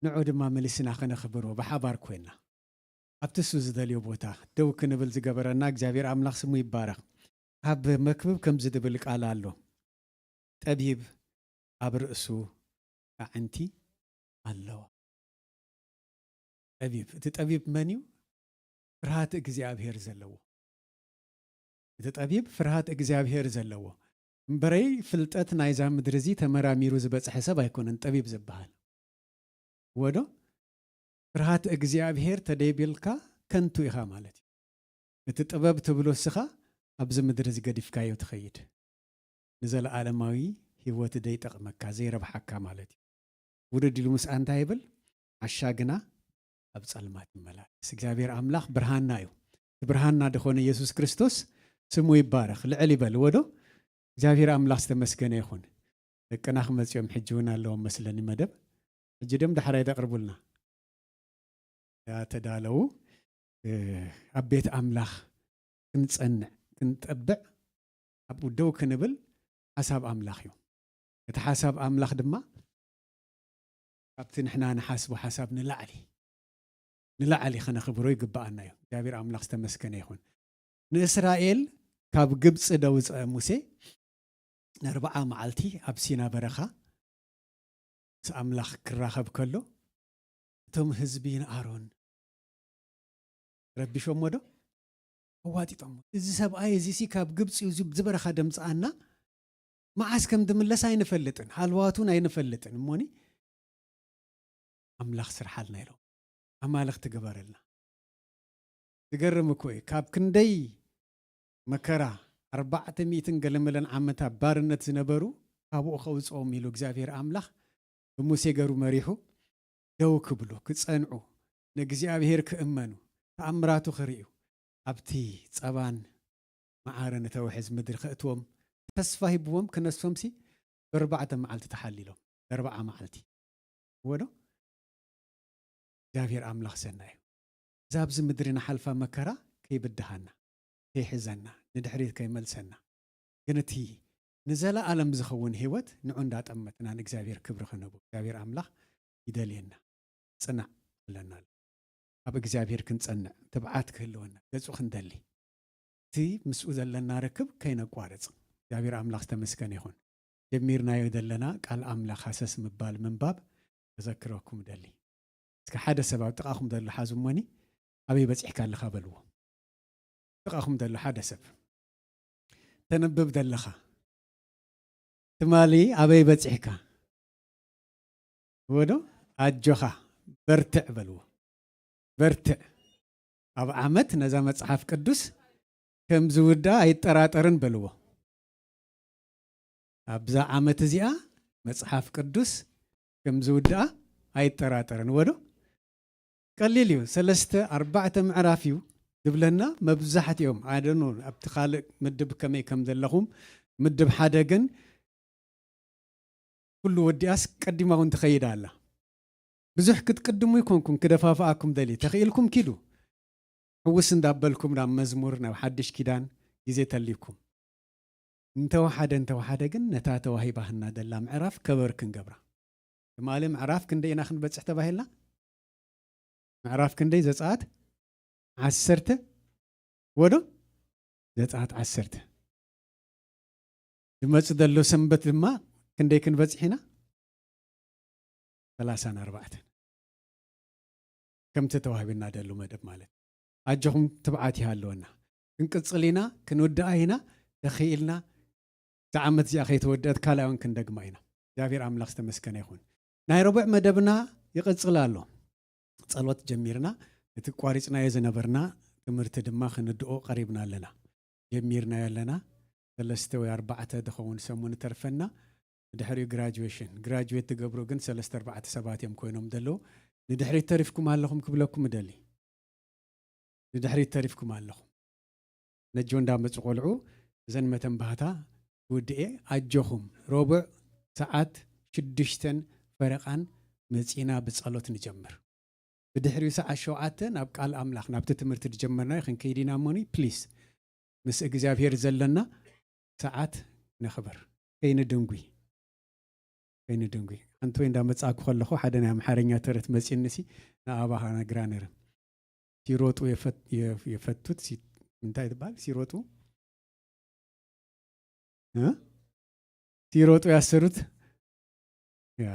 ንዑ ድማ መሊስና ከነኽብሮ ብሓባር ኮይና ኣብቲ እሱ ዝደልዮ ቦታ ደው ክንብል ዝገበረና እግዚኣብሔር ኣምላኽ ስሙ ይባረኽ። ኣብ መክብብ ከምዚ ዝብል ቃል ኣሎ፣ ጠቢብ ኣብ ርእሱ ኣዕንቲ ኣለዋ። ጠቢብ፣ እቲ ጠቢብ መን እዩ? ፍርሃት እግዚኣብሔር ዘለዎ። እቲ ጠቢብ ፍርሃት እግዚኣብሔር ዘለዎ። እምበረይ ፍልጠት ናይዛ ምድሪ እዚ ተመራሚሩ ዝበጽሐ ሰብ ኣይኮነን ጠቢብ ዝበሃል። ወዶ ፍርሃት እግዚኣብሔር ተደይብልካ ከንቱ ኢኻ ማለት እዩ። እቲ ጥበብ ትብሎ እስኻ ኣብዚ ምድሪ እዚ ገዲፍካዮ ትኸይድ። ንዘለኣለማዊ ህይወት ዘይጠቕመካ፣ ዘይረብሓካ ማለት እዩ። ውርድ ኢሉ ምስኣ እንታይ ይብል? ዓሻ ግና ኣብ ጸልማት ይመላለስ። እግዚኣብሔር ኣምላኽ ብርሃንና እዩ። እቲ ብርሃንና ዝኾነ ኢየሱስ ክርስቶስ ስሙ ይባረኽ። ልዕል ይበል። ወዶ እግዚኣብሔር ኣምላኽ ዝተመስገነ ይኹን። ደቅና ክመጽኦም ሕጂ እውን ኣለዎም መስለኒ መደብ። ሕጂ ድም ዳሕራይ ተቕርቡልና። ያ ተዳለዉ፣ እ፣ ኣብ ቤት ኣምላኽ ክንጸንዕ፣ ክንጠብዕ፣ ኣብኡ ደው ክንብል ሓሳብ ኣምላኽ እዩ። እቲ ሓሳብ ኣምላኽ ድማ ካብቲ ንሕና ንሓስቦ ሓሳብ ንላዕሊ፣ ንላዕሊ ከነኽብሮ ይግብኣና እዩ። እግዚኣብሔር ኣምላኽ ዝተመስገነ ይኹን። ንእስራኤል ካብ ግብጺ ደውፀ ሙሴ ንኣርብዓ መዓልቲ ኣብ ሲና በረኻ ምስ ኣምላኽ ክራኸብ ከሎ፣ እቶም ህዝቢ ንኣሮን ረቢሾሞ ዶ? ኣዋጢጦሞ። እዚ ሰብኣይ እዚ ሲ ካብ ግብጺ እዩ፣ እዚ በረኻ ደምጽኣና፣ መዓስ ከም ድምለስ ኣይንፈልጥን፣ ሃልዋቱን ኣይንፈልጥን። እሞኒ ኣምላኽ ስርሓልና ኢሎም። ኣማልኽቲ ግበረልና። ዝገርም እኮ እዩ። ካብ ክንደይ መከራ፣ ኣርባዕተ ሚእትን ገለመለን ዓመታት ባርነት ዝነበሩ፣ ካብኡ ከውጽኦም ኢሉ እግዚኣብሔር ኣምላኽ ብሙሴ ገሩ መሪሑ፣ ደው ክብሉ፣ ክጸንዑ፣ ንእግዚኣብሔር ክእመኑ፣ ተኣምራቱ ክርእዩ፣ ኣብቲ ጸባን መዓርን እተውሕዝ ምድሪ ከእትዎም ተስፋ ሂብዎም ክነሶምሲ፣ ብኣርባዕተ መዓልቲ ተሓሊሎም። ብኣርብዓ መዓልቲ። እወ ዶ? እግዚኣብሔር ኣምላኽ ሰናይ እዩ። እዛ ኣብዚ ምድሪ ንሓልፋ መከራ ከይብድሃና፣ ከይሕዘና፣ ንድሕሪት ከይመልሰና። ግን እቲ ንዘለኣለም ዝኸውን ህይወት ንዑ እንዳጠመትና ንእግዚኣብሔር ክብሪ ክንህቦ እግዚኣብሔር ኣምላኽ ይደልየና። ጽናዕ ኣለና። ኣብ እግዚኣብሔር ክንጸንዕ ትብዓት ክህልወና፣ ገጹ ክንደሊ፣ እቲ ምስኡ ዘለና ርክብ ከይነቋርጽ። እግዚኣብሔር ኣምላኽ ዝተመስገነ ይኹን። ጀሚርናዮ ዘለና ቃል ኣምላኽ ሃሰስ ምባል ምንባብ ከዘክረኩም እደሊ። እስከ ሓደ ሰብ ኣብ ጥቓኹም ዘሎ ሓዙ እሞኒ፣ ኣበይ በጺሕካ ኣለኻ በልዎ። ጥቓኹም ዘሎ ሓደ ሰብ ተንብብ ዘለኻ ትማሊ ኣበይ በጺሕካ? እወ ዶ? ኣጆኻ በርትዕ በልዎ። በርትዕ። ኣብ ዓመት ነዛ መጽሓፍ ቅዱስ ከም ዝውድኣ ኣይጠራጠርን በልዎ። ኣብዛ ዓመት እዚኣ መጽሓፍ ቅዱስ ከም ዝውድኣ ኣይጠራጠርን ወዶ ቀሊል እዩ። ሰለስተ ኣርባዕተ ምዕራፍ እዩ ዝብለና። መብዛሕትኦም ኣደኑ ኣብቲ ካልእ ምድብ ከመይ ከም ዘለኹም፣ ምድብ ሓደ ግን ኩሉ ወዲኣስ ቀዲማ እውን ትኸይድ ኣላ። ብዙሕ ክትቅድሙ ይኮንኩም ክደፋፍኣኩም ደሊ፣ ተኽኢልኩም ኪዱ። ሕውስ እንዳበልኩም ናብ መዝሙር፣ ናብ ሓድሽ ኪዳን ግዜ ተልይኩም። እንተወሓደ እንተወሓደ ግን ነታ ተዋሂባህና ደላ ምዕራፍ ከበር ክንገብራ። ትማሊ ምዕራፍ ክንደይ ኢና ክንበፅሕ ተባሂልና? ምዕራፍ ክንደይ? ዘፀኣት ዓሰርተ ወዶ? ዘፀኣት ዓሰርተ። ዝመፅ ዘሎ ሰንበት ድማ ክንደይ ክንበፅሕ ኢና? ሰላሳን ኣርባዕተን። ከምቲ ተዋሂብና ደሉ መደብ ማለት። ኣጆኹም ትብዓት ይሃለወና። ክንቅፅል ኢና፣ ክንውድኣ ኢና፣ ተኽኢልና። እዛ ዓመት እዚኣ ከይተወደአት ካልኣይ እውን ክንደግማ ኢና። እግዚኣብሔር ኣምላኽ ዝተመስገነ ይኹን። ናይ ረቡዕ መደብና ይቕጽል ኣሎ። ጸሎት ጀሚርና፣ እቲ ቋሪጽናዮ ዝነበርና ትምህርቲ ድማ ክንድኦ ቀሪብና ኣለና። ጀሚርናዮ ኣለና። ሰለስተ ወይ ኣርባዕተ ዝኸውን ሰሙን ተርፈና። ድሕሪኡ ግራጁዌሽን። ግራጁዌት ትገብሩ ግን ሰለስተ ኣርባዕተ ሰባት እዮም ኮይኖም ዘለዉ። ንድሕሪት ተሪፍኩም ኣለኹም ክብለኩም እደሊ። ንድሕሪት ተሪፍኩም ኣለኹም። ነጆ እንዳመጹ ቆልዑ እዘን መተንባህታ ውድኤ ኣጆኹም። ረቡዕ ሰዓት ሽዱሽተን ፈረቓን መጺና ብጸሎት ንጀምር። ብድሕሪኡ ሰዓት ሸውዓተ ናብ ቃል ኣምላኽ፣ ናብቲ ትምህርቲ ዝጀመርናዮ ክንከይድ ኢና እሞኒ፣ ፕሊስ፣ ምስ እግዚኣብሔር ዘለና ሰዓት ነኽብር። ከይንድንጉይ፣ ከይንድንጉይ። ሓንቲ ወይ እንዳመጻእኩ ከለኹ ሓደ ናይ ኣምሓርኛ ተረት መጺእኒሲ ንኣባኻ ነግራ ነይረ። ሲሮጡ የፈት-፣ የ-፣ የፈቱት ሲ-፣ እንታይ ትበሃል? ሲሮጡ? እ? ሲሮጡ ያሰሩት? ያ።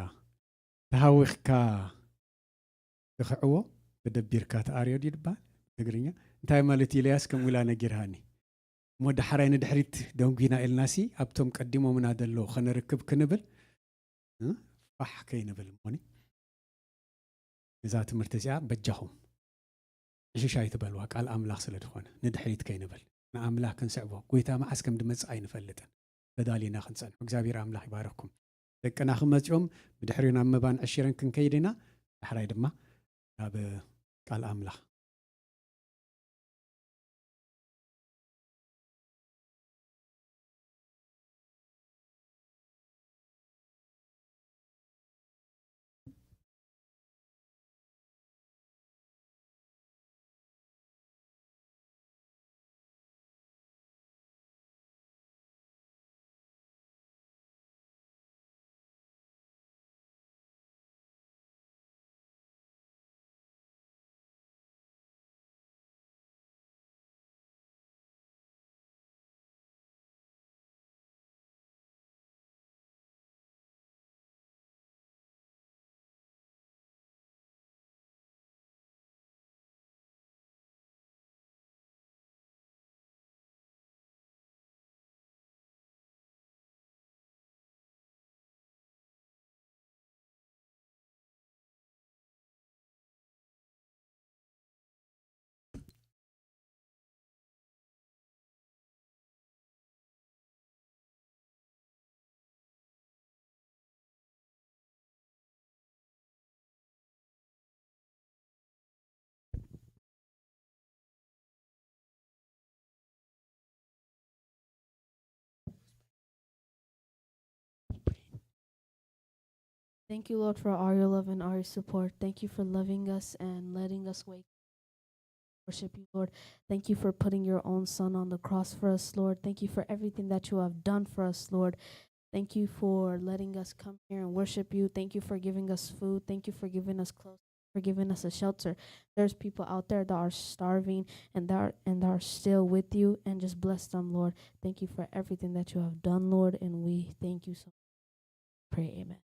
ተሃዊኽካ ትኽዕዎ፣ ተደቢርካ ትኣርዮ ድዩ ዝበሃል? ትግርኛ። እንታይ ማለት ኢለያስ ከምኡ ኢላ ነጊርሃኒ። እሞ ዳሕራይ ንድሕሪት ደንጒና ኢልናሲ፣ ኣብቶም ቀዲሞምና ዘለዉ ከነርክብ ክንብል፣ እ? ፋሕ ከይንብል እሞኒ። እዛ ትምህርቲ እዚኣ በጃኹም ዕሽሽ ኣይትበልዋ፣ ቃል ኣምላኽ ስለ ዝኾነ፣ ንድሕሪት ከይንብል፣ ንኣምላኽ ክንስዕቦ፣ ጐይታ መዓስ ከም ድመጽእ ኣይንፈልጥን። ተዳሊና ክንጸንሑ፣ እግዚኣብሔር ኣምላኽ ይባርኽኩም። ደቅና ክመጺኦም፣ ብድሕሪኡ ናብ መባን ዕሽረን ክንከይድ ኢና፣ ዳሕራይ ድማ ናብ ቃል ኣምላኽ። Thank you, Lord, for all your love and all your support. Thank you for loving us and letting us wake, worship you, Lord. Thank you for putting your own son on the cross for us, Lord. Thank you for everything that you have done for us, Lord. Thank you for letting us come here and worship you. Thank you for giving us food. Thank you for giving us clothes, for giving us a shelter. There's people out there that are starving and that are, and that are still with you, and just bless them, Lord. Thank you for everything that you have done, Lord, and we thank you so much. Pray, amen.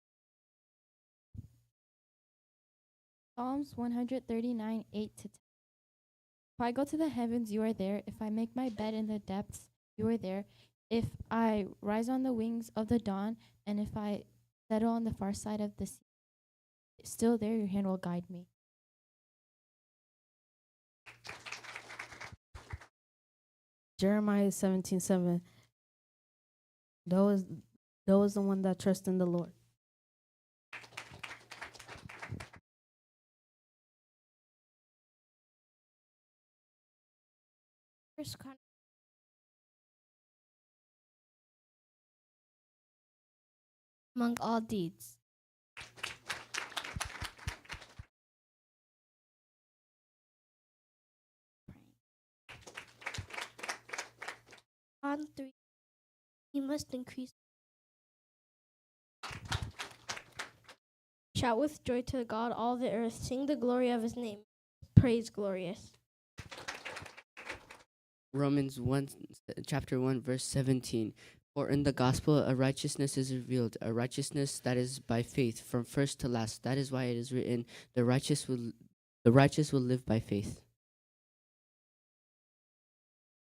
Psalms one hundred thirty-nine, eight to ten. If I go to the heavens, you are there. If I make my bed in the depths, you are there. If I rise on the wings of the dawn, and if I settle on the far side of the sea, still there your hand will guide me. Jeremiah seventeen seven. That was, that was the one that trust in the Lord. First Chron- among all deeds. On three, he must increase. Shout with joy to God, all the earth. Sing the glory of his name. Praise glorious. Romans one, chapter one, verse seventeen. For in the gospel a righteousness is revealed, a righteousness that is by faith, from first to last. That is why it is written, the righteous will, the righteous will live by faith.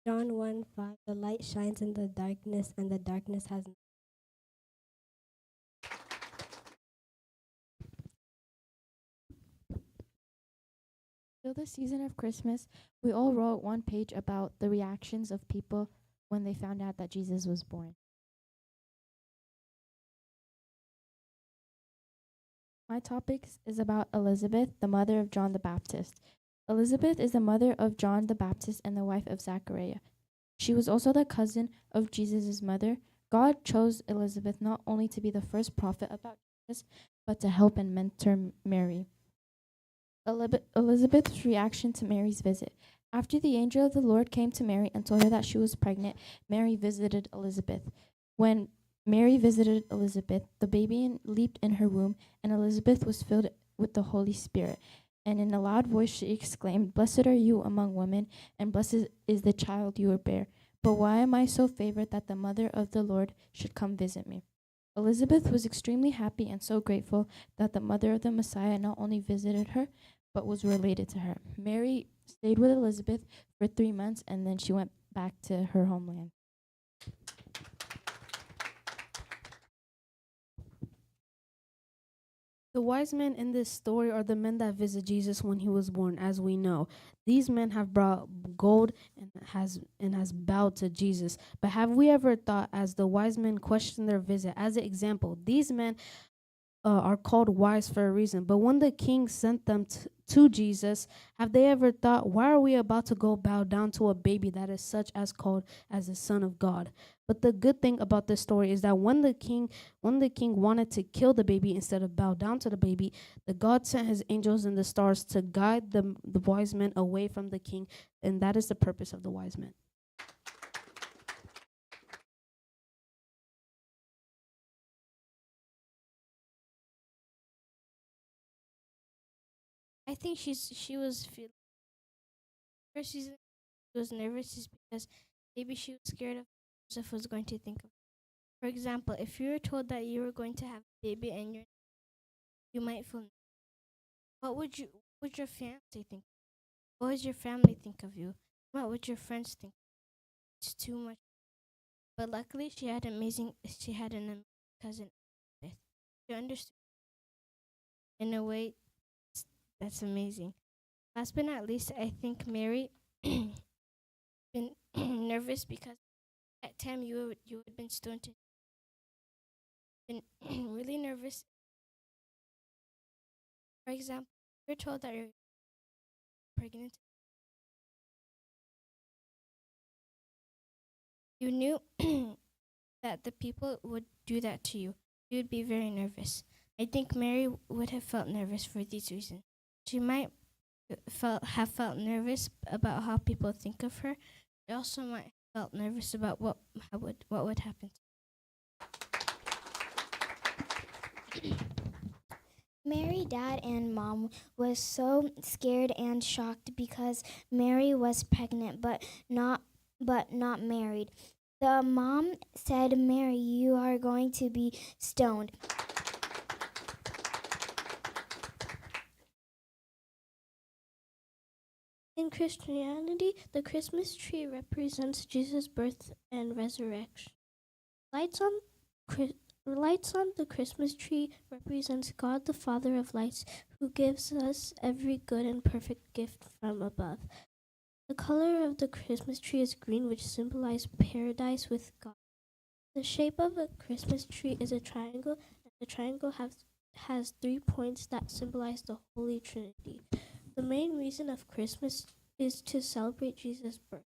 John one five, the light shines in the darkness, and the darkness has Till the season of Christmas, we all wrote one page about the reactions of people when they found out that Jesus was born. My topic is about Elizabeth, the mother of John the Baptist. Elizabeth is the mother of John the Baptist and the wife of Zachariah. She was also the cousin of Jesus' mother. God chose Elizabeth not only to be the first prophet about Jesus, but to help and mentor Mary. Elib- Elizabeth's reaction to Mary's visit. After the angel of the Lord came to Mary and told her that she was pregnant, Mary visited Elizabeth. When Mary visited Elizabeth, the baby in- leaped in her womb, and Elizabeth was filled with the Holy Spirit. And in a loud voice she exclaimed, "Blessed are you among women, and blessed is the child you will bear. But why am I so favored that the mother of the Lord should come visit me?" Elizabeth was extremely happy and so grateful that the mother of the Messiah not only visited her, but was related to her. Mary stayed with Elizabeth for three months, and then she went back to her homeland. The wise men in this story are the men that visit Jesus when he was born, as we know. These men have brought gold and has and has bowed to Jesus. But have we ever thought, as the wise men question their visit, as an example, these men uh, are called wise for a reason. But when the king sent them t- to Jesus, have they ever thought, "Why are we about to go bow down to a baby that is such as called as the Son of God?" But the good thing about this story is that when the king, when the king wanted to kill the baby instead of bow down to the baby, the God sent his angels and the stars to guide the, the wise men away from the king, and that is the purpose of the wise men. I think she's she was feel- first reason she was nervous is because maybe she was scared of what Joseph was going to think of. For example, if you were told that you were going to have a baby and you're you might feel, what would you would your fiance think? What would your family think of you? What would your friends think? It's too much. But luckily, she had amazing. She had an amazing cousin. She understood in a way that's amazing. Last but not least, I think Mary been nervous because at time you would, you would have been stoned to been really nervous. For example, you're told that you're pregnant. You knew that the people would do that to you. You would be very nervous. I think Mary would have felt nervous for these reasons. She might felt have felt nervous about how people think of her. She also might have felt nervous about what how would what would happen. Mary, dad, and mom was so scared and shocked because Mary was pregnant but not but not married. The mom said, "Mary, you are going to be stoned." In Christianity, the Christmas tree represents Jesus' birth and resurrection. Lights on Chri- lights on the Christmas tree represents God, the Father of lights, who gives us every good and perfect gift from above. The color of the Christmas tree is green, which symbolizes paradise with God. The shape of a Christmas tree is a triangle, and the triangle has, has three points that symbolize the Holy Trinity. The main reason of Christmas is to celebrate Jesus' birth.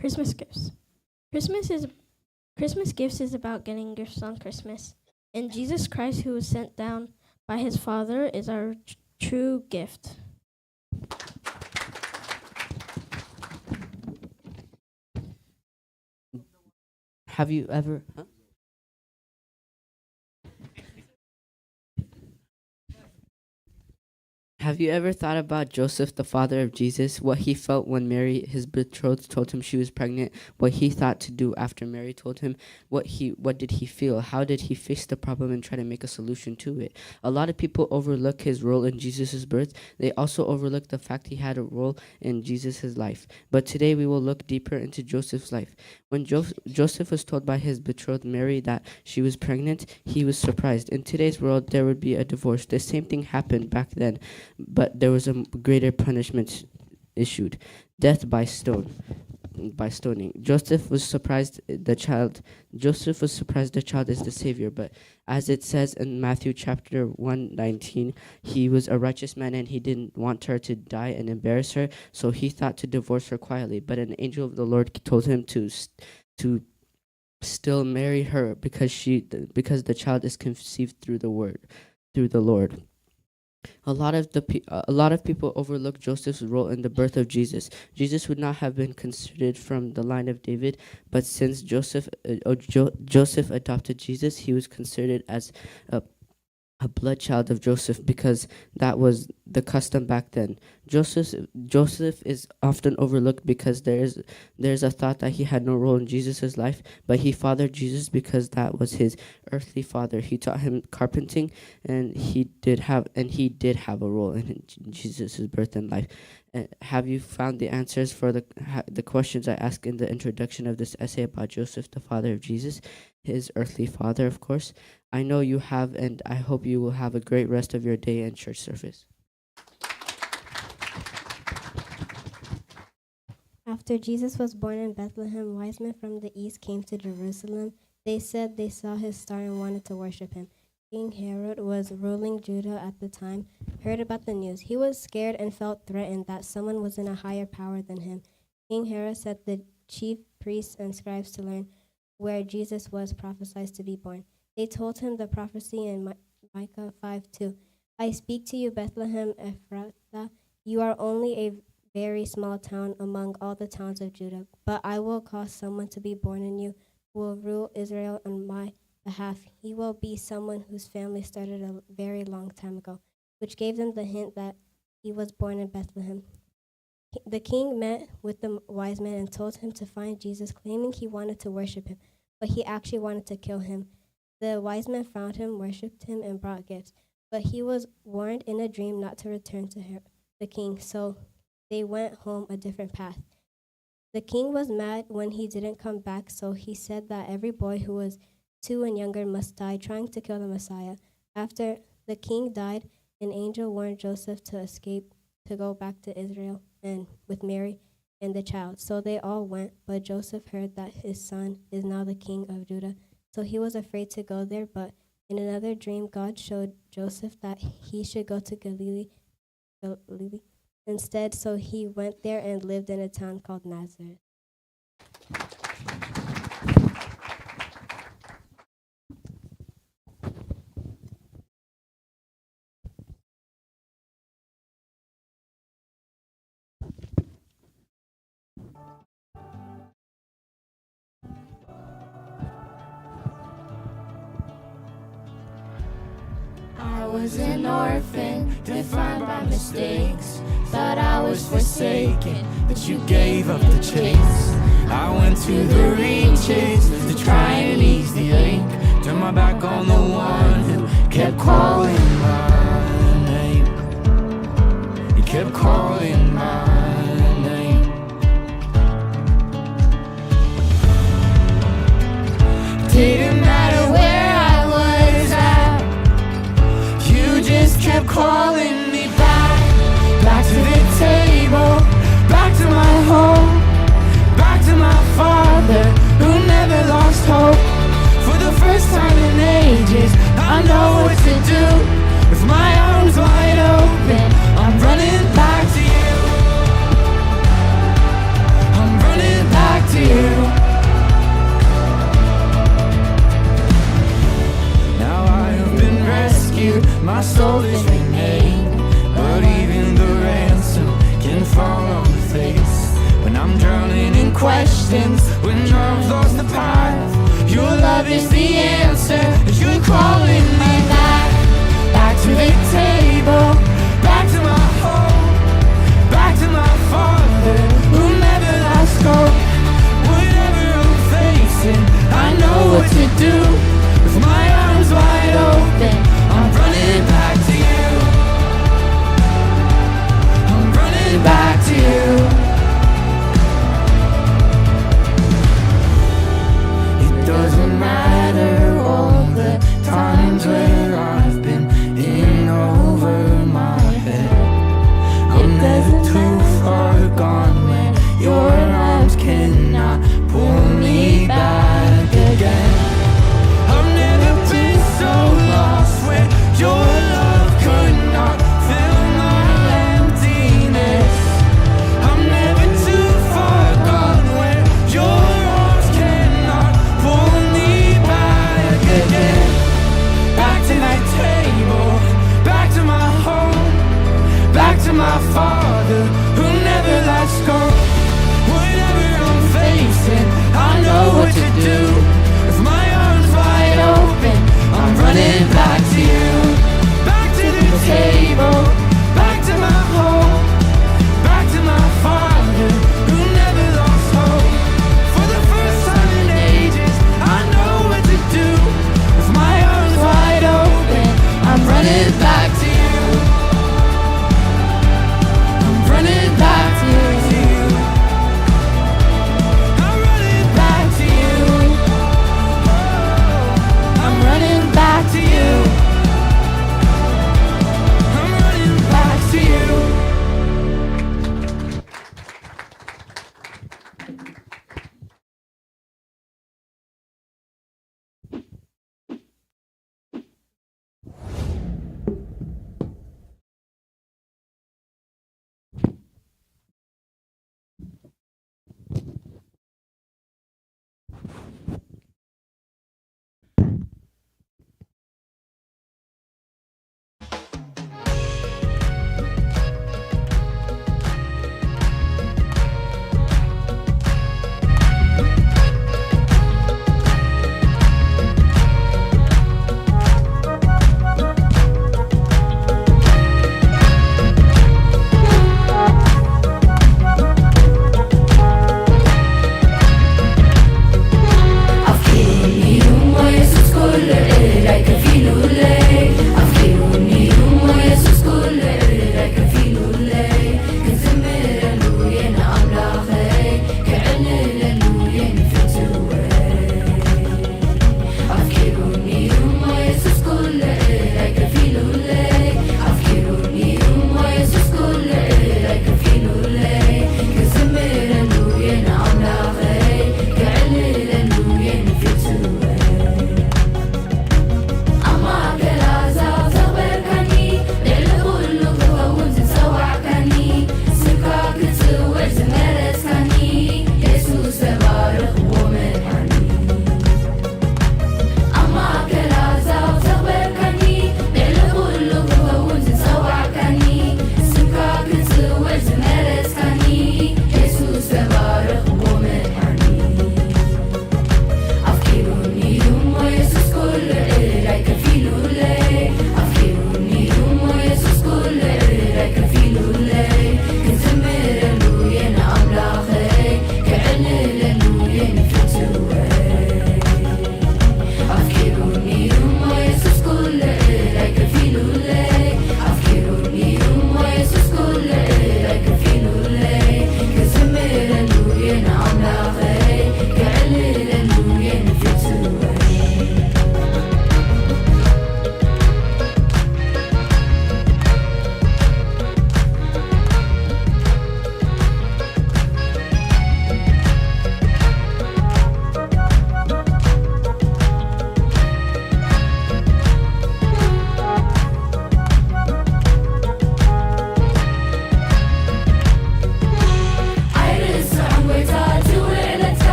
Christmas gifts. Christmas is Christmas gifts is about getting gifts on Christmas. And Jesus Christ, who was sent down by his Father, is our tr- true gift. Have you ever huh? Have you ever thought about Joseph, the father of Jesus, what he felt when Mary, his betrothed, told him she was pregnant? What he thought to do after Mary told him? What he what did he feel? How did he fix the problem and try to make a solution to it? A lot of people overlook his role in Jesus' birth. They also overlook the fact he had a role in Jesus' life. But today we will look deeper into Joseph's life. When jo- Joseph was told by his betrothed Mary that she was pregnant, he was surprised. In today's world, there would be a divorce. The same thing happened back then, but there was a m- greater punishment issued: death by stone. By stoning. Joseph was surprised the child Joseph was surprised the child is the savior, but as it says in Matthew chapter one nineteen, he was a righteous man and he didn't want her to die and embarrass her, so he thought to divorce her quietly. But an angel of the Lord told him to s- to still marry her because she because the child is conceived through the word through the Lord. A lot of the pe- a lot of people overlook Joseph's role in the birth of Jesus. Jesus would not have been considered from the line of David, but since Joseph uh, uh, jo- Joseph adopted Jesus, he was considered as a a blood child of Joseph because that was the custom back then. Joseph Joseph is often overlooked because there is there's a thought that he had no role in Jesus' life, but he fathered Jesus because that was his earthly father. He taught him carpenting, and he did have and he did have a role in Jesus' birth and life. Uh, have you found the answers for the ha- the questions I asked in the introduction of this essay about Joseph, the father of Jesus, his earthly father, of course? I know you have, and I hope you will have a great rest of your day and church service. After Jesus was born in Bethlehem, wise men from the east came to Jerusalem. They said they saw his star and wanted to worship him. King Herod was ruling Judah at the time, heard about the news. He was scared and felt threatened that someone was in a higher power than him. King Herod sent the chief priests and scribes to learn where Jesus was prophesied to be born. They told him the prophecy in Mi- Micah five two. I speak to you, Bethlehem Ephrathah. You are only a very small town among all the towns of Judah, but I will cause someone to be born in you who will rule Israel on my behalf. He will be someone whose family started a very long time ago, which gave them the hint that he was born in Bethlehem. The king met with the wise men and told him to find Jesus, claiming he wanted to worship him, but he actually wanted to kill him. The wise men found him, worshipped him, and brought gifts. But he was warned in a dream not to return to Her- the king, so they went home a different path. The king was mad when he didn't come back, so he said that every boy who was two and younger must die trying to kill the Messiah. After the king died, an angel warned Joseph to escape to go back to Israel and with Mary and the child. So they all went, but Joseph heard that his son is now the king of Judah. So he was afraid to go there, but in another dream, God showed Joseph that he should go to Galilee. Galilee. Instead, so he went there and lived in a town called Nazareth. I was an orphan, defined by mistakes. Thought I was forsaken, but you gave up the chase. I went to the reaches to try and ease the ache. Turn my back on the one who kept calling my name. He kept calling my name. Didn't matter where I was at, you just kept calling me back. Back to the table, back to my home, back to my father who never lost hope. For the first time in ages, I know what to do. With my arms wide open, I'm running back to you. I'm running back to My soul is renamed, but even the ransom can fall on the face. When I'm drowning in questions, when love's lost the path, your love is the answer. You're calling me back, back to the table, back to my home, back to my father who never lost hope. Whatever I'm facing, I know what to do. With my arms wide open, I'm running back to you. I'm running back to you. It doesn't matter all the time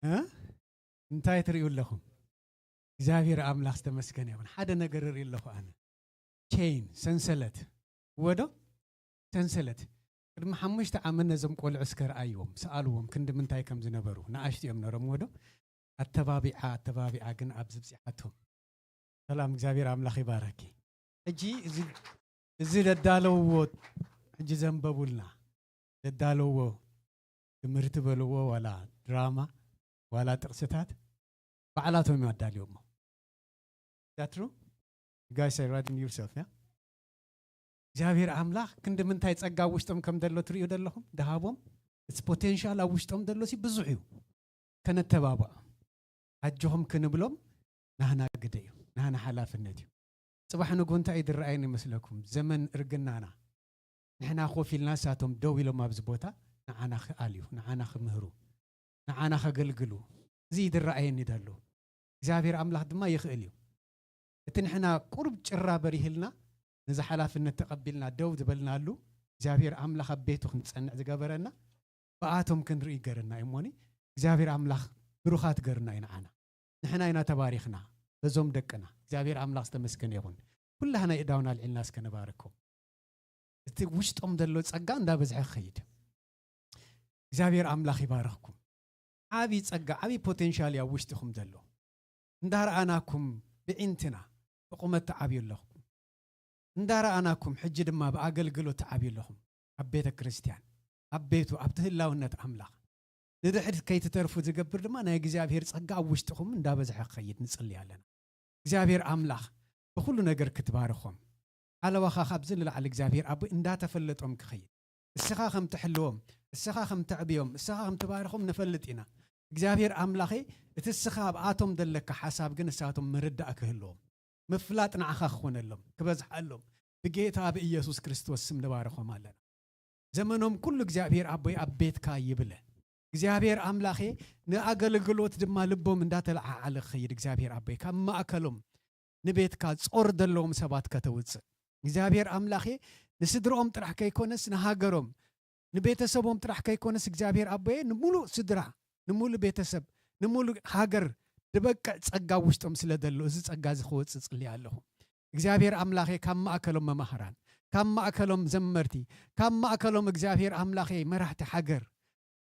እ? እንታይ ትርእዩ ኣለኹም? እግዚኣብሔር ኣምላኽ ዝተመስገነ ይኹን። ሓደ ነገር እርኢ ኣለኹ ኣነ። ቼን፣ ሰንሰለት። ወዶ? ሰንሰለት። ቅድሚ ሓሙሽተ ዓመት ነዞም ቆልዑ እስከ ረኣይዎም፣ ሰኣልዎም ክንዲ ምንታይ ከም ዝነበሩ። ንኣሽቱ እዮም ነሮም ወዶ? ኣተባቢዓ፣ ኣተባቢዓ ግን ኣብዚ ብጺሓቶም። ሰላም፣ እግዚኣብሔር ኣምላኽ ይባረኪ። ሕጂ እዚ፣ እዚ ደዳለውዎ፣ ሕጂ ዘንበቡልና። ደዳለውዎ ትምህርቲ በልዎ፣ ዋላ ድራማ፣ ዋላ ጥቕስታት፣ ባዕላቶም እዮም ኣዳልዮሞ። Is that true? You guys are writing yourself, yeah? እግዚኣብሔር ኣምላኽ ክንዲ ምንታይ ጸጋ ኣብ ውሽጦም ከም ዘሎ ትርእዩ ዘለኹም? ድሃቦም፣ እቲ ፖቴንሻል ኣብ ውሽጦም ዘሎ ሲ ብዙሕ እዩ። ከነተባብዖም፣ ኣጆኹም ክንብሎም ናህና ግደ እዩ፣ ናህና ሓላፍነት እዩ። ጽባሕ ንግሆ እንታይ እዩ ዝረኣየኒ ይመስለኩም? ዘመን እርግናና። ንሕና ኮፍ ኢልና ንሳቶም ደው ኢሎም ኣብዚ ቦታ ንዓና ክኣልዩ፣ ንዓና ክምህሩ፣ ንዓና ከገልግሉ። እዚ እዩ ዝረኣየኒ ዘሎ። እግዚኣብሔር ኣምላኽ ድማ ይኽእል እዩ። እቲ ንሕና ቁሩብ ጭራ በሪህልና፣ ነዚ ሓላፍነት ተቐቢልና ደው ዝበልናሉ፣ እግዚኣብሔር ኣምላኽ ኣብ ቤቱ ክንጸንዕ ዝገበረና፣ ብኣቶም ክንርኢ ይገርና እዩ እሞኒ፣ እግዚኣብሔር ኣምላኽ ብሩኻት ገርና እዩ ንዓና። ንሕና ኢና ተባሪኽና፣ በዞም ደቅና። እግዚኣብሔር ኣምላኽ ዝተመስገነ ይኹን። ኩላህና የእዳውና ኣልዒልና እስከ ንባርኮም። እቲ ውሽጦም ዘሎ ጸጋ እንዳበዝሐ ክኸይድ። እግዚኣብሔር ኣምላኽ ይባርኽኩም። ዓቢ ጸጋ፣ ዓቢ ፖቴንሻል እዩ ኣብ ውሽጥኹም ዘሎ። እንዳረኣናኩም ብዒንትና ብቁመት ትዓብዩ ኣለኹም። እንዳረኣናኩም ሕጂ ድማ ብኣገልግሎት ትዓብዩ ኣለኹም። ኣብ ቤተ ክርስቲያን፣ ኣብ ቤቱ፣ ኣብቲ ህላውነት ኣምላኽ ንድሕሪት ከይትተርፉ ዝገብር ድማ ናይ እግዚኣብሔር ጸጋ ኣብ ውሽጥኹም እንዳበዝሐ ክኸይድ ንጽሊ ኣለና። እግዚኣብሔር ኣምላኽ ብኹሉ ነገር ክትባርኾም፣ ሓለዋኻ ካብዚ ንላዕሊ እግዚኣብሔር ኣቦይ እንዳተፈለጦም ክኸይድ፣ እስኻ ከም ትሕልዎም፣ እስኻ ከም ተዕብዮም፣ እስኻ ከም ትባርኾም ንፈልጥ ኢና። እግዚኣብሔር ኣምላኸይ፣ እቲ እስኻ ኣብኣቶም ዘለካ ሓሳብ ግን ንሳቶም ምርዳእ ክህልዎም፣ ምፍላጥ ንዓኻ ክኾነሎም፣ ክበዝሓሎም፣ ብጌታ ብኢየሱስ ክርስቶስ ስም ንባርኾም ኣለና። ዘመኖም ኩሉ እግዚኣብሔር ኣቦይ ኣብ ቤትካ ይብለ። እግዚኣብሔር ኣምላኸ፣ ንኣገልግሎት ድማ ልቦም እንዳተለዓዓለ ክኸይድ እግዚኣብሔር ኣቦይ ካብ ማእከሎም ንቤትካ ጾር ዘለዎም ሰባት ከተውጽእ እግዚኣብሔር ኣምላኸ፣ ንስድርኦም ጥራሕ ከይኮነስ ንሃገሮም፣ ንቤተሰቦም ጥራሕ ከይኮነስ እግዚኣብሔር ኣቦየ፣ ንምሉእ ስድራ፣ ንምሉእ ቤተሰብ፣ ንምሉእ ሃገር ዝበቅዕ ጸጋ ውሽጦም ስለ ዘሎ፣ እዚ ጸጋ እዚ ክወጽእ ጽልየ ኣለኹ። እግዚኣብሔር ኣምላኸ፣ ካብ ማእከሎም መማህራን፣ ካብ ማእከሎም ዘመርቲ፣ ካብ ማእከሎም እግዚኣብሔር ኣምላኸ፣ መራሕቲ ሃገር፣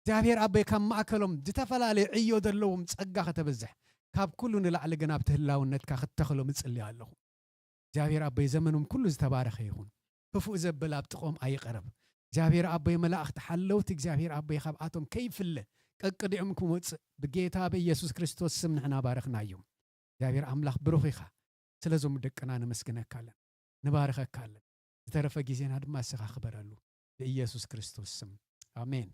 እግዚኣብሔር ኣቦይ፣ ካብ ማእከሎም ዝተፈላለየ ዕዮ ዘለዎም ጸጋ ከተብዝሕ፣ ካብ ኩሉ ንላዕሊ ግን ኣብቲ ህላውነትካ ክትተኽሎም እጽልየ ኣለኹ። እግዚኣብሔር ኣቦይ፣ ዘመኖም ኩሉ ዝተባረኸ ይኹን። ክፉእ ዘብል ኣብ ጥቕኦም ኣይቕረብ። እግዚኣብሔር ኣቦይ፣ መላእኽቲ ሓለውቲ እግዚኣብሔር ኣቦይ፣ ካብኣቶም ከይፍለ ቀቅዲኦም ክመጽእ ብጌታ ብኢየሱስ ክርስቶስ ስም ንሕና ባረኽናዮም። እግዚኣብሔር ኣምላኽ ብሩኽ ኢኻ። ስለዞም ደቅና ነመስግነካ ኣለና፣ ንባርኸካ ኣለና። ዝተረፈ ግዜና ድማ እስኻ ክበረሉ ብኢየሱስ ክርስቶስ ስም። ኣሜን።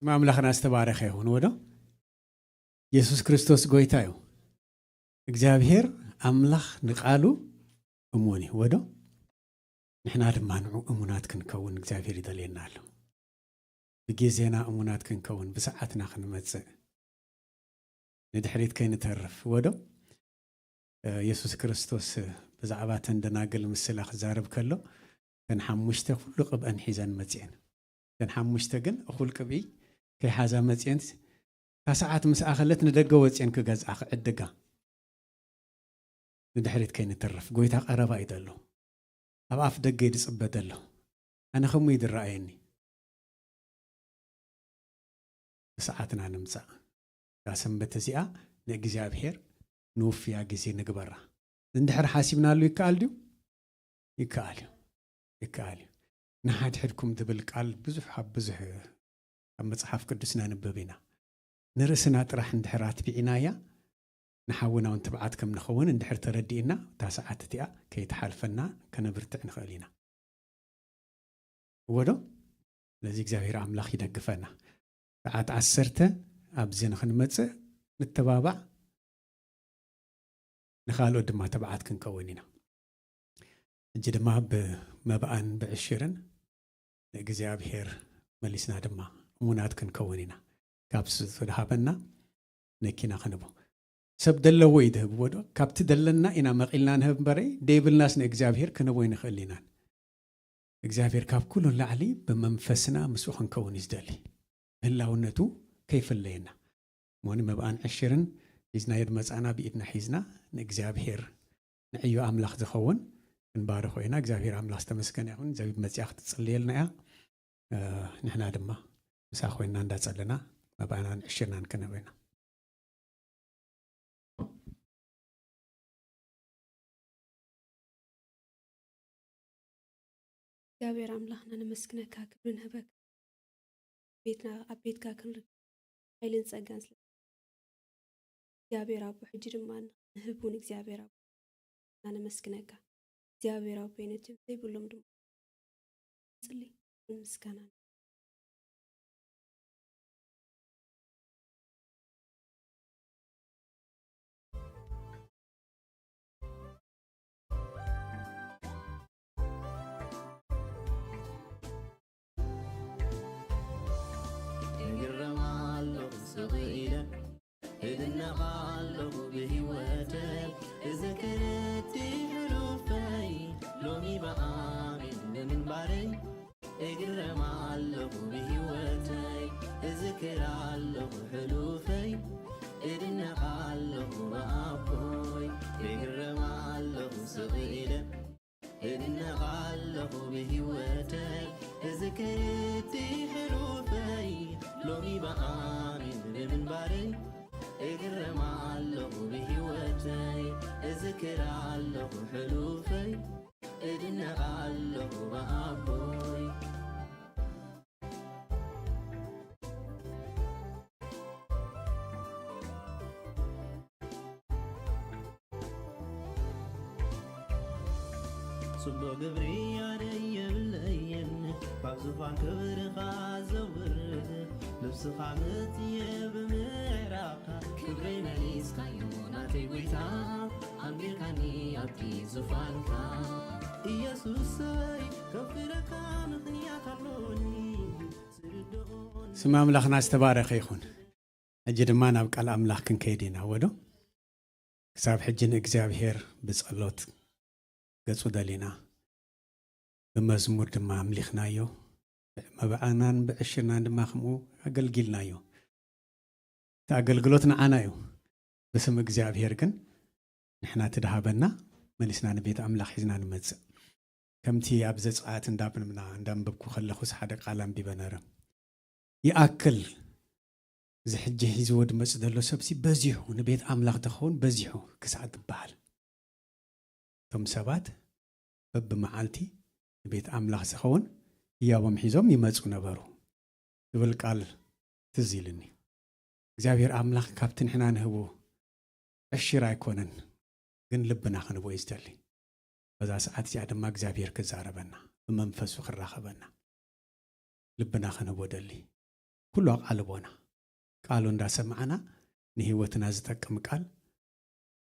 ስም ኣምላኽና ዝተባረኸ ይኹን። ወዶ የሱስ ክርስቶስ ጎይታ እዩ። እግዚኣብሔር ኣምላኽ ንቃሉ እሙን እዩ። ወዶ ንሕና ድማ ንዑ እሙናት ክንከውን እግዚኣብሔር ይደልየና ኣሎ። ብግዜና እሙናት ክንከውን፣ ብሰዓትና ክንመጽእ፣ ንድሕሪት ከይንተርፍ። ወዶ የሱስ ክርስቶስ ብዛዕባ እተን ደናግል ምስላ ክዛረብ ከሎ፣ እተን ሓሙሽተ ኩሉ ቅብአን ሒዘን መጽኤን። እተን ሓሙሽተ ግን እኹል ቅብኢ ከይሓዛ መጽኤን፣ እታ ሰዓት ምስ ኣኸለት ንደገ ወጽኤን ክገዝኣ ክዕድጋ። ንድሕሪት ከይንተርፍ፣ ጎይታ ቀረባ እዩ ዘሎ። ኣብ ኣፍ ደገ እዩ ዝጽበ ዘሎ። ኣነ ከምኡ እዩ ዝረኣየኒ። ብሰዓትና ንምጻእ። እዛ ሰንበት እዚኣ ንእግዚኣብሔር ንውፍያ ግዜ ንግበራ። እንድሕር ሓሲብናሉ ይከኣል ድዩ? ይከኣል እዩ። ይከኣል እዩ። ንሓድሕድኩም ዝብል ቃል ብዙሕ ኣብ ብዙሕ ኣብ መጽሓፍ ቅዱስ ነንብብ ኢና። ንርእስና ጥራሕ እንድሕር ኣትቢዕናያ፣ ንሓውና እውን ትብዓት ከም ንኸውን እንድሕር ተረዲእና፣ እታ ሰዓት እቲኣ ከይትሓልፈና ከነብርትዕ ንኽእል ኢና። እወ ዶ? ስለዚ እግዚኣብሔር ኣምላኽ ይደግፈና። ሰዓት ዓሰርተ ኣብዚ ንኽንመጽእ ንተባባዕ፣ ንኻልኦት ድማ ትብዓት ክንከውን ኢና። ሕጂ ድማ ብመብኣን ብዕሽርን ንእግዚኣብሔር መሊስና ድማ እሙናት ክንከውን ኢና። ካብ ዝተድሃበና ነኪና ክንቦ። ሰብ ደለዎ እዩ ድህብዎ ዶ? ካብቲ ደለና ኢና መቒልና ንህብ እምበረይ፣ ደይብልናስ ንእግዚኣብሔር ክንቦ ይንኽእል ኢናን። እግዚኣብሔር ካብ ኩሉ ላዕሊ ብመንፈስና ምስኡ ክንከውን እዩ ዝደሊ። ህላውነቱ ከይፍለየና። እሞኒ መብኣን ዕሽርን ሒዝናዮ ድመጻና ብኢድና ሒዝና ንእግዚኣብሔር ንዕዮ ኣምላኽ ዝኸውን ክንባርኾ ኢና። እግዚኣብሔር ኣምላኽ ዝተመስገነ ይኹን። ዘቢብ መጺኣ ክትጽልየልና እያ። እ፣ ንሕና ድማ ምሳ ኮይንና እንዳጸለና መብኣናን ዕሽርናን ክንህብ ኢና። እግዚኣብሔር ኣምላኽና ነመስግነካ፣ ክብሪ ንህበካ። ቤትና ኣብ ቤትካ ክንርከብ ሓይልን ጸጋን ስለ እግዚኣብሔር ኣቦ፣ ሕጂ ድማ ንህብ እውን እግዚኣብሔር ኣቦ፣ ነመስግነካ። እግዚኣብሔር ኣቦ፣ ነቲ ዘይብሎም ድማ ጽሊ ምስጋና። እግረም ኣለኹ ስቕ ኢለ፣ እድነቕ ኣለኹ ብህይወተይ። እዝክር እቲ ሕሉፈይ፣ ሎሚ ብኣሜን ብምንባረይ። እግረም ኣለኹ ብህይወተይ፣ እዝክር ኣለኹ ሕሉፈይ። እድነቕ ኣለኹ ብኣቦይ፣ እግረም ኣለኹ ስቕ ኢለ። እድነቕ ኣለኹ ብህይወተይ፣ እዝክር እቲ ሕሉፈይ። ሎሚ ብኣሜን ብምንባረይ። እግረም ኣለኹ ብህይወተይ፣ እዝክር ኣለኹ ሕሉፈይ። እድነቕ ኣለኹ ብኣቦይ። ጽቡቕ ግብሪ ኣነ የብለይን፣ ካብ ዙፋን ክብርኻ ዘውርድ፣ ልብስኻ መጽየ ብምዕራብካ፣ ክብረይ መሊስካዮ ናተይ ጐይታ፣ ኣንቢርካኒ ኣብቲ ዙፋንካ። ኢየሱሰይ፣ ከፍረካ ምኽንያት ኣሎኒ፣ ስርድኦን ስም ኣምላኽና ዝተባረኸ ይኹን። ሕጂ ድማ ናብ ቃል ኣምላኽ ክንከይድ ኢና። ወዶ ክሳብ ሕጂ ንእግዚኣብሔር ብጸሎት ገጹ ደሊና፣ ብመዝሙር ድማ ኣምሊኽናዮ፣ ብመብዓናን ብዕሽርናን ድማ ከምኡ ኣገልጊልናዮ። እቲ ኣገልግሎት ንዓና እዩ። ብስም እግዚኣብሔር ግን ንሕና እቲ ድሃበና መሊስና ንቤት ኣምላኽ ሒዝና ንመጽእ። ከምቲ ኣብ ዘጸኣት እንዳብና እንዳንበብኩ ከለኹስ ሓደ ቃል ኣንቢበ ነረ። ይኣክል እዚ ሕጂ ሒዝዎ ድመጽእ ዘሎ ሰብሲ በዚሑ ንቤት ኣምላኽ ዝኸውን በዚሑ ክሳዕ ዝበሃል። እቶም ሰባት በብመዓልቲ ንቤት ኣምላኽ ዝኸውን ህያቦም ሒዞም ይመጹ ነበሩ ዝብል ቃል ትዝ ኢልኒ። እግዚኣብሔር ኣምላኽ ካብቲ ንሕና ንህቦ ዕሽር ኣይኮነን፣ ግን ልብና ክንቦ እዩ ዝደሊ። በዛ ሰዓት እዚኣ ድማ እግዚኣብሔር ክዛረበና፣ ብመንፈሱ ክራኸበና ልብና ክንቦ ደሊ። ኩሉ ኣቓልቦና ቃሉ እንዳሰማዕና ንህይወትና ዝጠቅም ቃል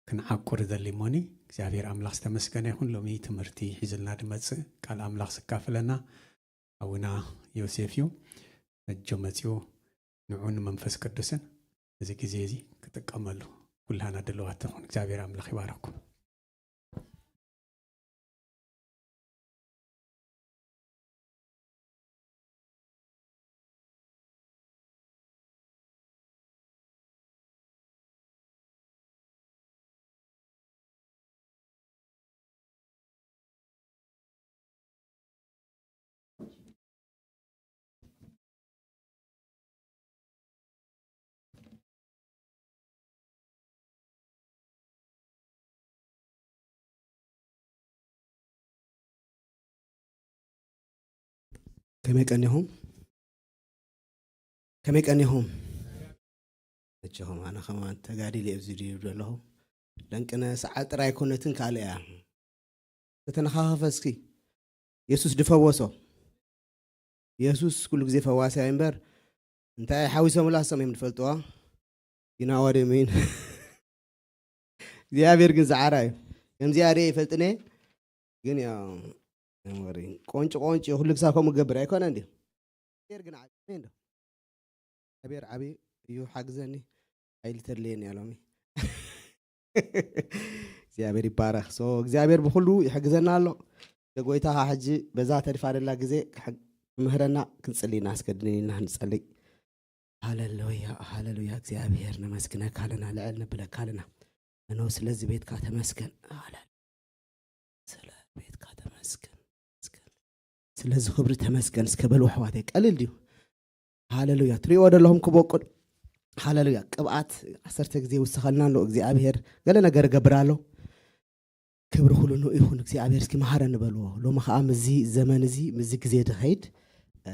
ክንዓቁር ደሊ እሞኒ። እግዚኣብሔር ኣምላኽ ዝተመስገነ ይኹን። ሎሚ ትምህርቲ ሒዝልና ድመጽእ ቃል ኣምላኽ ዝካፍለና ኣቡና ዮሴፍ እዩ። መጆ መጺኡ ንዑን መንፈስ ቅዱስን እዚ ግዜ እዚ ክጥቀመሉ ኩላና ድልዋት ትኹን። እግዚኣብሔር ኣምላኽ ይባረኩም። ከመይ ቀኒኹም? ከመይ ቀኒኹም? መቸኹም ኣነ ከማን ተጋዲለ ኣብዚ ድዩ ዘለኹ። ለንቅነ ሰዓት ጥራይ ኮነትን ካልእ እያ። ተተነኻኸፈ እስኪ። የሱስ ድፈወሶ። የሱስ ኩሉ ግዜ ፈዋሲ እዩ እምበር፣ እንታይ ሓዊሶም ላሶም እዮም ዝፈልጥዋ። You know what I mean? እግዚኣብሔር ግን ዝዓራ እዩ። ከምዚኣ ርየ ይፈልጥነ፣ ግን ያው፣ don't worry። ቆንጭ ቆንጭ ኩሉ ግሳ ከምኡ ገብር ኣይኮነ እንዲ። እግዚኣብሔር ግን ዓቢ እንዶ። እግዚኣብሔር ዓቢ እዩ፣ ሓግዘኒ፣ ሓይሊ ተድልየኒ እያ ሎሚ። እግዚኣብሔር ይባረኽ። So እግዚኣብሔር ብኩሉ ይሕግዘና ኣሎ። ጎይታ ኸዓ ሕጂ በዛ ተሪፋ ደላ ግዜ ክሕግ-፣ ክምህረና ክንጽሊ ኢና፣ ኣስገድድን ኢና ንጸልይ። ሃሌሉያ፣ ሃሌሉያ። እግዚኣብሔር ነመስግነካ ኣለና፣ ልዕል ነብለካ ኣለና። እነሆ ስለዚ ቤትካ ተመስገን። ሃሌሉያ። ስለ ቤትካ ተመስገን። ተመስገን። ስለዚ ክብሪ ተመስገን እስከ በሉ ኣሕዋተይ። ቀሊል ድዩ? ሃሌሉያ። ትሪእዎ ዘለኹም ክበቁል። ሃሌሉያ። ቅብኣት ዓሰርተ ግዜ ይውስኸልና ኣሎ እግዚኣብሔር። ገለ ነገር እገብር ኣሎ። ክብሪ ኩሉ ንኡ ይኹን እግዚኣብሔር። እስኪ መሃረኒ በልዎ። ሎሚ ኸዓ ምስዚ ዘመን እዚ፣ ምስዚ ግዜ ድኸይድ፣ እ፣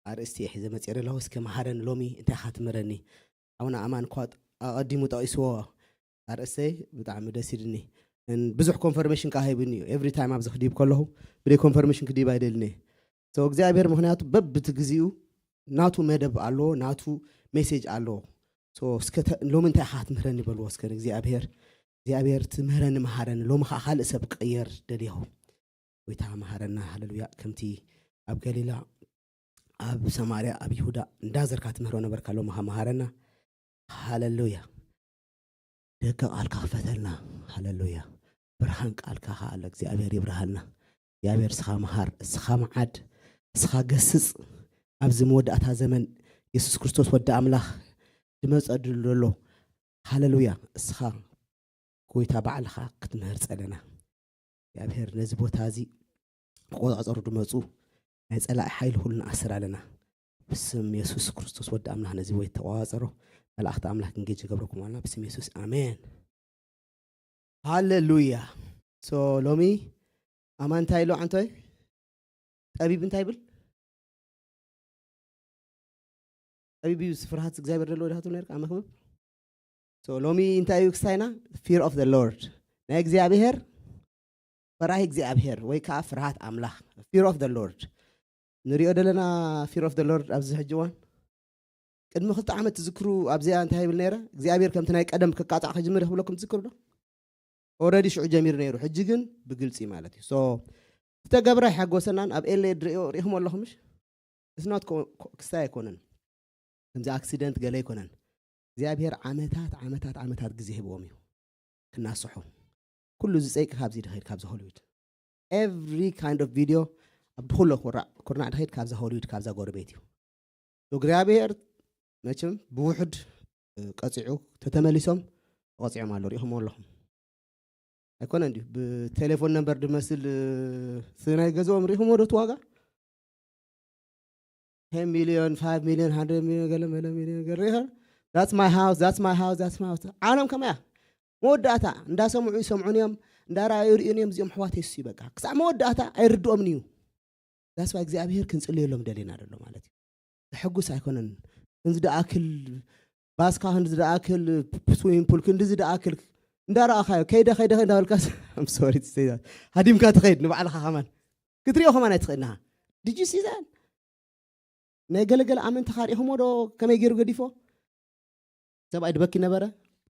ኣርእስቲ እየ ሒዘ መፅኤ ዘለኹ። እስከ መሃረኒ ሎሚ እንታይ ኢኻ ትምህረኒ? ኣቡነ ኣማን እኳ ኣቐዲሙ ጠቒስዎ ኣርእስተይ ብጣዕሚ ደስ ኢልኒ። እን-፣ ብዙሕ ኮንፈርሜሽን ከዓ ሂብኒ እዩ። ኤቭሪ ታይም ኣብዚ ክዲብ ከለኹ ብደይ ኮንፈርሜሽን ክዲብ ኣይደልን እየ። So እግዚኣብሔር ምኽንያቱ በብቲ ግዜኡ ናቱ መደብ ኣለዎ፣ ናቱ ሜሴጅ ኣለዎ። So እስከ ተ-፣ ሎሚ እንታይ ኢኻ ትምህረኒ በልዎ እስከ ንእግዚኣብሔር። እግዚኣብሔር ትምህረኒ መሃረኒ፣ ሎሚ ኸዓ ካልእ ሰብ ክቕየር ደልየኹ። ጎይታ መሃረና፣ ሃሌሉያ። ከምቲ ኣብ ገሊላ፣ ኣብ ሰማርያ፣ ኣብ ይሁዳ እንዳዘርካ ትምህሮ ነበርካ፣ ሎሚ ኸዓ መሃረና። ሃሌሉያ። ደገ ቃልካ ክፈተልና። ሃሌሉያ። ብርሃን ቃልካ ኸዓ ኣሎ። እግዚኣብሔር ይብርሃልና። እግዚኣብሔር እስኻ መሃር፣ እስኻ መዓድ፣ እስኻ ገስጽ። ኣብዚ መወዳእታ ዘመን የሱስ ክርስቶስ ወዲ ኣምላኽ ድመጸ ድሉ ዘሎ። ሃሌሉያ። እስኻ ጎይታ ባዕልኻ ክትምህር ጸለና። እግዚኣብሔር ነዚ ቦታ እዚ ክቆጻጸሩ ድመጹ ናይ ጸላኢ ሓይሊ ኩሉ ንኣስር ኣለና። ብስም የሱስ ክርስቶስ ወዲ ኣምላኽ ነዚ ወይ ተቆጻጸሮ። መላእኽቲ ኣምላኽ ክንጌጅ ይገብረኩም ኣለና። ብስም የሱስ ኣሜን። ሃሌሉያ። So ሎሚ ኣማን እንታይ ኢሉ ዓንቶይ? ጠቢብ እንታይ ይብል? ጠቢብ እዩ ፍርሃት እግዚኣብሔር ዘለዎ ዳህቱ ነርካ መክብብ። So ሎሚ እንታይ እዩ ክስታይና? Fear of the Lord። ናይ እግዚኣብሔር፣ ፈራሂ እግዚኣብሔር ወይ ከዓ ፍርሃት ኣምላኽ። Fear of the Lord። ንሪኦ ዘለና fear of the Lord ኣብዚ ሕጂ እዋን። ቅድሚ ክልተ ዓመት ትዝክሩ ኣብዚኣ እንታይ ይብል ነይረ? እግዚኣብሔር ከምቲ ናይ ቀደም ክቃጻዕ ክጅምር ይኽብለኩም ትዝክሩ ዶ? ኦልሬዲ ሽዑ ጀሚሩ ነይሩ። ሕጂ ግን ብግልጺ ማለት እዩ። So ዝተገብረ ኣይሓጎሰናን። ኣብ ኤልኤ ድሪኦ ሪኢኹም ኣለኹም ምሽ? It's not co-፣ co-፣ ክስታይ ኣይኮነን። ከምዚ ኣክሲደንት ገለ ኣይኮነን። እግዚኣብሔር ዓመታት፣ ዓመታት፣ ዓመታት ግዜ ሂብዎም እዩ ክናስሑ። ኩሉ ዝጸይቂ ካብዚ ድኸይድ፣ ካብዚ ሆሊውድ። Every kind of video ኣብ ድኹሎ ኩራዕ፣ ኩርናዕ ድኸይድ ካብዛ ሆሊውድ፣ ካብዛ ጎረቤት እዩ። እግዚኣብሔር መቸም ብውሕድ፣ እ፣ ቀጺዑ ተተመሊሶም ተቐጺዖም ኣሎ። ሪኢኹምዎ ኣለኹም። ኣይኮነ እንዲሁ ብቴሌፎን ነምበር ድመስል፣ እ፣ እቲ ናይ ገዝኦም ሪኢኹምዎ ዶ እቲ ዋጋ? ten ሚልዮን፣ five ሚልዮን፣ hundred ሚልዮን፣ ገለ መለ ሚልዮን ገለ ሪኢኻ? That's my house, that's my house, that's my house። ዓለም ከመያ? መወዳእታ እንዳሰምዑ ይሰምዑን እዮም፣ እንዳረኣዩ ይርእዩን እዮም። እዚኦም ኣሕዋት የሱስ እዩ በቃ። ክሳዕ መወዳእታ ኣይርድኦምን እዩ። That's why እግዚኣብሔር ክንጽልየሎም ደሊና ደሎ ማለት እዩ። ተሐጉስ ኣይኮነን። ክንዚ ደኣክል ባስካ፣ ክንዚ ደኣክል ስዊሚንግ ፑል፣ ክንዚ ደኣክል እንዳረኣኻዮ፣ ከይደ፣ ከይደ፣ ከይደ እንዳበልካስ፣ I'm sorry to say that። ሃዲምካ ትኸይድ ንባዕልኻ ከማን። ክትሪኦ ከማን ኣይትኽእልና። Did you see that? ናይ ገለገለ ኣመንቲ ካሪኹሞ ዶ ከመይ ገይሩ ገዲፎ? ሰብኣይ ድበኪ ነበረ።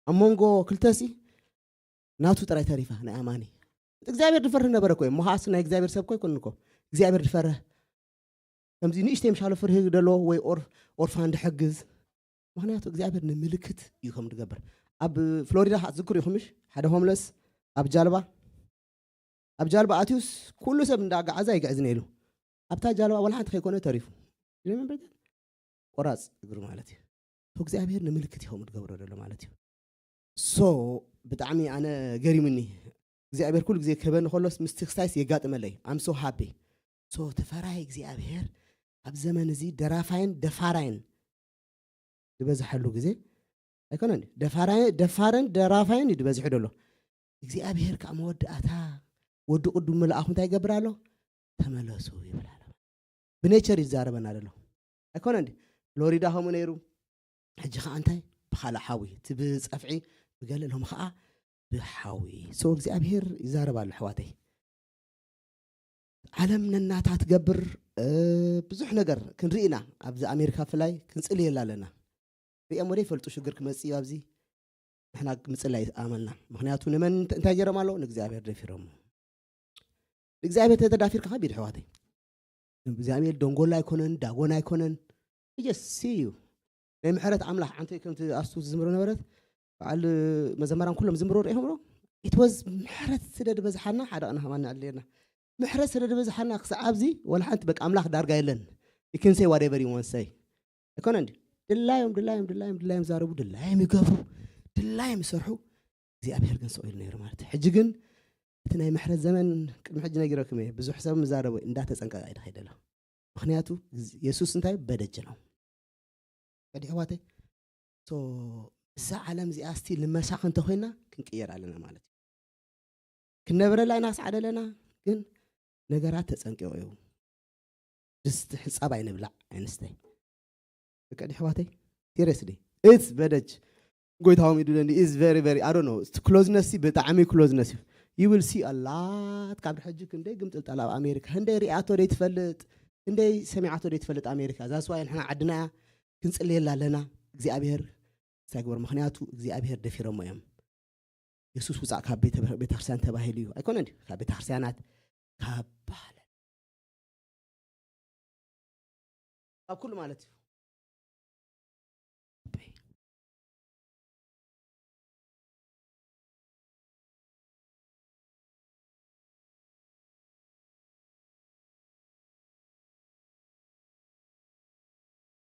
ኣብ መንጎ ክልተሲ ናቱ ጥራይ ተሪፋ፣ ናይ ኣማኒ። እግዚኣብሔር ድፈርህ ነበረ እኮ እዩ። እሞ ኸዓስ ናይ እግዚኣብሔር ሰብ እኮ ኣይኮንን እኮ። እግዚኣብሔር ድፈርህ። ከምዚ ንእሽተይ ምሻሎ ፍርሂ ደሎ ወይ ኦር-፣ ኦርፋን ድሕግዝ። ምኽንያቱ እግዚኣብሔር ንምልክት እዩ ከም ድገብር። ኣብ ፍሎሪዳ ኸዓ ትዝክሩ ኢኹም ምሽ? ሓደ ሆምለስ ኣብ ጃልባ፣ ኣብ ጃልባ ኣትዩስ ኩሉ ሰብ እንዳጋዓዘ ኣይግዕዝን ኢሉ። ኣብታ ጃልባ ዋላ ሓንቲ ከይኮነ ተሪፉ። You remember that? ቆራጽ እግሩ ማለት እዩ። ቶ እግዚኣብሔር ንምልክት እዩ ከም ድገብሮ ደሎ ማለት እዩ። So ብጣዕሚ ኣነ ገሪሙኒ። እግዚኣብሔር ኩሉ ግዜ ክህበኒ ከሎስ ምስ ትክስታይስ የጋጥመለይ። I'm so happy። So ተፈራይ እግዚኣብሔር ኣብ ዘመን እዚ ደራፋይን ደፋራይን ዝበዝሐሉ ግዜ ኣይኮነን። ደፋራይ-፣ ደፋርን ደራፋይን እዩ ዝበዝሑ ደሎ። እግዚኣብሔር ከዓ መወዳእታ ወዲ ቅዱም መልኣኹ እንታይ ይገብር ኣሎ? ተመለሱ ይብል ኣሎ። ብኔቸር ይዛረበና ዘሎ ኣይኮነ እንዲ። ፍሎሪዳ ከምኡ ነይሩ። ሕጂ ከዓ እንታይ? ብካልእ ሓዊ፣ እቲ ብፀፍዒ፣ ብገለ፣ ሎም ከዓ ብሓዊ። So እግዚኣብሔር ይዛረብ ኣሎ ኣሕዋተይ። ዓለም ነናታ ትገብር። ብዙሕ ነገር ክንርኢ ኢና። ኣብዚ ኣሜሪካ ፍላይ ክንፅልየላ ኣለና። ሪኦም ወደ ይፈልጡ ሽግር ክመፅእ እዩ ኣብዚ። ንሕና ምፅላይ ኣመልና። ምክንያቱ ንመን እንታይ ገይሮም ኣለዉ? ንእግዚኣብሔር ደፊሮም። ንእግዚኣብሔር ተተዳፊርካ ከቢድ ኣሕዋተይ። እግዚኣብሔር ደንጎላ ኣይኮነን፣ ዳጎና ኣይኮነን። ጀስ እዩ ናይ ምሕረት ኣምላኽ። ዓንተይ ከምቲ ኣስቱ ዝምሮ ነበረት፣ በዓል መዘመራን ኩሎም ዝምሮ ርኢኹምሮ? ኢት ወዝ ምሕረት ስለ ዝበዝሓና ሓደ ቀና ከማና ኣለና። ምሕረት ስለ ዝበዝሓና ክሳብ ኣብዚ ወላ ሓንቲ በቃ ኣምላኽ ዳርጋ የለን። You can say whatever you want say ኣይኮነ እንዲ። ድላዮም ድላዮም ድላዮም ድላዮም ዛረቡ፣ ድላዮም ይገብሩ፣ ድላዮም ይሰርሑ። እግዚኣብሔር ግን ስቕ ኢሉ ነይሩ ማለት እዩ። ሕጂ ግን እቲ ናይ ምሕረት ዘመን ቅድሚ ሕጂ ነጊረኩም እየ፣ ብዙሕ ሰብ ምዛረቦ እንዳተጸንቀቀ እዩ ድኸይድ ኣሎ። ምክንያቱ የሱስ እንታይ በደጅ ነው። ቀዲ ኣሕዋተይ፣ እዛ ዓለም እዚኣ ስቲል ንመሳኽ እንተኮይና ክንቅየር ኣለና ማለት እዩ። ክንነብረላ ኢና ክስዓደለና። ግን ነገራት ተጸንቂቑ እዩ። ድስቲ ሕጻብ ኣይንብላዕ ኣይንስተይ። ቀዲ ኣሕዋተይ፣ ሲሪየስሊ ኢትስ በደጅ ጎይታዎም ይድለኒ is very very I don't know ክሎዝነስ ብጣዕሚ ክሎዝነስ እዩ። You will see a lot። ካብ ሕጂ ክንደይ ግምጥልጣል ኣብ ኣሜሪካ ክንደይ ሪኣቶ ደይ ትፈልጥ፣ ክንደይ ሰሚዓቶ ደይ ትፈልጥ ኣሜሪካ። ዛስዋይ ንሕና ዓድና እያ፣ ክንፅልየላ ኣለና። እግዚኣብሔር ሳይግበር ምክንያቱ እግዚኣብሔር ደፊሮሞ እዮም። የሱስ ውፃእ ካብ ቤተክርስትያን ተባሂሉ እዩ ኣይኮነ እንዲ ካብ ቤተክርስትያናት ካብ ባህለ ካብ ኩሉ ማለት እዩ።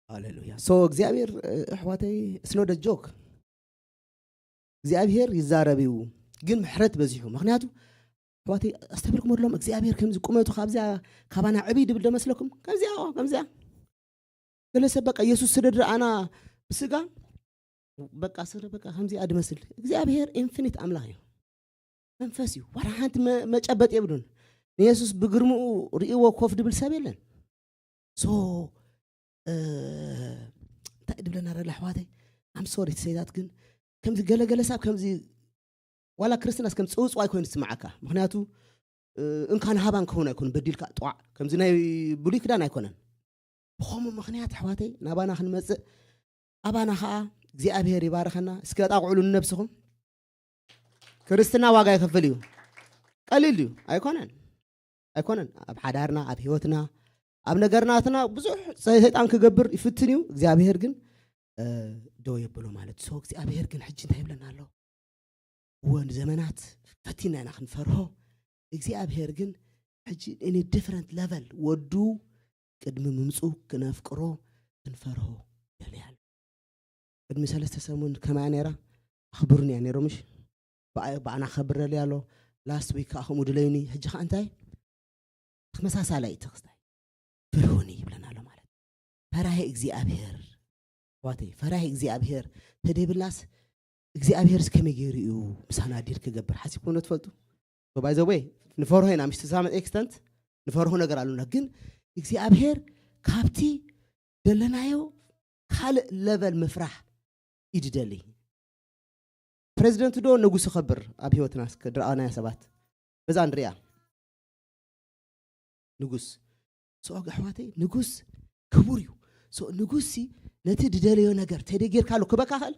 ሃሌሉያ። So እግዚኣብሔር ኣሕዋተይ ስኖደ ጆክ እግዚኣብሔር ይዛረብ እዩ፣ ግን ምሕረት በዚሑ። ምክንያቱ ኣሕዋተይ ኣስተብርኩም ወድሎም እግዚኣብሔር ከምዚ ቁመቱ ካብዚያ ካባና ዕብይ ድብል ዶ መስለኩም? ከምዚያ ከምዚያ ገለ ሰብ በቃ የሱስ ስለ ድረኣና ብስጋ በቃ ስረ በቃ ከምዚኣ ድመስል። እግዚኣብሔር ኢንፊኒት ኣምላኽ እዩ። መንፈስ እዩ። ዋላ ሓንቲ መጨበጥ የብሉን። ንየሱስ ብግርምኡ ርእይዎ ኮፍ ድብል ሰብ የለን። So እንታይ ድብለና ረላ ኣሕዋተይ? I'm sorry to say that ግን ከምዚ ገለገለ ሰብ ከምዚ ዋላ ክርስትናስ ከም ፅውፅዋይ ኮይኑ ዝስማዓካ። ምክንያቱ እንካን ሃባን ክኸውን ኣይኮኑ በዲልካ ጥዋዕ ከምዚ ናይ ብሉይ ክዳን ኣይኮነን። ብኸምኡ ምክንያት ኣሕዋተይ ናባና ክንመፅእ ኣባና ከዓ እግዚኣብሔር ይባርኸና። እስኪ ኣጣቕዕሉ ንነብስኹም። ክርስትና ዋጋ ይከፍል እዩ። ቀሊል እዩ ኣይኮነን። ኣይኮነን ኣብ ሓዳርና ኣብ ህይወትና ኣብ ነገርናትና ብዙሕ ሰይጣን ክገብር ይፍትን እዩ። እግዚኣብሔር ግን ደው የብሎ ማለት so እግዚኣብሔር ግን ሕጂ እንታይ ይብለና ኣሎ? እወ ንዘመናት ፈቲና ኢና ክንፈርሆ። እግዚኣብሔር ግን ሕጂ in different level ወዱ ቅድሚ ምምፁ ክነፍቅሮ ክንፈርሆ ይደልይ ኣሎ። ቅድሚ ሰለስተ ሰሙን ከማያ ነይራ ኣኽብሩኒ እያ ነይሮ ምሽ ብኣና ከብር ደልይ ኣሎ። Last week ከዓ ከምኡ ድለዩኒ። ሕጂ ከዓ እንታይ ተመሳሳላይ እዩ ተክስታይ ፍርሁኒ ይብለና ኣሎ ማለት ፈራሂ እግዚኣብሔር ዋተይ ፈራሂ እግዚኣብሔር ተደይብልናስ እግዚኣብሔር ከመይ ገይሩ እዩ ምሳና ዲል ክገብር ሓሲብኩም ዶ ትፈልጡ? By the way ንፈርሆ ኢና ምሽ to some extent ንፈርሆ ነገር ኣሉና። ግን እግዚኣብሔር ካብቲ ዘለናዮ ካልእ ለቨል ምፍራሕ እዩ ድደሊ። ፕሬዚደንት ዶ ንጉስ ይኸብር ኣብ ህይወትና እስከ ድረኣናዮ ሰባት በዛ ንሪኣ ንጉስ so ኣሕዋተይ ንጉስ ክቡር እዩ። So ንጉስ ሲ ነቲ ድደለዮ ነገር ተደይ ጌርካ ኣሎ ክበካ ክእል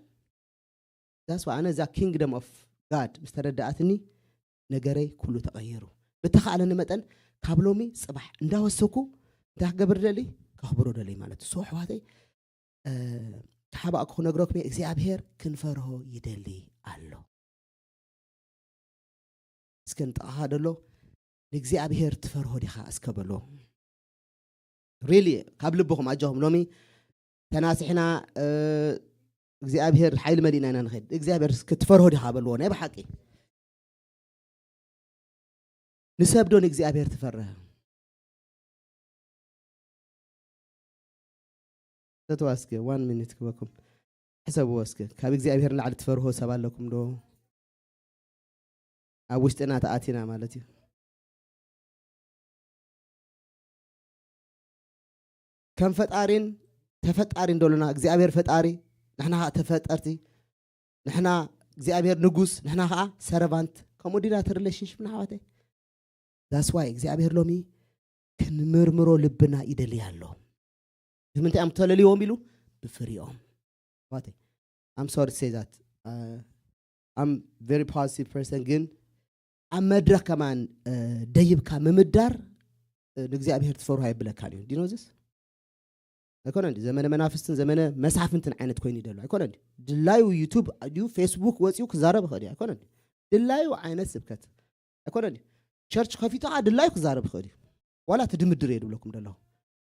that's why ኣነ እዛ kingdom of God ምስ ተረዳኣትኒ ነገረይ ኩሉ ተቐይሩ። ብተኻእለኒ መጠን ካብ ሎሚ ፅባሕ እንዳወሰኩ እንታይ ክገብር ደሊ ከኽብሮ ደሊ ማለት እዩ። So ኣሕዋተይ ተሓባእኩ ክነግረኩም እግዚኣብሔር ክንፈርሆ ይደሊ ኣሎ። እስከ ንጥቓኻ ደሎ ንእግዚኣብሔር ትፈርሆ ዲኻ እስከ በሎ። Really ካብ ልብኹም ኣጆኹም ሎሚ ተናሲሕና እግዚኣብሔር ሓይሊ መሊእና ኢና ንኸድ እግዚኣብሔር ክትፈርሆ ዲኻ በልዎ ናይ ብሓቂ ንሰብ ዶ ንእግዚኣብሔር ትፈርህ? ተተዋ እስከ one minute ክበኩም ሕሰብዎ እስከ ካብ እግዚኣብሔር ንላዕሊ ትፈርሆ ሰብ ኣለኩም ዶ? ኣብ ውሽጥና ተኣቲና ማለት እዩ። ከም ፈጣሪን ተፈጣሪን ደሎና እግዚኣብሔር ፈጣሪ ንሕና ከዓ ተፈጠርቲ ንሕና እግዚኣብሔር ንጉስ ንሕና ከዓ servant ከምኡ ዲና እቲ relationship ንሓዋተይ that's why እግዚኣብሔር ሎሚ ክንምርምሮ ልብና ይደልይ ኣሎ ንምንታይ እዮም ተለልዎም ኢሉ ብፍሪኦም ኣሕዋተይ I'm sorry to say that uh, I'm very positive person ግን ኣብ መድረክ ከማን ደይብካ ምምዳር ንእግዚኣብሔር ትፈርሃ የብለካን እዩ ዲኖዝስ ኣይኮነ እንዲ ዘመነ መናፍስትን ዘመነ መሳፍንትን ዓይነት ኮይኑ ይደሉ ኣይኮነ እንዲ ድላዩ ዩቱብ ድዩ ፌስቡክ ወፂኡ ክዛረብ ይኽእል እዩ ኣይኮነ እንዲ ድላዩ ዓይነት ስብከት ኣይኮነ እንዲ ቸርች ከፊቱ ከዓ ድላዩ ክዛረብ ይኽእል እዩ ዋላ ትድምድር እየ ድብለኩም ደለኹ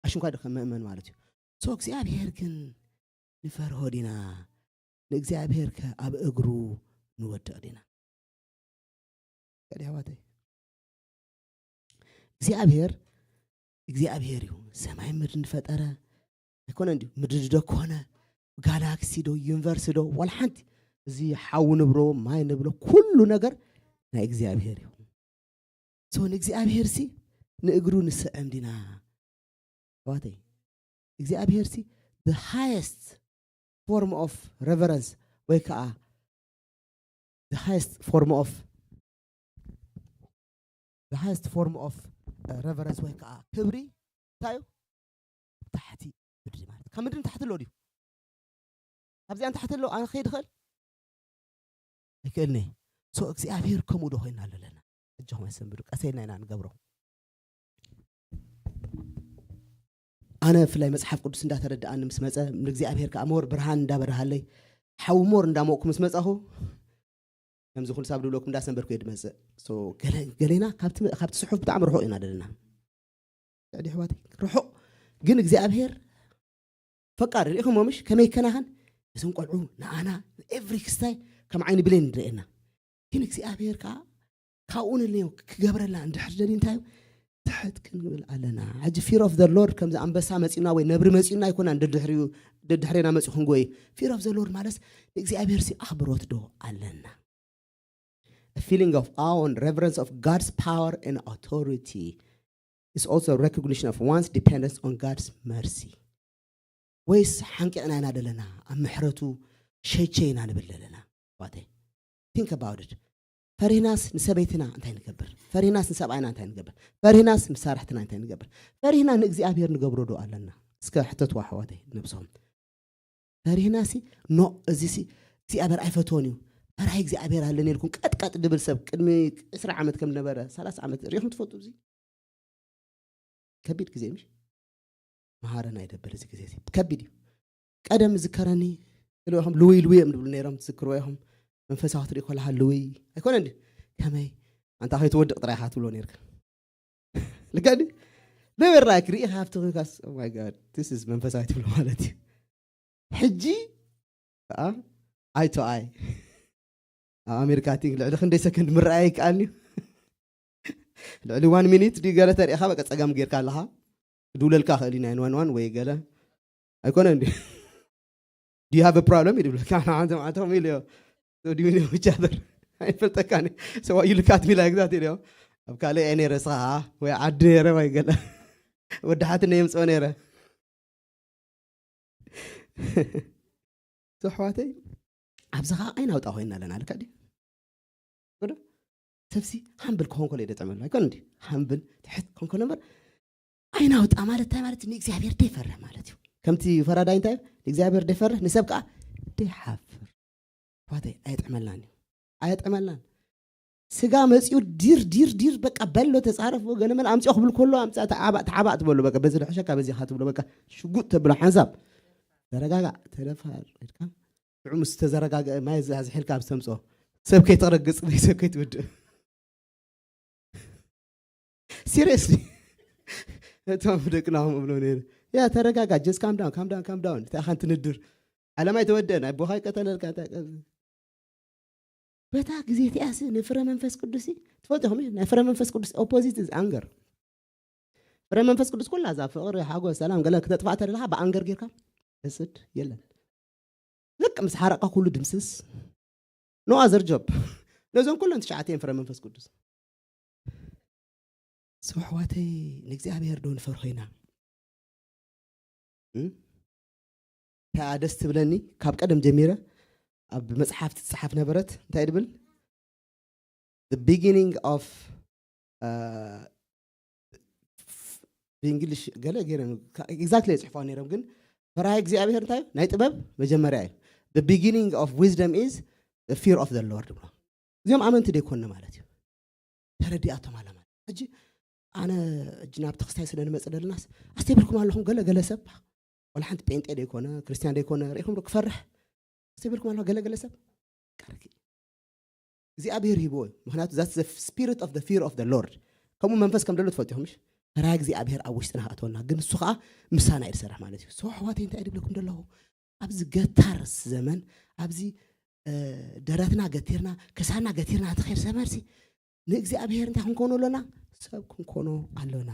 ኣሽንኳ ድኸ ምእመን ማለት እዩ ሶ እግዚኣብሔር ግን ንፈርሆ ዲና ንእግዚኣብሔር ከ ኣብ እግሩ ንወድቕ ዲና ኣሕዋተይ እግዚኣብሔር እግዚኣብሔር እዩ ሰማይ ምድሪ እንፈጠረ ኣይኮነ እንዲ ምድሪ ዶ ኮነ ጋላክሲ ዶ ዩኒቨርስ ዶ ዋላ ሓንቲ እዚ ሓዊ ንብሎ ማይ ንብሎ ኩሉ ነገር ናይ እግዚኣብሔር እዩ ሶ ንእግዚኣብሔር ሲ ንእግሩ ንስዕም ዲና ኣሕዋተይ እግዚኣብሔር ሲ the highest form of reverence ወይ ከዓ the highest form of the highest form of uh, reverence ወይ ከዓ ክብሪ እንታይ እዩ ታሕቲ ምድሪ ማለት ካብ ምድሪ ታሕቲ ኣሎ ድዩ ካብዚኣ ታሕቲ ኣሎ ኣነ ክኸይድ ይኽእል ኣይክእልኒ ሶ እግዚኣብሔር ከምኡ ዶ ኮይና ኣለለና እጆኹም ኣይሰንብዱ ቀሰልና ኢና ንገብሮ ኣነ ብፍላይ መፅሓፍ ቅዱስ እንዳተረድኣኒ ምስ መፀ ንእግዚኣብሔር ከዓ ሞር ብርሃን እንዳበርሃለይ ሓዊ ሞር እንዳሞቕኩ ምስ መፃኹ ከምዚ ኩሉ ሳብ ድብለኩም እንዳሰንበርኩ እየ ድመፅእ ገሌና ካብቲ ስሑፍ ብጣዕሚ ርሑቕ ኢና ደለና ኣሕዋተይ ርሑቕ ግን እግዚኣብሔር ፈቃር ርኢኹሞ ምሽ ከመይ ይከናኸን እዞም ቆልዑ ንኣና ኤቭሪ ክስታይ ከም ዓይኒ ብሌን ንርእየና ግን እግዚኣብሔር ከዓ ካብኡ ንልዮ ክገብረልና እንድሕር ደሊ እንታይ እዩ ትሕት ክንብል ኣለና ሕጂ fear of the Lord ከምዚ ኣንበሳ መፂኡና ወይ ነብሪ መፂኡና ኣይኮና ደድሕሪና መፂኡ ክንጎይ fear of the Lord ማለት ንእግዚኣብሔር ሲ ኣኽብሮት ዶ ኣለና A feeling of awe and reverence of God's power and authority is also a recognition of one's dependence on God's mercy. ወይስ ሓንቂቕና ኢና ደለና ኣብ ምሕረቱ ሸይቸይ ኢና ንብል ደለና ዋተይ think about it ፈሪህናስ ንሰበይትና እንታይ ንገብር ፈሪህናስ ንሰብኣይና እንታይ ንገብር ፈሪህናስ ንሳርሕትና እንታይ ንገብር ፈሪህና ንእግዚኣብሔር ንገብሮ ዶ ኣለና እስከ ሕተትዋ ኣሕዋተይ ነብስኹም ፈሪህና ሲ ኖ እዚ ሲ እግዚኣብሔር ኣይፈትዎን እዩ ፈራሂ እግዚኣብሔር ኣለኒ ኢልኩም ቀጥቀጥ ድብል ሰብ ቅድሚ ዕስራ ዓመት ከም ነበረ ሰላሳ ዓመት ሪኢኹም ትፈልጡ እዚ ከቢድ ግዜ ምሽ መሃረና ይደብል እዚ ግዜ እዚ ከቢድ እዩ ቀደም ዝከረኒ ትልእኹም ልውይ ልውይ እዮም ድብሉ ነይሮም ትዝክርዎ ኢኹም መንፈሳዊ ትርኢ ከለካ ልውይ ኣይኮነ እንዲ ከመይ ኣንታ ከይትወድቕ ጥራይ ኢኻ ትብሎ ነርካ ልካ ድዩ never like ርኢኻ ኣብቲ ኮይንካስ my god this is መንፈሳዊ ትብሎ ማለት እዩ ሕጂ ከዓ eye to eye ኣብ ኣሜሪካ ቲንክ ልዕሊ ክንደይ ሰከንድ ምረኣይ ይከኣልኒ ልዕሊ one minute ድዩ ገለ ተሪኢኻ በቃ ፀገም ጌርካ ኣለኻ ክድውለልካ ክእል እዩ nine one one ወይ ገለ ኣይኮነ እንዲ do you have a problem ይድብለካ ንሓንቲ መዓልቶም ኢልዮ so do you know each other ኣይፈልጠካን so what you look at me like that ኢልዮ ኣብ ካልእ እየ ነይረ ስኻ ወይ ዓዲ ነይረ ወይ ገለ ወዲ ሓትነ የምፅኦ ነይረ ኣሕዋተይ ኣብዚ ከዓ ኣይናውጣ ኮይና ኣለና ልካ ድዩ ሰብሲ ሃምብል ክኾን ከሎ የደጠመሉ ኣይኮነ እንዲ ሃምብል ትሕት ክኾን ከሎ እምበር ኣይናውጣ ማለት እንታይ ማለት ንእግዚኣብሔር ደይፈርህ ማለት እዩ ከምቲ ፈራዳይ እንታይ ንእግዚኣብሔር ደይፈርህ ንሰብ ከዓ ደይሓፍር ኣሕዋተይ ኣየጥዕመልናን እዩ ኣየጥዕመልናን ስጋ መፂኡ ዲር ዲር ዲር በቃ በሎ ተፃረፍ ገለመል ኣምፅኦ ክብል ከሎ ኣምፅኣ ተዓባእ ተዓባእ ትበሎ በቃ በዚ ድሕሸካ በዚኻ ትብሎ በቃ ሽጉጥ ተብሎ ሓንሳብ ተረጋጋእ ተደፋር ኢልካ ሽዑ ምስ ተዘረጋገአ ማይ ዝሕልካ ኣብ ዝተምፅኦ ሰብ ከይትረግፅ ወይ ሰብ ከይትውድእ ሲሪየስሊ እቶም ደቅና ከምኡ ብሎ ነይሩ ያ ተረጋጋ just calm down calm down calm down እንታይ ኢኻ ንትንድር ዓለም ኣይተወደአን ኣቦኻ ይቀተለልካ እንታይ ቀ- በታ ግዜ እቲኣስ ንፍረ መንፈስ ቅዱስ ትፈልጡ ኢኹም ናይ ፍረ መንፈስ ቅዱስ opposite is anger ፍረ መንፈስ ቅዱስ ኩላ እዛ ፍቕሪ ሓጎስ ሰላም ገለ ክተጥፋእ ተደለኻ ብኣንገር ጌርካ ሕስድ የለን ልቅ ምስ ሓረቕካ ኩሉ ድምስስ no other job ነዞም ኩለን ትሽዓተ እዮም ፍረ መንፈስ ቅዱስ ሰው ኣሕዋተይ ንእግዚኣብሔር ዶ ንፈርሆ ኢና እንታይ ደስ ትብለኒ? ካብ ቀደም ጀሚረ ኣብ መጽሓፍ ትጽሓፍ ነበረት። እንታይ ድብል? The beginning of ብእንግሊሽ ገለ ገይረ exactly የጽሕፋ ነይሮም። ግን ፈራሃ እግዚኣብሔር እንታይ ናይ ጥበብ መጀመርያ እዩ። The beginning of wisdom is the fear of the Lord ብሎ። እዚኦም ኣመንቲ ደይኮነ ማለት እዩ። ተረዲኣቶም ኣላ ማለት ሕጂ ኣነ እጅ ናብ ተክስታይ ስለ ንመጽእ ደለናስ ኣስተብርኩም ኣለኹም። ገለ ገለ ሰብ ወላ ሓንቲ ጴንጤ ደይኮነ ክርስቲያን ደይኮነ ርኢኹም ዶ ክፈርሕ ኣስተብርኩም ኣለኹም። ገለ ገለ ሰብ ቀርኪ እግዚኣብሔር ሂብዎ እዩ። ምክንያቱ that's the spirit of the fear of the Lord። ከምኡ መንፈስ ከም ደሎ ትፈልጡ ኢኹም። ምሽ ፈራሃ እግዚኣብሔር ኣብ ውሽጥና ክኣተወና ግን እሱ ከዓ ምሳና እዩ ዝሰርሕ ማለት እዩ። ሰው ኣሕዋተይ እንታይ ድብለኩም ደለኹ? ኣብዚ ገታር ዘመን ኣብዚ ደረትና ገቲርና ክሳና ገቲርና ትኸድ ሰመርሲ ንእግዚኣብሔር እንታይ ክንኮኖ ኣሎና? ሰብ ክንኮኖ ኣሎና።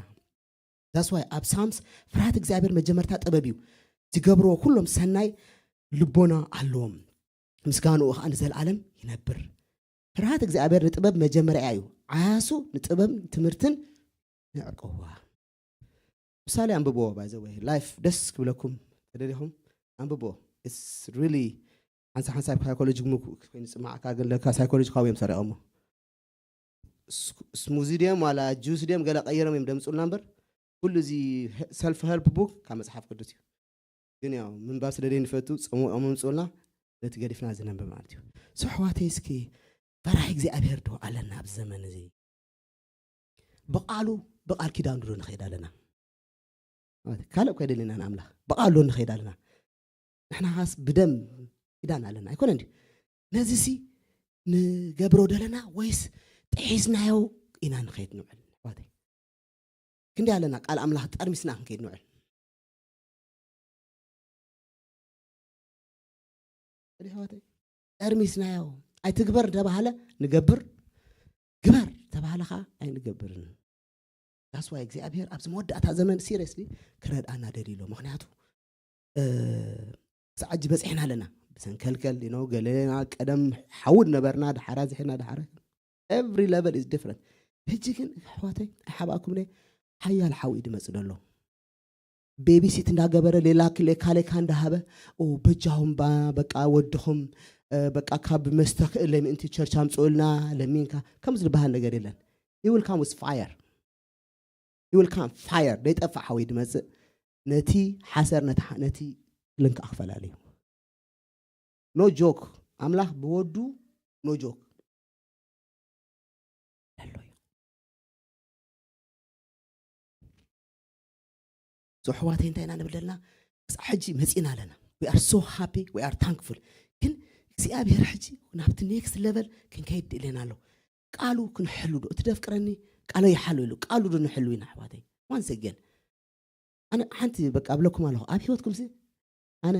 That's why ኣብ ሳምስ ፍርሃት እግዚኣብሔር መጀመርታ ጥበብ እዩ። ዝገብርዎ ኩሎም ሰናይ ልቦና ኣለዎም፣ ምስጋንኡ ከዓ ንዘለዓለም ይነብር። ፍርሃት እግዚኣብሔር ንጥበብ መጀመርያ እዩ። ዓያሱ ንጥበብ ትምህርትን ንዕቅዋ። ምሳሌ ኣንብብዎ። By the way life ደስ ክብለኩም ተደሊኹም ኣንብብዎ። It's really ሓንሳብ ሓንሳብ ሳይኮሎጂ ኮይኑ ፅማዕካ ግን ለካ ሳይኮሎጂ ካብ እዮም ሰሪቆሞ። ስሙዚ ድዮም ዋላ ጁስ ድዮም ገለ ቀይሮም እዮም ደምፁልና እምበር ኩሉ እዚ ሰልፍ ሄልፕ ቡክ ካብ መፅሓፍ ቅዱስ እዩ። ግን ያው ምንባብ ስለ ዘይንፈቱ ፅሙቆም ምምፁልና ነቲ ገዲፍና ዝነንብብ ማለት እዩ። ሰሕዋተይ እስኪ ፈራሒ እግዚኣብሔር ዶ ኣለና ኣብዚ ዘመን እዚ? ብቃሉ ብቃል ኪዳኑ ዶ ንኸይድ ኣለና? ካልእ እኮ የደልየና ንኣምላኽ ብቃሉ ዶ ንኸይድ ኣለና? ንሕና ኻስ ብደም ኪዳን ኣለና ኣይኮነ እንዲ ነዚ ሲ ንገብሮ ደለና ወይስ ጥሒስናዮ ኢና ንኸይድ ንውዕል ኣሕዋተይ? ክንደይ ኣለና ቃል ኣምላኽ ጠርሚስና ክንከይድ ንውዕል? ኣሕዋተይ ጠርሚስናዮ ኣይትግበር ተባሃለ ንገብር፣ ግበር ተባሃለ ከዓ ኣይንገብርን። That's why እግዚኣብሔር ኣብዚ መወዳእታ ዘመን seriously ክረድኣና ደልዩ ኣሎ። ምክንያቱ ሰዓት በፂሕና ኣለና ብሰንከልከል ነው ገለና ቀደም ሓውድ ነበርና ድሓራ ዝሕና ድሓረ every level is different። ሕጂ ግን ኣሕዋተይ ኣይሓባእኩም ሓያል ሓዊ እዩ ድመፅ ዘሎ። ቤቢሲት እንዳገበረ ሌላ ክሌካ ሌካ እንዳሃበ በጃኹም በቃ ወድኹም በቃ ካብ መስተ ክእለ ምእንቲ ቸርች ኣምፅኡልና ለሚንካ ከምዚ ዝበሃል ነገር የለን። He will come with fire. He will come fire ዘይጠፍእ ሓዊ ድመፅእ ነቲ ሓሰር ነቲ ልንካ ክፈላለዩ። No joke። ኣምላኽ ብወዱ no joke። ኣሕዋተይ እንታይ ኢና ንብል ዘለና? ክሳብ ሕጂ መፂና ኣለና። We are so happy, we are thankful። ግን እግዚኣብሔር ሕጂ ናብቲ next level ክንከይድ ድእለና ኣሎ። ቃሉ ክንሕሉ ዶ እቲ ደፍቅረኒ ቃሎ ይሓሉ ኢሉ ቃሉ ዶ ንሕሉ ኢና ኣሕዋተይ? Once again ኣነ ሓንቲ በቃ ኣብለኩም ኣለኹ ኣብ ህይወትኩም ሲ ኣነ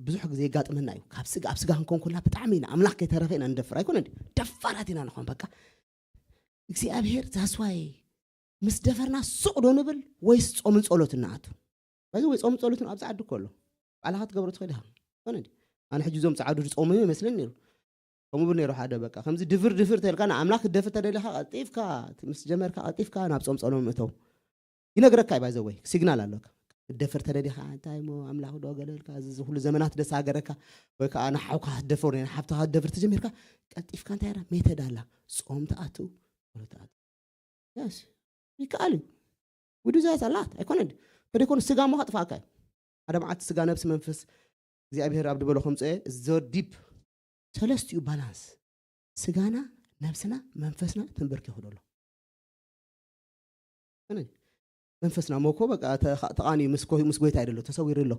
ብዙሕ ግዜ የጋጥመና እዩ። ካብ ስጋ ኣብ ስጋ ክንኮን ኩልና ብጣዕሚ ኢና ኣምላኽ ከይተረፈ ኢና ንደፍር ኣይኮነ ደፋራት ኢና ንኾን በቃ እግዚኣብሔር ዛስዋይ ምስ ደፈርና ሱቕ ዶ ንብል ወይስ ጾምን ጸሎትን ንኣቱ? በዚ ወይ ጾምን ጸሎትን ኣብዚ ዓዲ እኮ ኣሎ ባዕልኻ ትገብሮ ትኽእል ኢኻ። ኮነ ኣነ ሕጂ እዞም ጸዓዱ ዝጾሙ ይመስለኒ ነይሩ። ከምኡ ብር ነይሩ ሓደ በቃ ከምዚ ድፍር ድፍር ተልካ ንኣምላኽ ክትደፍር ተደሊኻ ቀልጢፍካ ምስ ጀመርካ ቀልጢፍካ ናብ ጾም ጸሎም እተው። ይነግረካ እዩ ባይዘወይ ሲግናል ኣለካ ክትደፍር ተደሊኻ እንታይ ሞ ኣምላኽ ዶ ገለልካ እዚ ኩሉ ዘመናት ደስ ሃገረካ ወይ ከዓ ንሓውካ ክትደፍር ወይ ንሓብትኻ ክትደፍር ተጀሚርካ ቀልጢፍካ እንታይ ራ ሜተድ ኣላ ጾም ትኣትው ጸሎት ትኣትው። Yes ይከኣል እዩ። We do that a lot ኣይኮነ እንዲ ተደይኮኑ ስጋ ሞ ከጥፋእካ እዩ። ሓደ መዓልቲ ስጋ ነብሲ መንፈስ እግዚኣብሔር ኣብ ድበሎ ከምፅኦ is so deep። ሰለስቲኡ ባላንስ ስጋና ነብስና መንፈስና ተንበርኪኹ ደሎ መንፈስና ሞኮ በቃ ተቃኒ ምስ ጎይታ ይደሎ ተሰዊሩ ኣሎ።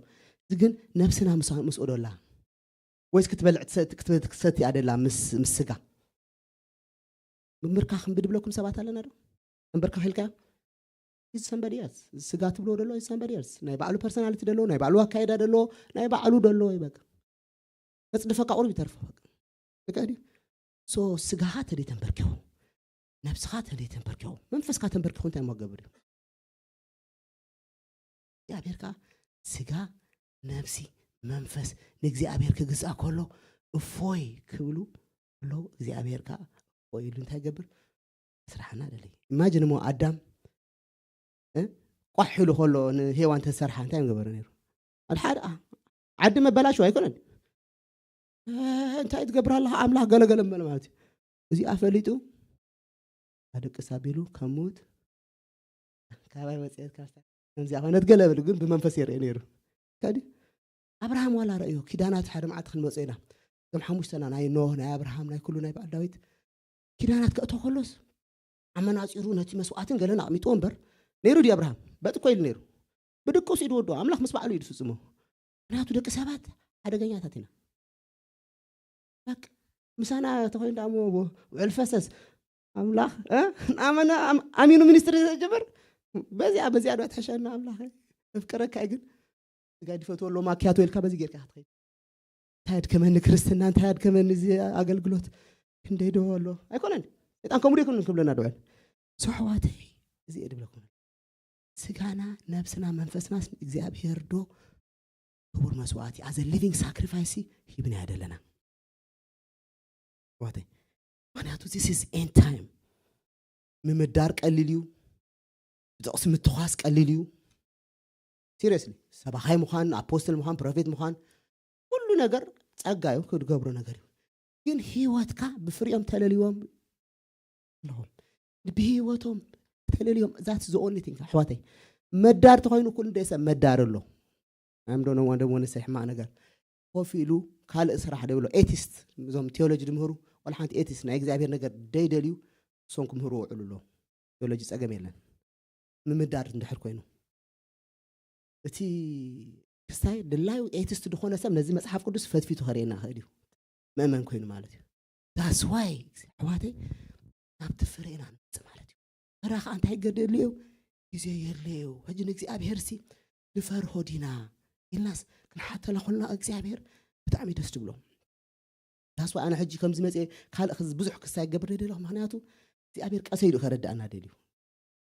ግን ነብስና ምስኡ ዶላ ወይስ ክትበልዕ ክትሰቲ ኣደላ ምስ ስጋ ምምርካኽ እምቢ ድብለኩም ሰባት ኣለና ዶ? እምብርካኽ ኢልካዮ? Is somebody else። ስጋ ትብልዎ ደሎ is somebody else። ናይ ባዕሉ ፐርሶናሊቲ ደሎ፣ ናይ ባዕሉ ኣካይዳ ደሎ፣ ናይ ባዕሉ ደሎ ይበቃ። ከጽድፈካ ቁሩብ ይተርፎ በቃ። በቃ ድዩ? ሶ ስጋኻ ተደይ ተንበርኪኹ፣ ነብስኻ ተደይ ተንበርኪኹ፣ መንፈስካ ተንበርኪኹ እንታይ እሞ ክገብር እዩ? እግዚኣብሔር ከዓ ስጋ ነብሲ መንፈስ ንእግዚኣብሔር ክግዛእ ከሎ እፎይ ክብሉ ከለዉ እግዚኣብሔር ከዓ እፎይ ኢሉ እንታይ ይገብር? ስራሕና ደለይ ኢማጅን እሞ ኣዳም እ? ቋሕ ኢሉ ከሎ ንሄዋን ተሰርሓ እንታይ ምገበረ ነይሩ? ኣድሓደ ዓዲ መበላሽው ኣይኮነን። እንታይ ትገብር ኣለኻ ኣምላኽ ገለገለ ምበለ ማለት እዩ። እዚኣ ፈሊጡ ኣደቅስ ኣቢሉ ካብ ምውት ካባይ ወፅአት ካብታ ከምዚኣ ኮነት ገለ በሉ ግን ብመንፈስ የርኢ ነይሩ። ከዲ ኣብርሃም ዋላ ረእዮ ኪዳናት ሓደ መዓልቲ ክንመፅኦ ኢና። እዞም ሓሙሽተና ናይ ኖህ ናይ ኣብርሃም ናይ ኩሉ ናይ በዓል ዳዊት ኪዳናት ከእቶ ከሎስ ኣመናፂሩ ነቲ መስዋዕትን ገለን ኣቕሚጥዎ እምበር ነይሩ ድዩ ኣብርሃም በጥ እኮ ኢሉ ነይሩ። ብድቁስ ኢዱ ወዶ ኣምላኽ ምስ ባዕሉ ኢዩ ዝፍጽሞ። ምክንያቱ ደቂ ሰባት ሓደገኛታት ኢና። በቃ ምሳና ተኮይኑ ደኣ እሞ ውዕል ፈሰስ ኣምላኽ ኣመና ኣሚኑ ሚኒስትሪ ዘጀመር በዚኣ በዚኣ ዶ ትሕሸና ኣምላኽ እፍቅረካ ግን ጋዲ ፈትወሎ ማኪያቶ ኢልካ በዚ ጌርካ ክትኸይድ እንታይ ኣድከመኒ ክርስትና እንታይ ኣድከመኒ እዚ ኣገልግሎት ክንደይ ዶ ኣሎ ኣይኮነን ሰይጣን ከምኡ ይኩን ክብለና ድውዕል ሰሕዋተይ እዚ እየ ድብለኩም ስጋና ነብስና መንፈስናስ እግዚኣብሔር ዶ ክቡር መስዋዕቲ ኣዘ ሊቪንግ ሳክሪፋይስ ሂብና ያደለና ዋተይ ምክንያቱ this is end time ምምዳር ቀሊል እዩ ብጥቕሲ ምትኳስ ቀሊል እዩ ሲሪየስሊ ሰባኻይ ምዃን ኣፖስትል ምዃን ፕሮፌት ምዃን ኩሉ ነገር ጸጋ እዩ ክትገብሮ ነገር እዩ ግን ህይወትካ ብፍሪኦም ተለልዎም ኣለኹም ብህይወቶም ተለልዮም that's the only thing ኣሕዋተይ መዳር ተኮይኑ ኩሉ ደይ ሰብ መዳር ኣሎ I'm don't know one day one say ሕማቅ ነገር ኮፍ ኢሉ ካልእ ስራሕ ደብሎ ኤቲስት እዞም ቴዎሎጂ ድምህሩ ዋላ ሓንቲ ኤቲስት ናይ እግዚኣብሔር ነገር ደይደልዩ እሶም ክምህሩ ውዕሉ ኣሎ ቴዎሎጂ ጸገም የለን ምምዳር እንድሕር ኮይኑ እቲ ክስታይ ድላዩ ኤቲስት ዝኾነ ሰብ ነዚ መጽሓፍ ቅዱስ ፈትፊቱ ከርእየና ይኽእል እዩ መእመን ኮይኑ ማለት እዩ that's why ኣሕዋተይ ናብቲ ፍሬና ንመጽእ ማለት እዩ ፍረ ከዓ እንታይ ገደሉ እዩ ግዜ የድልየዩ ሕጂ ንእግዚኣብሔር ሲ ንፈርሆ ዲና ኢልናስ ክንሓተላ ኮልና እግዚኣብሔር ብጣዕሚ ደስ ትብሎ that's why ኣነ ሕጂ ከምዚ መፅየ ካልእ ብዙሕ ክስታይ ክገብር ደደለኹ ምክንያቱ እግዚኣብሔር ቀሰ ኢሉ ከረድኣና ደልዩ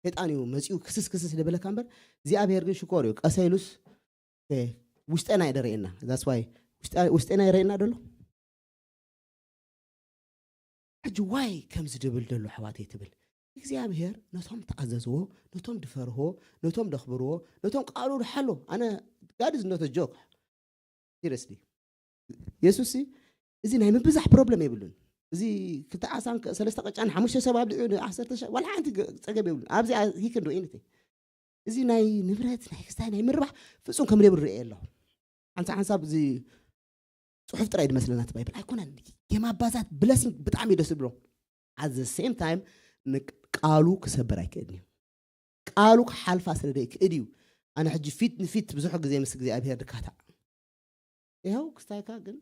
ሰይጣን እዩ መፂኡ ክስስ ክስስ ደበለካ እምበር እግዚኣብሔር ግን ሽኮር እዩ ቀሰ ኢሉስ ውሽጠና ይደረየና that's why ውሽጠና ይረየና ደሎ ሕጂ ዋይ ከምዚ ድብል ደሎ ኣሕዋተይ ትብል እግዚኣብሔር ነቶም ተኣዘዝዎ ነቶም ድፈርሆ ነቶም ደኽብርዎ ነቶም ቃሉ ድሓሎ ኣነ ጋድ is not a joke seriously የሱስ እዚ ናይ ምብዛሕ ፕሮብለም የብሉን እዚ ክልተ ዓሳን ሰለስተ ቀጫን ሓሙሽተ ሰብ ኣብሊዑ ዓሰርተ ዋላ ሓንቲ ጸገም የብሉን ኣብዚ he can do anything እዚ ናይ ንብረት ናይ ክስታይ ናይ ምርባሕ ፍጹም ከም ደብል ርኤ ኣለኹ ሓንሳብ ሓንሳብ እዚ ጽሑፍ ጥራይ ድመስለና እቲ ባይብል ኣይኮነን የማባዛት ብለሲንግ ብጣዕሚ ደስ ዝብሎ at the same time ቃሉ ክሰብር ኣይክእልን እዩ ቃሉ ክሓልፋ ስለ ደይክእል እዩ ኣነ ሕጂ ፊት ንፊት ብዙሕ ግዜ ምስ እግዚኣብሔር ድካታዕ ይኸው ክስታይካ ግን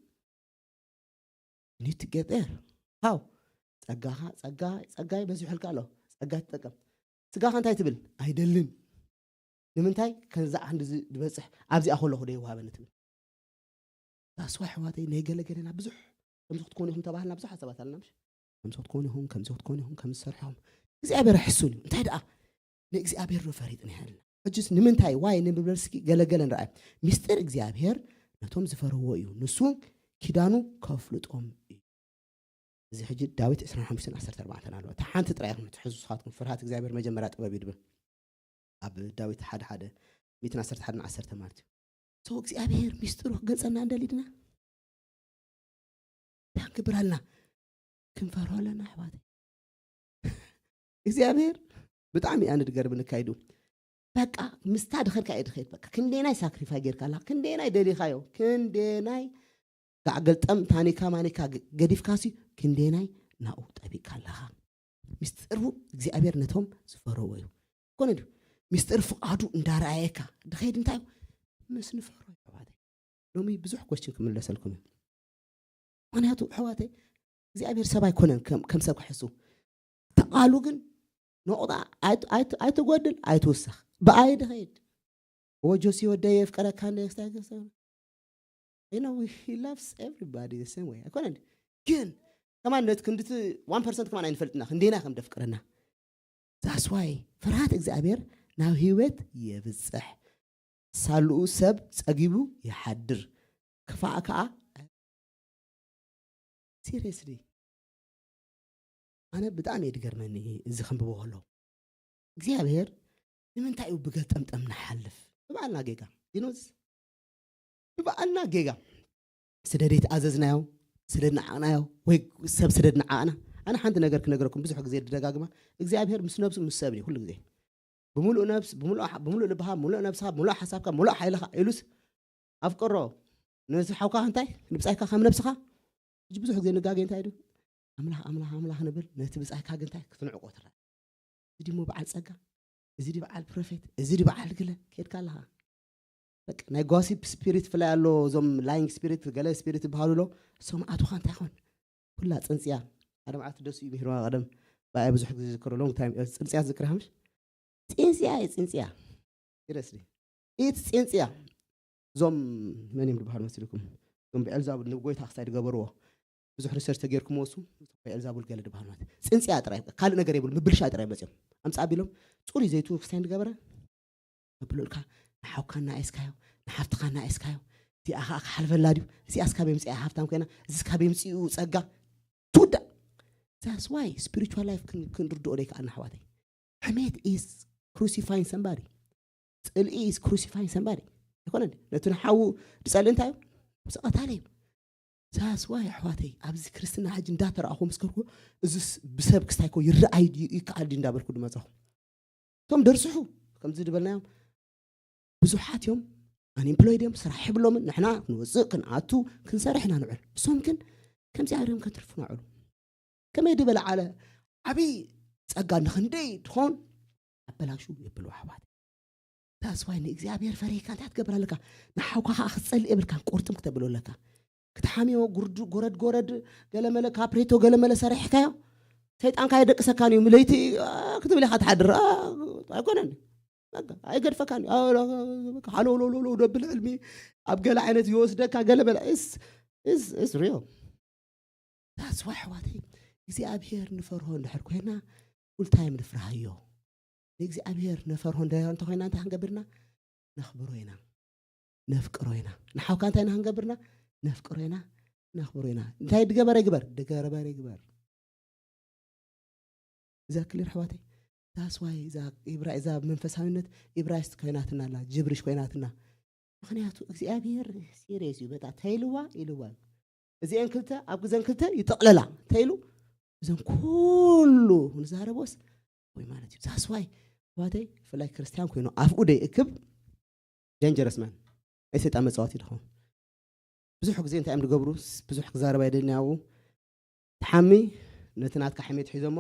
need to get there how ጸጋኻ ጸጋይ ጸጋይ በዚሑልካ ኣሎ ጸጋ ትጠቀም ስጋኻ እንታይ ትብል ኣይደልን ንምንታይ ከዛ ዓንዲ ዝበፅሕ ኣብዚኣ ከለኹ ዶ ይወሃበኒ ትብል ዳስዋ ኣሕዋተይ ናይ ገለገለና ብዙሕ ከምዚ ክትኮኑ ኢኹም ተባህልና ብዙሓት ሰባት ኣለና ምሽ ከምዚ ክትኮኑ ኢኹም ከምዚ ክትኮኑ ኢኹም ከምዚ ትሰርሑ ኢኹም እግዚኣብሔር ሕሱን እዩ እንታይ ደኣ ንእግዚኣብሔር ዶ ፈሪጥና ይሃልና ሕጅስ ንምንታይ ዋይ ንምብለል እስኪ ገለገለ ንረኣይ ሚስጥር እግዚኣብሔር ነቶም ዝፈርህዎ እዩ ንሱ ኪዳኑ ከፍልጦም እዩ እዚ ሕጂ ዳዊት ዕስራን ሓሙሽተን ዓሰርተ ኣርባዕተን ኣለዋ እታ ሓንቲ ጥራይ ኢኹም ትሕዙ ንስኻትኩም ፍርሃት እግዚኣብሔር መጀመርያ ጥበብ እዩ ድብል ኣብ ዳዊት ሓደ ሓደ ሚእትን ዓሰርተ ሓደን ዓሰርተ ማለት እዩ ሰው እግዚኣብሔር ሚስጥሩ ክገልጸልና እንደሊ ድና እንታይ ክብር ኣለና ክንፈርሆ ኣለና ኣሕዋተይ እግዚኣብሔር ብጣዕሚ ኣነ ድገርም ንካይዱ በቃ ምስታ ድኸድካ እየ ድኸይድ በቃ ክንደናይ ሳክሪፋይ ጌርካ ኣለካ ክንደናይ ደሊኻዮ ክንደናይ ጋዕ ገልጠም ታኒካ ማኒካ ገዲፍካሲ ክንደናይ ናኡ ጠቢቅካ ኣለኻ ሚስጥሩ እግዚኣብሔር ነቶም ዝፈረዎ እዩ ኮነ ድዩ ሚስጥር ፍቃዱ እንዳረኣየካ ድኸይድ እንታይ ምስ ንፈሮ ኣሕዋተይ ሎሚ ብዙሕ ኮስችን ክምለሰልኩም እዩ ምክንያቱ ኣሕዋተይ እግዚኣብሔር ሰብ ኣይኮነን ከም ሰብ ክሕሱ ተቃሉ ግን ነቑጣ ኣይትጎድል ኣይትውሰኽ ብኣይ ድኸይድ ወጆሲ ወደይ የፍቀረካ እንደ ክስታይ ክርስቶስ you know he loves everybody the same way ኣይኮነን ግን ከማን ነት ክንድቲ one percent ከማን ኣይንፈልጥና ክንደና ከም ደፍቅረና that's why ፍርሃት እግዚኣብሔር ናብ ህይወት የብፅሕ ሳልኡ ሰብ ጸጊቡ ይሓድር ክፋእ ከዓ seriously ኣነ ብጣዕሚ እየ ድገርመኒ እዚ ከንብቦ ከለኹ እግዚኣብሔር ንምንታይ እዩ ብገጠምጠም ንሓልፍ? ብበዓልና ጌጋ ይኖዝ ብበዓልና ጌጋ ስደድ ተኣዘዝናዮ፣ ስደድ ንዓቕናዮ ወይ ሰብ ስደድ ንዓቕና። ኣነ ሓንቲ ነገር ክነግረኩም ብዙሕ ግዜ ዝደጋግማ፣ እግዚኣብሔር ምስ ነብሱ ምስ ሰብን እዩ ኩሉ ግዜ። ብምሉእ ነብስ፣ ብምሉእ ልብኻ፣ ብምሉእ ነብስኻ፣ ብምሉእ ሓሳብካ፣ ብምሉእ ሓይልኻ ኢሉስ ኣፍቅሮ ነዚ ሓውካ እንታይ ንብጻይካ ከም ነብስኻ። ሕጂ ብዙሕ ግዜ ንጋገ እንታይ ዱ ኣምላኽ ኣምላኽ ኣምላኽ ንብል፣ ነቲ ብጻይካ ግን እንታይ ክትንዕቆ ትረአ። እዚ ድሞ በዓል ጸጋ፣ እዚ ዲ በዓል ፕሮፌት፣ እዚ ዲ በዓል ግለ ከድካ ኣለኻ። በቃ ናይ ጓሲፕ ስፒሪት ፍላይ ኣሎ። እዞም ላይንግ ስፒሪት ገለ ስፒሪት ይበሃሉ ኣሎ። እሶም ኣቱኻ እንታይ ኾን ኩላ ጽንጽያ። ሓደ መዓልቲ ደስ እዩ ምሂርዋ ቀደም ብኣይ ብዙሕ ግዜ ዝዝክሮ ሎንግ ታይም ጽንጽያ ዝዝክር ሃምሽ ጽንጽያ እየ ጽንጽያ ይረስኒ ኢት ጽንጽያ። እዞም መን እዮም ዝበሃሉ መስልኩም? እዞም ብኤልዛቡል ንጎይታ ክሳይ ዝገበርዎ ብዙሕ ሪሰርች ተገይርኩም ወሱ ብኤልዛቡል ገለ ዝበሃሉ ማለት ጽንጽያ ጥራይ ካልእ ነገር የብሉ ምብልሻ ጥራይ መጽዮም ኣምጻ ቢሎም ጽሩይ ዘይቱ ክሳይ ዝገበረ መብሉልካ ንሓውካ እናኣስካዮ ንሓፍትኻ እናኣስካዮ እዚኣ ከዓ ክሓልፈላ ድዩ? እዚኣስ ካበይ ምፅኣ ሃብታም ኮይና እዚስ ካበይ ምፅኡ ጸጋ ትውዳእ። That's why spiritual life ክንርድኦ ደይከኣልና ኣሕዋተይ። ሕሜት is crucifying somebody። ጽልኢ is crucifying somebody። ኣይኮነን ነቲ ንሓዉ ዝጸልእ እንታይ እዩ? ምስ ቀታሊ እዩ። That's why ኣሕዋተይ ኣብዚ ክርስትና ሕጂ እንዳተረኣኹ ምስከርኩ እዚስ ብሰብ ክስታይ ኮ ይረኣይ ድዩ ይከኣል ድዩ እንዳበልኩ ድመጻኹ። እቶም ደርስሑ ከምዚ ዝበልናዮም ብዙሓት እዮም። ኣንኤምፕሎይድ እዮም፣ ስራሕ የብሎምን። ንሕና ክንወፅእ ክንኣቱ ክንሰርሕ ኢና ንውዕል። እሶም ግን ከምዚ ኣርዮም ከትርፉና ውዕሉ። ከመይ ዝበለ ዓለ ዓብዪ ጸጋ ንኽንደይ ድኾን ኣበላሹ የብሉ ኣሕዋት። That's why ንእግዚኣብሔር ፈሪህካ እንታይ ክትገብር ኣለካ? ንሓውካ ከዓ ክትጸልእ የብልካን፣ ቁርጥም ክተብሎ ኣለካ። ክትሓምዮ ጉርዱ ጎረድ ጎረድ ገለመለ ካፕሬቶ ገለመለ ሰሪሕካዮ ሰይጣንካ የደቅሰካን እዩ። ለይቲ ክትብል ኢኻ ትሓድር ኣይኮነን፣ ኣይገድፈካን እዩ። ሃለውለውለውለው ደብል ዕልሚ ኣብ ገለ ዓይነት ይወስደካ ገለመለ ሪዮ። That's why ኣሕዋተይ እግዚኣብሔር ንፈርሆ እንድሕር ኮይና ፉል ታይም ንፍርሃዮ። ንእግዚኣብሔር ነፈርሆ እንተ ኮይና እንታይ ክንገብርና ነኽብሮ ኢና፣ ነፍቅሮ ኢና። ንሓውካ እንታይ ኢና ክንገብርና ነፍቅሮ ኢና፣ ነኽብሮ ኢና። እንታይ ድገበረ ይግበር ድገበረ ይግበር። እዛ ክሊር ኣሕዋተይ ዛስዋይ እዛ መንፈሳዊነት ኢብራይስት ኮይናትና ኣላ፣ ጅብሪሽ ኮይናትና። ምክንያቱ እግዚኣብሔር ሲሪየስ እዩ። በቃ ተይልዋ ኢልዋ እዩ። እዚአን ክልተ ኣብ ግዘን ክልተ ይጠቕለላ ተይሉ እዘን ኩሉ ንዛረቦስ ወይ ማለት እዩ። ዛስዋይ ኣሕዋተይ ብፍላይ ክርስቲያን ኮይኑ ኣፍኡ ደይ እክብ ደንጀረስ ማን ናይ ሰይጣን መፃወቲ ድኸውን። ብዙሕ ግዜ እንታይ እዮም ዝገብሩ? ብዙሕ ክዛረብ ኣይደልን ኣብኡ። ትሓሚ ነቲ ናትካ ሕሜት ሒዞሞ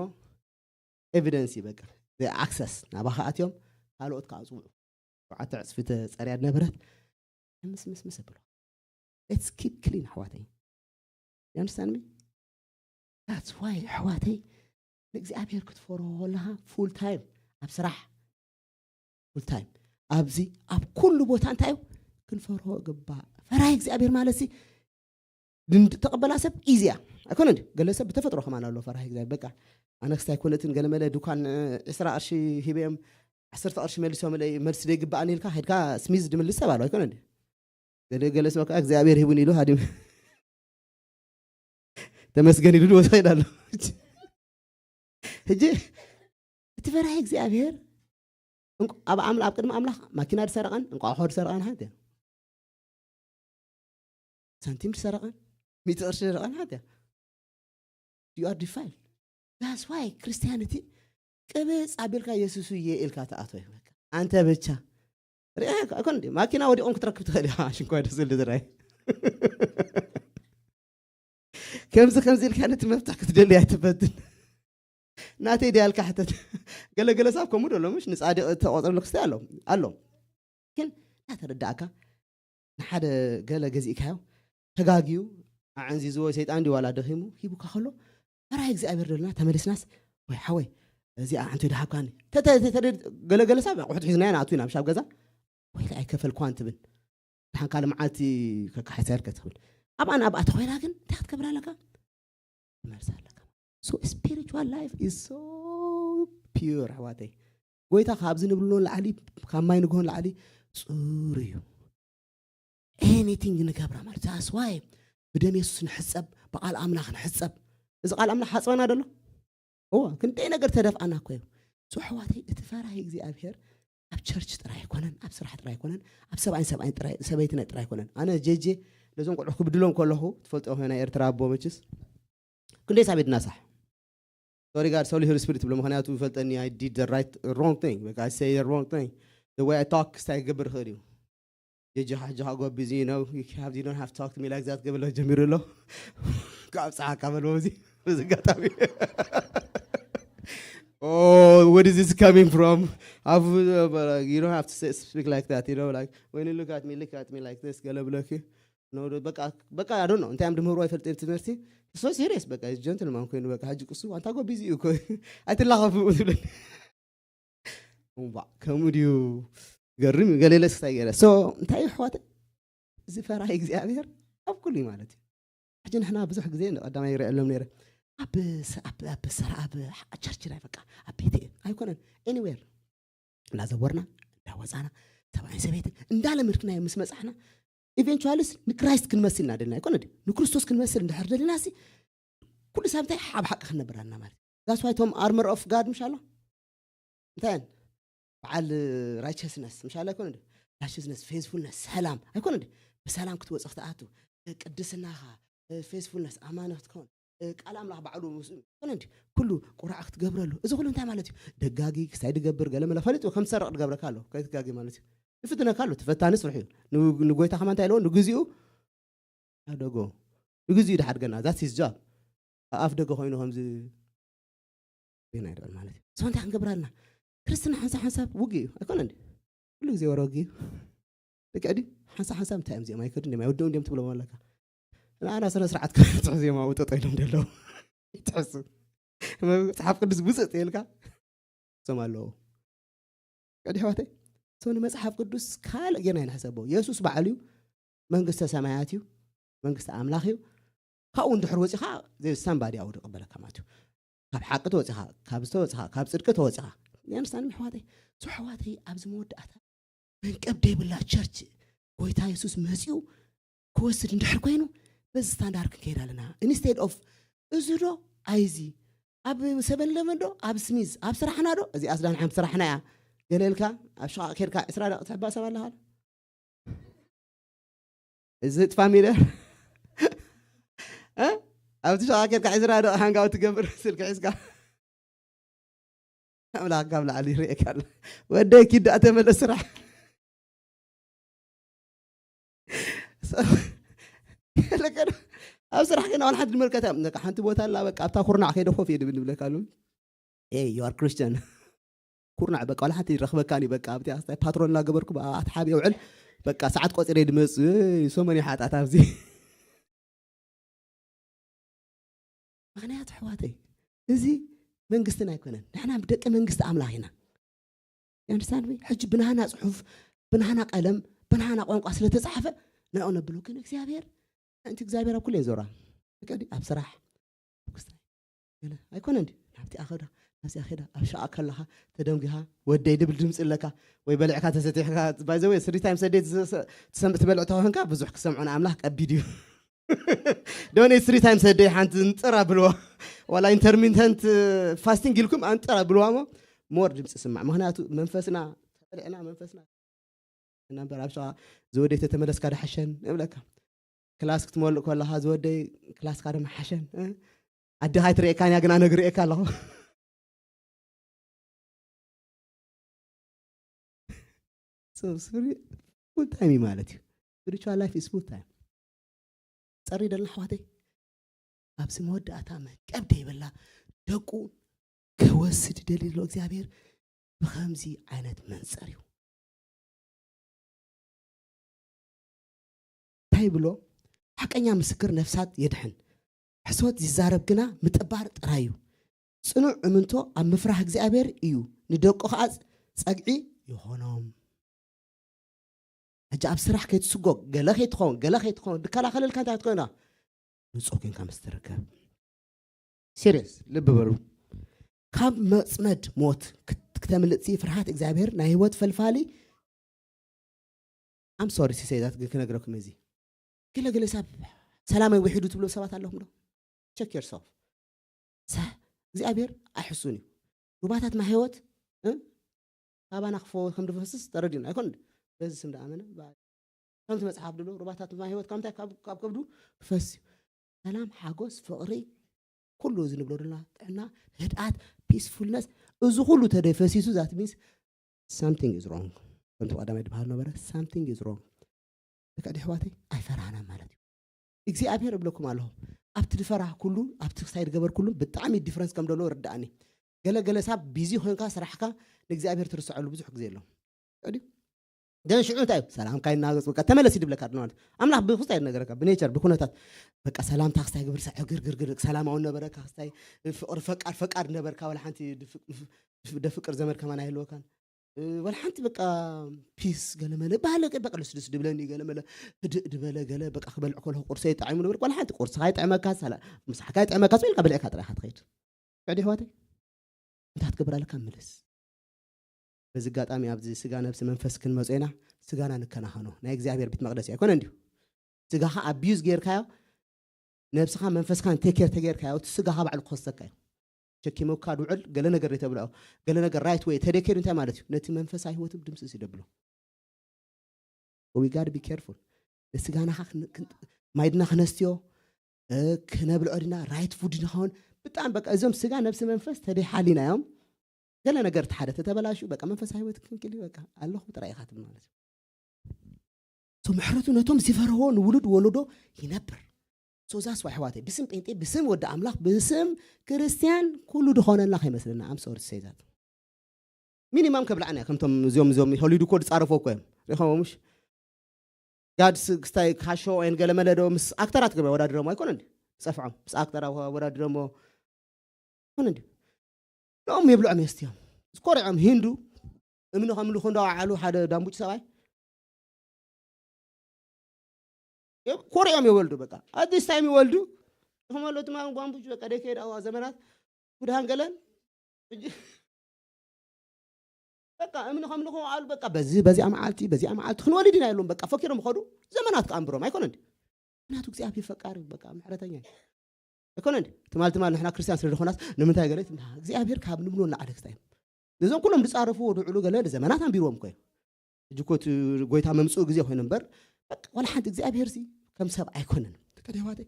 ኤቪደንስ እዩ በቃ። ኣክሰስ ናባኻ ኣትዮም ካልኦት ከዓ ፅውዑ። ሸውዓተ ዕፅፊ ተፀርያ ዝነበረት ምስ ምስ ምስ ኣብሎ። Let's keep clean ኣሕዋተይ። You understand me? That's why ኣሕዋተይ ንእግዚኣብሔር ክትፈርሆ ከለኻ ፉል ታይም ኣብ ስራሕ ፉል ታይም ኣብዚ ኣብ ኩሉ ቦታ እንታይ እዩ ክንፈርሆ ግባእ። ፈራህ እግዚኣብሔር ማለት ሲ ተቐበላ ሰብ ኢዚያ ኣይኮነ። ገለ ሰብ ብተፈጥሮ ከማን ኣሎ ፈራህ እግዚኣብሔር። በቃ ኣነ ክስታይ ኣይኮነትን ገለመለ ዱካን ዕስራ ቅርሺ ሂበዮም ዓሰርተ ቅርሺ መሊሶምለይ መልሲ ዘይግባኣኒ ኢልካ ከድካ ስሚዝ ድምልስ ሰብ ኣሎ ኣይኮነ። ገለ ገለ ሰብ ከዓ እግዚኣብሔር ሂቡን ኢሉ ሃዲም ተመስገን ኢሉ ድወስኸ ኢላ ኣሎ። ሕጂ እቲ ፈራሂ እግዚኣብሔር ኣብ ኣምላ ኣብ ቅድሚ ኣምላኽ ማኪና ዝሰረቐን እንቋቑሖ ዝሰረቐን ሓንቲ እያ። ሳንቲም ዝሰረቐን ሚእቲ ቅርሺ ዝሰረቐን ሓንቲ እያ። You are defiled. That's why ክርስቲያኒቲ ቅብጽ ኣቢልካ የሱስ እየ ኢልካ ተኣቶ እዩ። በቃ ኣንተ ብቻ ሪኣ ኣይኮን እንዲ ማኪና ወዲቖም ክትረክብ ትኽእል ኢኻ። ሽንኳ ደስ ዝብል ዝራይ ከምዚ ከምዚ ኢልካ ነቲ መፍትሕ ክትደሊ ኣይትፈትን። ናተይ ድያልካ ሕተት። ገለገለ ሳብ ከምኡ ደሎ ምሽ ንጻድቕ ተቆጽረሉ ክስታይ ኣሎ ኣሎ ግን እናተረዳእካ ንሓደ ገለ ገዚእካዮ ተጋግዩ ኣዕንዚዝዎ ሰይጣን ድዩ ዋላ ደኺሙ ሂቡካ ከሎ ፈራሂ እግዚኣብሔር ደለና ተመሊስናስ ወይ ሓወይ እዚ ኣዕንቶ ድሃብካኒ ገለገለ ሳብ ኣቑሑት ሒዝናዮ ንኣቱ ኢና ምሻብ ገዛ ወይ ኣይከፈልኳን ትብል ድሓን ካልእ መዓልቲ ከካሓሳየልካ ትኽብል ኣብኣ ንኣብኣ ተኾይና ግን እንታይ ክትገብር ኣለካ ትመልስ ኣለካ። So spiritual life is so pure ኣሕዋተይ። ጎይታ ካብዚ ንብሎ ላዕሊ ካብ ማይ ንግሆን ላዕሊ ፅሩ እዩ። ኤኒቲንግ ንገብራ ማለት that's why ብደም የሱስ ንሕፀብ ብቃል ኣምላኽ ንሕፀብ። እዚ ቃል ኣምላኽ ሓፅበና ደሎ እዋ ክንደይ ነገር ተደፍኣና እኮ እዩ። So ኣሕዋተይ እቲ ፈራሂ እግዚኣብሔር ኣብ ቸርች ጥራይ ኣይኮነን፣ ኣብ ስራሕ ጥራይ ኣይኮነን፣ ኣብ ሰብኣይን ሰብኣይን ጥራይ፣ ሰበይትን ጥራይ ኣይኮነን። ኣነ ጄጄ ነዞም ቆልዑ ክብድሎም ከለኹ ትፈልጦ ኢኹም፣ ናይ ኤርትራ ኣቦ መችስ ክንደይ ሳብ የድናሳሕ። Sorry God, sorry Holy Spirit ብሎ፣ ምኽንያቱ ይፈልጠኒ፣ I did the right, wrong thing. በቃ I say the wrong thing. The way I talk ስታይ ክገብር ይኽእል እዩ። ጀጃኻ ጀኻ ጎ busy, you know, you have, you don't have to talk to me like that ገበሎ ጀሚሩ ኣሎ። ካብ ፀሓካ በልዎ እዚ፣ በዚ ኣጋጣሚ። Oh, where is this coming from? I've, uh, but, uh, you don't have to say, speak like that, you know, like, when you look at me, look at me like this ገለ ብለኪ። No, በቃ፣ በቃ፣ I don't know፣ እንታይ እዮም ድምህርዎ ኣይፈልጥ ትምህርቲ። So serious፣ በቃ gentleman ኮይኑ፣ በቃ ሕጂ ቅሱ ኣንታ ጎ busy እዩ እኮ፣ ኣይትላኸፉ ትብለኒ። እምባ ከምኡ ድዩ? ገርም እዩ። ገሌለስ እንታይ ገለ? So እንታይ እዩ ኣሕዋተይ? እዚ ፈራሂ እግዚኣብሔር ኣብ ኩሉ እዩ ማለት እዩ። ሕጂ ንሕና ብዙሕ ግዜ ንቀዳማይ ይርእየሎም ነይረ። ኣብ ስ-፣ ኣብ፣ ኣብ ስራ፣ ኣብ ቸርች ናይ በቃ ኣብ ቤት እየ ኣይኮነን፣ anywhere እንዳዘወርና እንዳወፃና፣ ሰብኣይን ሰበይትን እንዳለመድክናዮ ምስ መፃሕና፣ ኢቨንቹዋሊስ ንክራይስት ክንመስል እናደልና ኣይኮነ ድዩ? ንክርስቶስ ክንመስል እንድሕር ደሊና ሲ ኩሉ ሳብ እንታይ ኣብ ሓቂ ክንነብር ኣለና ማለት እዩ። That's why እቶም ኣርመር ኦፍ ጋድ ምሽ ኣሎ እንታይ እየን? በዓል ራይቸስነስ ምሽ ኣሎ ኣይኮነ ድዩ? ራይቸስነስ፣ ፌዝፉልነስ፣ ሰላም ኣይኮነ ድዩ? ብሰላም ክትወፅእ ክትኣቱ፣ ቅድስናኻ፣ ፌዝፉልነስ፣ ኣማኒ ክትከውን፣ ቃል ኣምላኽ ባዕሉ ምስኡ ኣይኮነ ድዩ? ኩሉ ቁራዕ ክትገብረሉ፣ እዚ ኩሉ እንታይ ማለት እዩ? ደጋጊ ክስታይ ድገብር ገለ መለ ፈሊጡ ከም ትሰርቕ ድገብረካ ኣሎ፣ ከይትጋጊ ማለት እዩ። ይፍትነካ ኣሎ፣ ተፈታኒ ስርሑ እዩ። ን-፣ ንጎይታ ከማ እንታይ ኢለዎ? ንግዚኡ ኣደጎ፣ ንግዚኡ ድሓድገና፣ that's his job። ኣብ ኣፍ ደገ ኮይኑ ከምዚ ዜና ይርአ ማለት እዩ። So እንታይ ክንገብር ኣለና? ክርስትና ሓንሳብ ሓንሳብ ውግእ እዩ ኣይኮነ እንዲ? ኩሉ ግዜ ወረ ውግእ እዩ። ደቂ ዕዲ ሓንሳብ ሓንሳብ እንታይ እዮም እዚኦም ኣይከዱ እንዲም ኣይወደው እንዲም ትብሎም ኣለካ። ንኣና ስነ ስርዓት ክትሕዝ እዮም ኣብኡ ጠጠው ኢሎም ደለዉ። ይትሕሱ። መጽሓፍ ቅዱስ ውፅእ ተይልካ እሶም ኣለዉ። ቀዲ ኣሕዋተይ፣ so ንመጽሓፍ ቅዱስ ካልእ ጌርና ኣይንሕሰቦ። የሱስ ባዕሉ እዩ፣ መንግስተ ሰማያት እዩ፣ መንግስቲ ኣምላኽ እዩ። ካብኡ እንድሕር ወፂኻ፣ somebody ኣብኡ ዝቕበለካ ማለት እዩ። ካብ ሓቂ ተወፂኻ፣ ካብ ዝተወፅኻ፣ ካብ ፅድቂ ተወፂኻ። You understand me ኣሕዋተይ? So ኣሕዋተይ፣ ኣብዚ መወዳእታ መንቀብ ደይብላ ቸርች ጎይታ የሱስ መፂኡ ክወስድ እንድሕር ኮይኑ፣ በዚ ስታንዳርድ ክንከይድ ኣለና። Instead of እዚ ዶ ኣይዚ፣ ኣብ ሰቨን ኢለቨን ዶ፣ ኣብ ስሚዝ፣ ኣብ ስራሕና ዶ፣ እዚኣስ ዳን ሓንቲ ስራሕና እያ። ገለ ኢልካ ኣብ ሸቓቕ ኬድካ ዕስራ ደቂቕ ትሕባ ሰብ ኣለኻ ዶ? Is it familiar? እ? ኣብቲ ሸቓቕ ኬድካ ዕስራ ደቂቕ ሃንጋውት ትገብር ስልኪ ሒዝካ። ኣምላኽ ካብ ላዕሊ ይርእየካ ኣሎ። ወደይ ኪድ ደኣ ተመለስ ስራሕ። ለከ ኣብ ስራሕ ግን ዋላ ሓንቲ ድመልከታ፣ በቃ ሓንቲ ቦታ ኣላ፣ በቃ ኣብታ ኩርናዕ ከይደ ኮፍ እየ ድብል ንብለካ ኣሉ። Hey, you are Christian። ኩርናዕ በቃ ዋላ ሓንቲ ይረኽበካን እዩ። በቃ ኣብቲ ኣስታይ ፓትሮል እናገበርኩ ብኣ ኣትሓብ የውዕል። በቃ ሰዓት ቆፂረ ድመፅ፣ ሰመን ሓጣት ኣብዚ። ምኽንያቱ ኣሕዋተይ፣ እዚ መንግስትና ኣይኮነን። ንሕና ደቂ መንግስቲ ኣምላኽ ኢና። You understand me? ሕጂ ብናህና ጽሑፍ፣ ብናህና ቀለም፣ ብናህና ቋንቋ ስለ ተጻሕፈ ንዕኡ ነብሎ። ግን እግዚኣብሔር፣ ኣንቲ እግዚኣብሔር ኣብ ኩሉ እየ ዞራ። ቀዲ ኣብ ስራሕ፣ ኣብ ክስታይ፣ ገለ ኣይኮነን ድዩ? ናብቲ ኣኸዳ፣ ናብዚ ኣኸዳ፣ ኣብ ሸቓ ከለኻ፣ ተደንጒኻ፣ ወደይ ድብል ድምፂ ኣለካ፣ ወይ በሊዕካ ተሰቲሕካ፣ by the way፣ three times a day ትሰ-፣ ትሰም-፣ ትበልዕ ተኾንካ፣ ብዙሕ ክሰምዖ ንኣምላኽ ቀቢድ እዩ። ዶኒ three times a day ሓንቲ እንጥራ ብልዋ። ዋላ intermittent fasting ኢልኩም ኣንጥራ ብልዋ እሞ more ድምፂ ስማዕ። ምኽንያቱ መንፈስና ተበልዕና መንፈስና እና እምበር ኣብ ሸቓ ዝወደይ ተተመለስካ ድሓሸን እብለካ። ክላስ ክትመልእ ከለኻ ዝወደይ ክላስካ ድማ ሓሸን፣ እ? ኣዴኻ ኣይትርእየካን እያ፣ ግን ኣነ ግርእየካ ኣለኹ። So፣ ስሪ-፣ full time እዩ ማለት እዩ። Spiritual life is full time። ጸሪ ደልና ኣሕዋተይ፣ ኣብዚ መወዳእታ መንቀብ ደይብላ ደቁ ክወስድ ደልዩ ዘሎ እግዚኣብሔር ብኸምዚ ዓይነት መንጸር እዩ። እንታይ ይብሎ? ሓቀኛ ምስክር ነፍሳት የድሕን፣ ሕሶት ዝዛረብ ግና ምጥባር ጥራይ እዩ። ጽኑዕ እምንቶ ኣብ ምፍራህ እግዚኣብሔር እዩ፣ ንደቁ ኸኣ ጸግዒ ይኾኖም። ሕጂ ኣብ ስራሕ ከይትስጎግ፣ ገለ ከይትኸውን፣ ገለ ከይትኸውን፣ ድከላኸለልካ እንታይ ክትኮይና? ንጹህ ኮይንካ ምስ ትርከብ። ሲሪየስ፣ ልቢ በሉ። ካብ መጽመድ ሞት ክት-፣ ክተምልጥሲ ፍርሃት እግዚኣብሔር ናይ ህይወት ፈልፋሊ። I'm sorry to say that፣ ግን ክነግረኩም እዚ። ገለ ገለ ሰብ ሰላመይ ውሒዱ ትብሉ ሰባት ኣለኹም ዶ? Check yourself። ሰ-፣ እግዚኣብሔር ኣይሕሱን እዩ። ሩባታት ማይ ህይወት፣ እ? ካባና ክፈ ከም ዝፈስስ ተረዲኡና ኣይኮን። በዚ ስም ደኣመነ ከምቲ መጽሓፍ ድሎ ሩባታት ማይ ህይወት ካብ እንታይ ካብ ከብዱ ክፈስ እዩ። ሰላም፣ ሓጎስ፣ ፍቕሪ፣ ኩሉ እዚ ንብሎ ድማ ጥዕና፣ ህድኣት፣ ፒስፉልነስ፣ እዚ ኩሉ ተደፈሲሱ that means something is wrong። ከምቲ ቀዳማይ ዝበሃል ነበረ something is wrong። ደቂ ኣሕዋተይ ኣይፈራህና ማለት እዩ። እግዚኣብሔር እብለኩም ኣለኹ ኣብቲ ድፈራህ ኩሉ ኣብቲ ክሳይ ድገበር ኩሉ ብጣዕሚ ዲፍረንስ ከም ደሎ ርዳእኒ። ገለ ገለ ሳብ ቢዚ ኮይንካ ስራሕካ ንእግዚኣብሔር ትርስዐሉ ብዙሕ ግዜ ኣሎ። ድዩ? ደን ሽዑ እንታይ እዩ? ሰላምካ ይናገጽ፣ በቃ ተመለስ ይድብለካ ድማ ማለት። ኣምላኽ ብክስታይ ነገረካ፣ ብኔቸር፣ ብኩነታት። በቃ ሰላምታ ክስታይ ግብር፣ ሰ-፣ ግር፣ ግር፣ ግር፣ ሰላማዊ ነበረካ፣ ክስታይ ፍቕሪ ፈቃድ፣ ፈቃድ ነበርካ፣ ወላ ሓንቲ ድፍ-፣ ፍ-፣ ደፍቅር ዘመድ ከማን ኣይህልወካን። እ፣ ወላ ሓንቲ በቃ ፒስ ገለመለ፣ ባህለ፣ በቃ ልስልስ ድብለኒ ገለመለ፣ ህድእ ድበለ ገለ፣ በቃ ክበልዕ ከለኹ ቁርሰይ ጣዒሙ ነበርኩ፣ ወላ ሓንቲ ቁርስኻ ይጥዕመካ፣ ሰላ-፣ ምሳሕካ ይጥዕመካ፣ ስበልካ በሊዕካ ጥራይ ኢኻ ትኸይድ። ዕዲ ኣሕዋተይ፣ እንታይ ክትገብር ኣለካ? ምልስ። በዚ ኣጋጣሚ ኣብዚ ስጋ፣ ነብሲ፣ መንፈስ ክንመጾ ኢና። ስጋና ንከናኸኖ። ናይ እግዚኣብሔር ቤት መቕደስ ኣይኮነን ድዩ? ስጋኻ ኣቢዩዝ ጌርካዮ፣ ነብስኻ መንፈስካን ቴክ ኬር ተጌርካዮ፣ እቲ ስጋኻ ባዕሉ ክኸሰካ እዩ። ሸኪመካ ድውዕል፣ ገለ ነገር ዘይተብልዖ፣ ገለ ነገር ራይት ወይ ተደኬዱ እንታይ ማለት እዩ? ነቲ መንፈሳዊ ህይወት ድምስስ ይደብሎ። We gotta be careful። ንስጋና ኸ ክን-፣ ክን-፣ ማይ ድና ክነስትዮ፣ እ፣ ክነብልዖ ድና፣ ራይት ፉድ ንኸውን። ብጣዕሚ በቃ እዞም ስጋ፣ ነብሲ፣ መንፈስ ተደይሓሊናዮም፣ ገለ ነገር ተሓደ ተተበላሹ፣ በቃ መንፈሳዊ ህይወት ክንክል እዩ፣ በቃ ኣለኹ ጥራይ ኢኻ ትብል ማለት እዩ። ሶ ምሕረቱ ነቶም ዝፈርህዎ ንውሉድ ወለዶ ይነብር። ሶ ዛስ ዋይ ኣሕዋተይ፣ ብስም ጴንጤ፣ ብስም ወዲ ኣምላኽ፣ ብስም ክርስትያን ኩሉ ድኾነልና ከይመስለና። I'm sorry to say that። ሚኒማም ከብላዕና እያ፣ ከምቶም እዚኦም፣ እዚኦም ሆሊውድ እኮ ዝጻረፎ እኮ እዮም። ሪኢኸሞ ምሽ? ጋድ ስ-፣ ክስታይ ካሾ ወይን ገለ መለ ዶ ምስ ኣክተራት ገበ ወዳድረሞ ኣይኮነ እንዲ? ጸፍዖም ምስ ኣክተር ኣወ-፣ ወዳድረሞ ኣይኮነ እንዲ? ንኦም የብልዖም የስትዮም። ዝኮሪዖም ሂንዱ እምኒ ከምልኹ እንዳወዓሉ ሓደ ዳምቡጭ ሰብኣይ የ-፣ ኮሪዖም ይወልዱ በቃ። At this time ይወልዱ። ይኸመሎ ትማን ጓምቡጭ በቃ ደይ ከይድ ኣዋ ዘመናት ጉድሃን ገለን። ሕጂ በቃ እምኒ ከምልኹ ኣሉ በቃ በዚ፣ በዚኣ መዓልቲ፣ በዚኣ መዓልቲ ክንወልድ ኢና ኢሎም በቃ ፈኪሮም ኸዱ። ዘመናት ከኣንብሮም ኣይኮነ እንዲ? ምክንያቱ እግዚኣብሔር ፈቃሪ በቃ ምሕረተኛ እዩ። ኣይኮነ እንዲ? ትማል፣ ትማል ንሕና ክርስቲያን ስለ ዝኾናስ ንምንታይ ገለ ትምታ? እግዚኣብሔር ካብ ንብሎ ንላዕሊ ክስታይ እዩ። እዞም ኩሎም ዝጻረፉ ወድዕሉ ገለ ንዘመናት ኣንቢርዎም እኮ እዩ። ሕጂ እኮ እቲ ጎይታ መምጽኡ ግዜ ኮይኑ እምበር፣ በቃ ዋላ ሓንቲ እግዚኣብሔር ሲ ከም ሰብ ኣይኮነን። ደቂ ኣሕዋተይ፣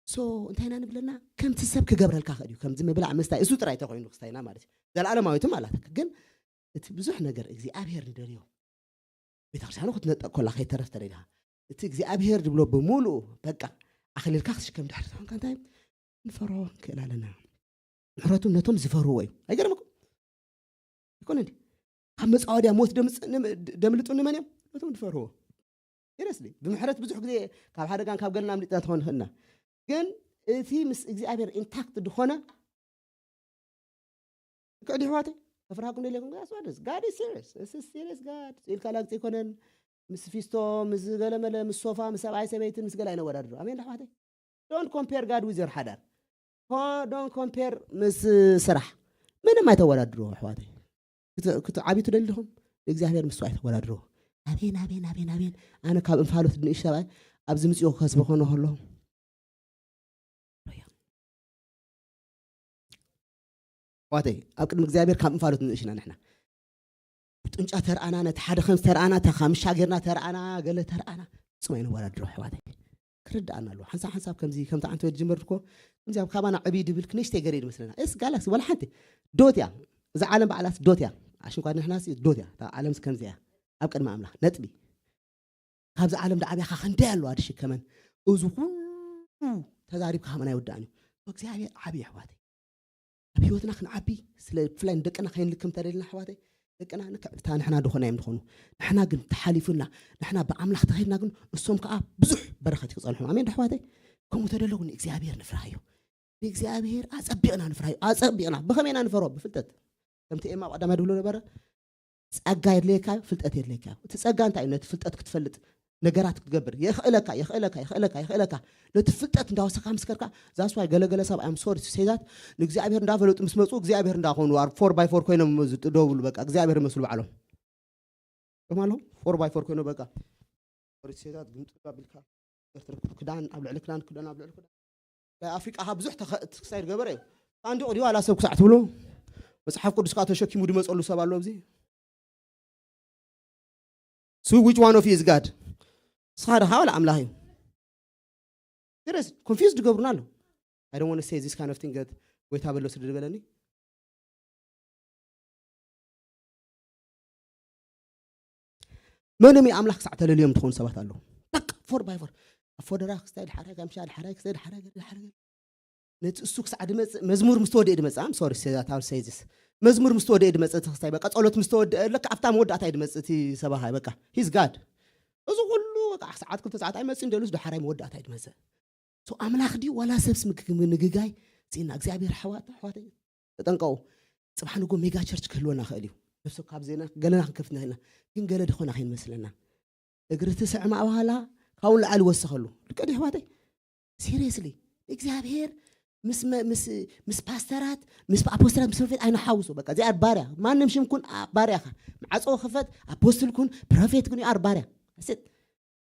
ሶ እንታይ ኢና ንብለና? ከምቲ ሰብ ክገብረልካ ክእል እዩ። ከምዚ ምብላዕ ምስታይ፣ እሱ ጥራይ ተኮይኑ ክስታይና ማለት እዩ። ዘለኣለማዊትም ኣላታ። ግን እቲ ብዙሕ ነገር እግዚኣብሔር ንደልዮ። ቤተክርስትያኑ ክትነጠቅ ኮላ ከይተረፍ ተደሊኻ። እቲ እግዚኣብሔር ድብሎ ብምሉኡ፣ በቃ፣ ኣኽሊልካ ክትሽከም ድሕሪ ዝኾንካ እንታይ? ንፈርሆ ንክእል ኣለና። ምሕረቱ ነቶም ዝፈርህዎ እዩ። ኣይገርመኩም? ኣይኮነ እንዲ? ካብ መጻወድያ ሞት ደምጽ-፣ ንም-፣ ደምልጡ ንመን እዮም? ነቶም ዝፈርህዎ። ሲሪየስሊ፣ ብምሕረት ብዙሕ ግዜ ካብ ሓደጋን ካብ ገለን ኣምሊጥና ትኾን ንኽእልና። ግን እቲ ምስ እግዚኣብሔር ኢንታክት ዝኾነ ክዕዲ ኣሕዋተይ፣ ከፍርሃኩም ደልየኩም ጋስ ዋደስ? God is serious። This is serious God። ኢልካ ላግጺ ኣይኮነን። ምስ ፊስቶ፣ ምስ ገለመለ፣ ምስ ሶፋ፣ ምስ ሰብኣይ ሰበይትን፣ ምስ ገለ ኣይነወዳድሮ። ኣሜን ዶ ኣሕዋተይ? Don't compare God with your ሓዳር። ኮ-፣ don't compare ምስ ስራሕ። ምንም ኣይተወዳድሮ ኣሕዋተይ። ክት-፣ ክትዓብዩ ትደሊ ዲኹም? እግዚኣብሔር ምስኡ ኣይተወዳድሮ። ኣቤን፣ ኣቤን፣ ኣቤን፣ ኣቤን። ኣነ ካብ እንፋሎት ንእሽ ሰብኣይ ኣብዚ ምጽኡ ከስቢ ኮነ ከሎ ኣሕዋተይ፣ ኣብ ቅድሚ እግዚኣብሔር ካብ እንፋሎት ንእሽና ንሕና። ጡንጫ ተርኣና፣ ነቲ ሓደ ከም ዝተርኣና፣ እታ ካብ ምሻ ጌርና ተርኣና፣ ገለ ተርኣና፣ ፍጹም ኣይነወዳድሮ ኣሕዋተይ። ክርድኣና ኣለዎ። ሓንሳብ ሓንሳብ ከምዚ፣ ከምቲ ዓንተ ወዲ ጅመር እኮ፣ ከምዚ ኣብ ካባና ዕብይ ድብል ክንእሽተይ ገለ ይመስለና። እስ ጋላክሲ፣ ዋላ ሓንቲ ዶት እያ። እዛ ዓለም ባዕላስ ዶት እያ። ኣሽንኳ ንሕናስ ዶት እያ። እታ ዓለምስ ከምዚ እያ። ኣብ ቅድሚ ኣምላኽ ነጥቢ። ካብዚ ዓለም ዳዓብያኻ ክንደይ ኣለዋ ድሽከመን። እዚ ኩሉ ተዛሪብካ ከመን ኣይወዳእን እዩ። እግዚኣብሔር ዓብዪ ኣሕዋተይ። ኣብ ህይወትና ክንዓቢ፣ ስለ ብፍላይ ንደቅና ከይንልክም ተደልና ኣሕዋተይ፣ ደቅና ንክዕብታ ንሕና ድኾና እዮም ዝኾኑ። ንሕና ግን ተሓሊፉና፣ ንሕና ብኣምላኽ ተኸይድና ግን እሶም ከዓ ብዙሕ በረኸት ክጸንሖም። ኣሜን ዶ ኣሕዋተይ? ከምኡ ተደለኹ ንእግዚኣብሔር ንፍርሃዮ። ንእግዚኣብሔር ኣጸቢቕና ንፍርሃዮ። ኣጸቢቕና። ብኸመይ ኢና ንፈርሆ? ብፍልጠት። ከምቲ ኤማ ቀዳማይ ድብሎ ነበረ፣ ጸጋ የድልየካ፣ ፍልጠት የድልየካ። እቲ ጸጋ እንታይ እዩ? ነቲ ፍልጠት ክትፈልጥ፣ ነገራት ክትገብር። የኽእለካ፣ የኽእለካ፣ የኽእለካ፣ የኽእለካ። ነቲ ፍልጠት እንዳወሰካ ምስ ከድካ፣ that's why ገለገለ ሰብ፣ I'm sorry to say that፣ ንእግዚኣብሔር እንዳፈለጡ ምስ መጹ፣ እግዚኣብሔር እንዳኾኑ፣ ኣር-፣ ፎር ባይ ፎር ኮይኖም ዝጥ-፣ ደው ብሉ፣ በቃ፣ እግዚኣብሔር ይመስሉ ባዕሎም። እቶም ኣለዉ፣ ፎር ባይ ፎር ኮይኖም፣ በቃ፣ ሪሴታት ግምጥል ኣቢልካ፣ ክዳን ኣብ ልዕሊ ክዳን፣ ክዳን ኣብ ልዕሊ ክዳን። ናይ ኣፍሪቃ ካብ ብዙሕ ተኸ-፣ ክሳይ ዝገበረ እዩ። ሳንዱቕ ድዩ ዋላ ሰብ ክሳዕ ትብሉ፣ መጽሓፍ ቅዱስ ከዓ ተሸኪሙ ድመጸሉ ሰብ ኣሎ ኣብዚ። So which one of you is God? ንስኻ ድኻ ዋላ ኣምላኽ እዩ? Serious, confused ይገብሩና ኣለዉ። I don't want to say this kind of thing, but ጎይታ በሎ ስለ ዝበለኒ። መን እዮም ኣምላኽ ክሳዕ ተለልዮም ዝኾኑ ሰባት ኣለዉ። በቃ ፎር ባይ ፎር፣ ኣብ ፎደራ ክስታይ ድሓራይ ከምሻ ድሓራይ ክስታይ ድሓራይ ድሓራይ ነቲ እሱ ክሳዕ ድመጽእ፣ መዝሙር ምስ ተወደአ ድመጽእ። I'm sorry, say that, I'll say this. መዝሙር ምስ ተወደአ ድመጽእ እቲ ክስታይ፣ በቃ ጸሎት ምስ ተወደአ፣ ለካ ኣብታ መወዳእታ እዩ ድመጽእ እቲ ሰባኻይ። በቃ he's God። እዚ ኩሉ በቃ ሰዓት ክልተ ሰዓት ኣይመጽእን ደሉስ ድሓራይ መወዳእታ እዩ ድመጽእ። So ኣምላኽ ድዩ ዋላ ሰብስ ምግግ-፣ ምግጋይ? ጽና እግዚኣብሔር ኣሕዋት ኣሕዋተይ ተጠንቀቑ። ጽባሕ ንጎ ሜጋ ቸርች ክህልወና ይኽእል እዩ። ነብሰ ካብ ዜና ገለና ክንከፍት ንኽእል ኢና። ግን ገለ ድኾና ከይንመስለና። እግሪ ትስዕም ኣባህላ ካብኡ ንላዕሊ ይወሰኸሉ። ልክዕ ድዩ ኣሕዋተይ? ሲሪየስሊ እግዚኣብሔር ምስ መ-፣ ምስ፣ ምስ ፓስተራት፣ ምስ ኣፖስተላት፣ ምስ ፕሮፌት ኣይንሓውሶ። በቃ እዚኣ ባርያ፣ ማንም ሽም ኩን ኣ-፣ ባርያ ኢኻ። ማዕጾ ክፈት፣ ኣፖስትል ኩን፣ ፕሮፌት ኩን፣ you are ባርያ። That's it.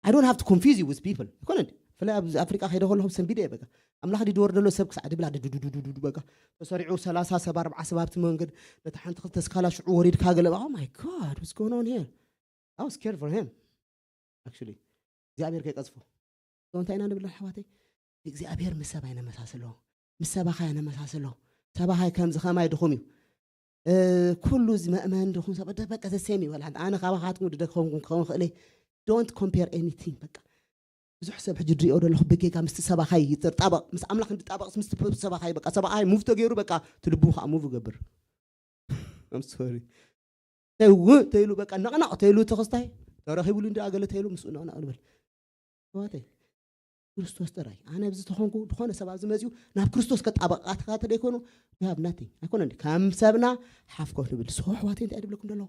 I don't have to confuse you with people. ይኮነ እንዲ? ብፍላይ ኣብ ኣፍሪቃ ከይደ ከለኹ ሰንቢደ እየ በቃ። ኣምላኽ ድወርደሎ ሰብ ክሳዕ ድብላ ድዱዱዱዱዱ በቃ። ተሰሪዑ ሰላሳ ሰብ፣ ኣርብዓ ሰብ ኣብቲ መንገድ፣ ነታ ሓንቲ ክልተ ስካላ ሽዑ ወሪድካ ገለ በቃ። Oh my God, what's going on here? I was scared for him. Actually እግዚኣብሔር ከይቀዝፎ። So እንታይ ኢና ንብል ኣሕዋተይ? እግዚኣብሔር ምስ ሰብ ኣይነመሳስሎ፣ ምስ ሰባኻይ ኣይነመሳስሎ። ሰባኻይ ከምዚ ከማይ ድኹም እዩ። እ፣ ኩሉ እዚ መእመን ድኹም ሰብ፣ ደ-፣ በቃ ዘሴም እዩ። ወላ ሓንቲ ኣነ ካባኻትኩም ድደከምኩም ክኸውን ክእል እየ። Don't compare anything በቃ። ብዙሕ ሰብ ሕጂ ድሪኦ ዘለኹ ብጌጋ ምስቲ ሰባኻይ ይጣበቕ፣ ምስ ኣምላኽ እንድጣበቕስ ምስቲ ሰባኻይ በቃ፣ ሰባኻይ ሙቭ ተገይሩ በቃ፣ እቲ ልቡ ከዓ ሙቭ ይገብር። I'm sorry። ተው ተይሉ በቃ፣ ነቕነቕ ተይሉ ተኸስታይ፣ ተረኺቡሉ እንዳ ገለ ተይሉ ምስኡ ነቕነቕ ንበል። ኣሕዋተይ፣ ክርስቶስ ጥራይ። ኣነ ኣብዚ ተኾንኩ፣ ዝኾነ ሰብ ኣብዚ መጺኡ ናብ ክርስቶስ ከጣበቓትካ ተደይኮኑ፣ you have nothing። ኣይኮነን። ከም ሰብና ሓፍ ኮፍ ንብል። So ኣሕዋተይ፣ እንታይ ድብለኩም ዘለኹ?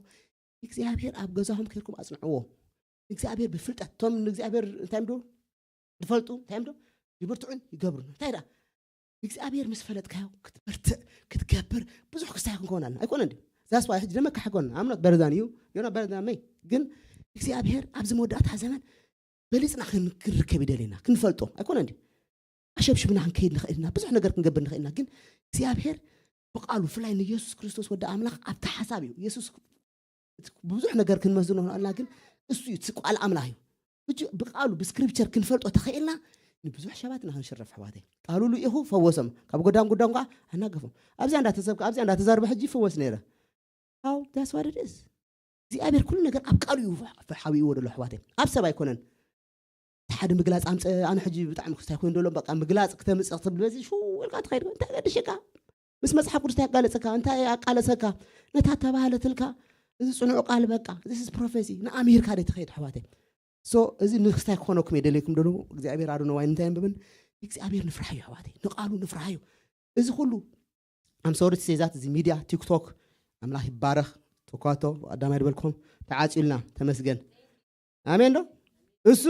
እግዚኣብሔር ኣብ ገዛኹም ከይድኩም ኣጽንዕዎ። እግዚኣብሔር ብፍልጠት፣ እቶም ንእግዚኣብሔር እንታይ ዶ ዝፈልጡ፣ እንታይ ዶ ይብርትዑን ይገብሩን። እንታይ ደኣ? እግዚኣብሔር ምስ ፈለጥካዮ ክትበርትዕ፣ ክትገብር፣ ብዙሕ ክስታይ ክንከውን ኣለና። ኣይኮነን ድዩ? That's why ሕጂ ደመካ ሓጎና። I'm not better than you, you're not better than me። ግን እግዚኣብሔር ኣብዚ መወዳእታ ዘመን በሊጽና ክን-፣ ክንርከብ ይደልየና፣ ክንፈልጦ። ኣይኮነን ድዩ? ኣሸብሽብና ክንከይድ ንኽእል ኢና፣ ብዙሕ ነገር ክንገብር ንኽእል ኢና። ግን እግዚኣብሔር ብቃሉ፣ ብፍላይ ንየሱስ ክርስቶስ ወዲ ኣምላኽ ኣብቲ ሓሳብ እዩ። የሱስ እቲ ብዙሕ ነገር ክንመዝኖ ንኽእል ኢና፣ ግን እሱ እዩ፣ እቲ ቃል ኣምላኽ እዩ። ብጅ-፣ ብቃሉ፣ ብስክሪፕቸር ክንፈልጦ ተኽኢልና፣ ንብዙሕ ሰባት ኢና ክንሽረፍ፣ ኣሕዋተይ። ቃሉ ልኢኹ ፈወሶም፣ ካብ ጎዳን ጉዳን ከዓ ኣናገፎም። ኣብዚኣ እንዳተሰብከ፣ ኣብዚኣ እንዳተዛረበ ሕጂ ይፍወስ ነይረ። How? That's what it is። እግዚኣብሔር ኩሉ ነገር ኣብ ቃሉ እዩ ሓቢእዎ ዘሎ፣ ኣሕዋተይ። ኣብ ሰብ ኣይኮነን። እቲ ሓደ ምግላጽ ኣምጸ-፣ ኣነ ሕጂ ብጣዕሚ ክስታይ ኮይኑ ዘሎ፣ በቃ ምግላጽ ክተምጽእ ክትብል በዚ ሽው ኢልካ ትኸይድ። እንታይ ገድሽካ? ምስ መጽሓፍ ቅዱስ እንታይ ኣጋለጸካ? እንታይ ኣቃለሰካ? ነታ ተባህለትልካ፣ እዚ ጽኑዕ ቃል በቃ፣ this is prophecy፣ ንኣምሂርካ ዶ ትኸይድ፣ ኣሕዋተይ? So፣ እዚ ንክስታይ ክኾነኩም እየ ደልየኩም ደለኹ። እግዚኣብሔር ኣዶነ ዋይ እንታይ የንብብን? እግዚኣብሔር ንፍርሓዮ፣ ኣሕዋተይ። ንቃሉ ንፍርሓዮ። እዚ ኩሉ I'm sorry to say that፣ እዚ ሚድያ፣ ቲክቶክ፣ ኣምላኽ ይባረኽ። ተኳቶ፣ ቀዳማይ ድበልኩም፣ ተዓጽዩልና፣ ተመስገን። ኣሜን ዶ? እሱ፣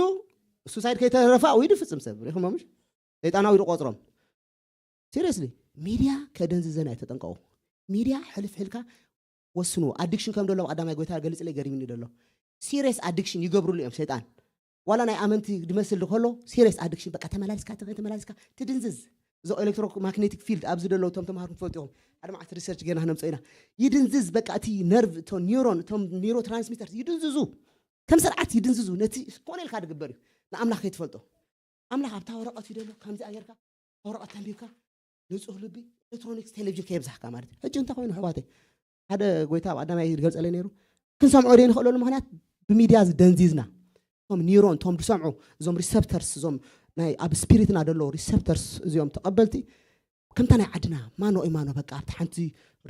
እሱ ሳይድ ከይተረፋ ውይ ድፍጽም ሰብ፣ ሪኹሞ ምሽ? ሰይጣናዊ ድቆጽሮም። ሲሪየስሊ፣ ሚድያ ከደንዝዘን ኣይተጠንቀቑ። ሚድያ ሕልፍ ሕልካ ወስንዎ። ኣዲክሽን ከም ደሎ ቀዳማይ ጎይታ ገልጽለይ ገሪምኒ ደሎ። ሲሪየስ ኣዲክሽን ይገብሩሉ እዮም ሰይጣን። ዋላ ናይ ኣመንቲ ድመስል ድከሎ፣ ሲሪየስ ኣዲክሽን፣ በቃ ተመላልስካ፣ ተመላልስካ፣ ትድንዝዝ። እዚ ኤሌክትሮማግኔቲክ ፊልድ ኣብዚ ደሎ እቶም ተምሃርኩም ትፈልጡ ኢኹም። ሓደ መዓልቲ ሪሰርች ጌርና ክነምጾ ኢና። ይድንዝዝ፣ በቃ እቲ ነርቭ፣ እቶም ኒውሮን፣ እቶም ኒውሮ ትራንስሚተርስ ይድንዝዙ። ከም ስርዓት ይድንዝዙ። ነቲ ኮነ ኢልካ ድግበር እዩ። ንኣምላኽ ከይትፈልጦ። ኣምላኽ ኣብታ ወረቐት እዩ ደሎ፣ ከምዚ ኣየርካ፣ ወረቐት ተንቢብካ፣ ንጹህ ልቢ፣ ኤሌክትሮኒክስ ቴሌቪዥን ከየብዛሕካ ማለት እዩ። ሕጂ እንታይ ኮይኑ ኣሕዋተይ? ሓደ ጎይታ ኣብ ቀዳማይ ይገልጸለይ ነይሩ። ክንሰምዖ ደይ ንኽእለሉ ምኽንያት ብሚድያ ዝደንዚዝና። እቶም ኒውሮን፣ እቶም ዝሰምዑ፣ እዞም ሪሰፕተርስ፣ እዞም ናይ ኣብ ስፒሪትና ደለዉ ሪሰፕተርስ፣ እዚኦም ተቐበልቲ፣ ከምታ ናይ ዓድና፣ ማኖ ኢማኖ፣ በቃ ኣብቲ ሓንቲ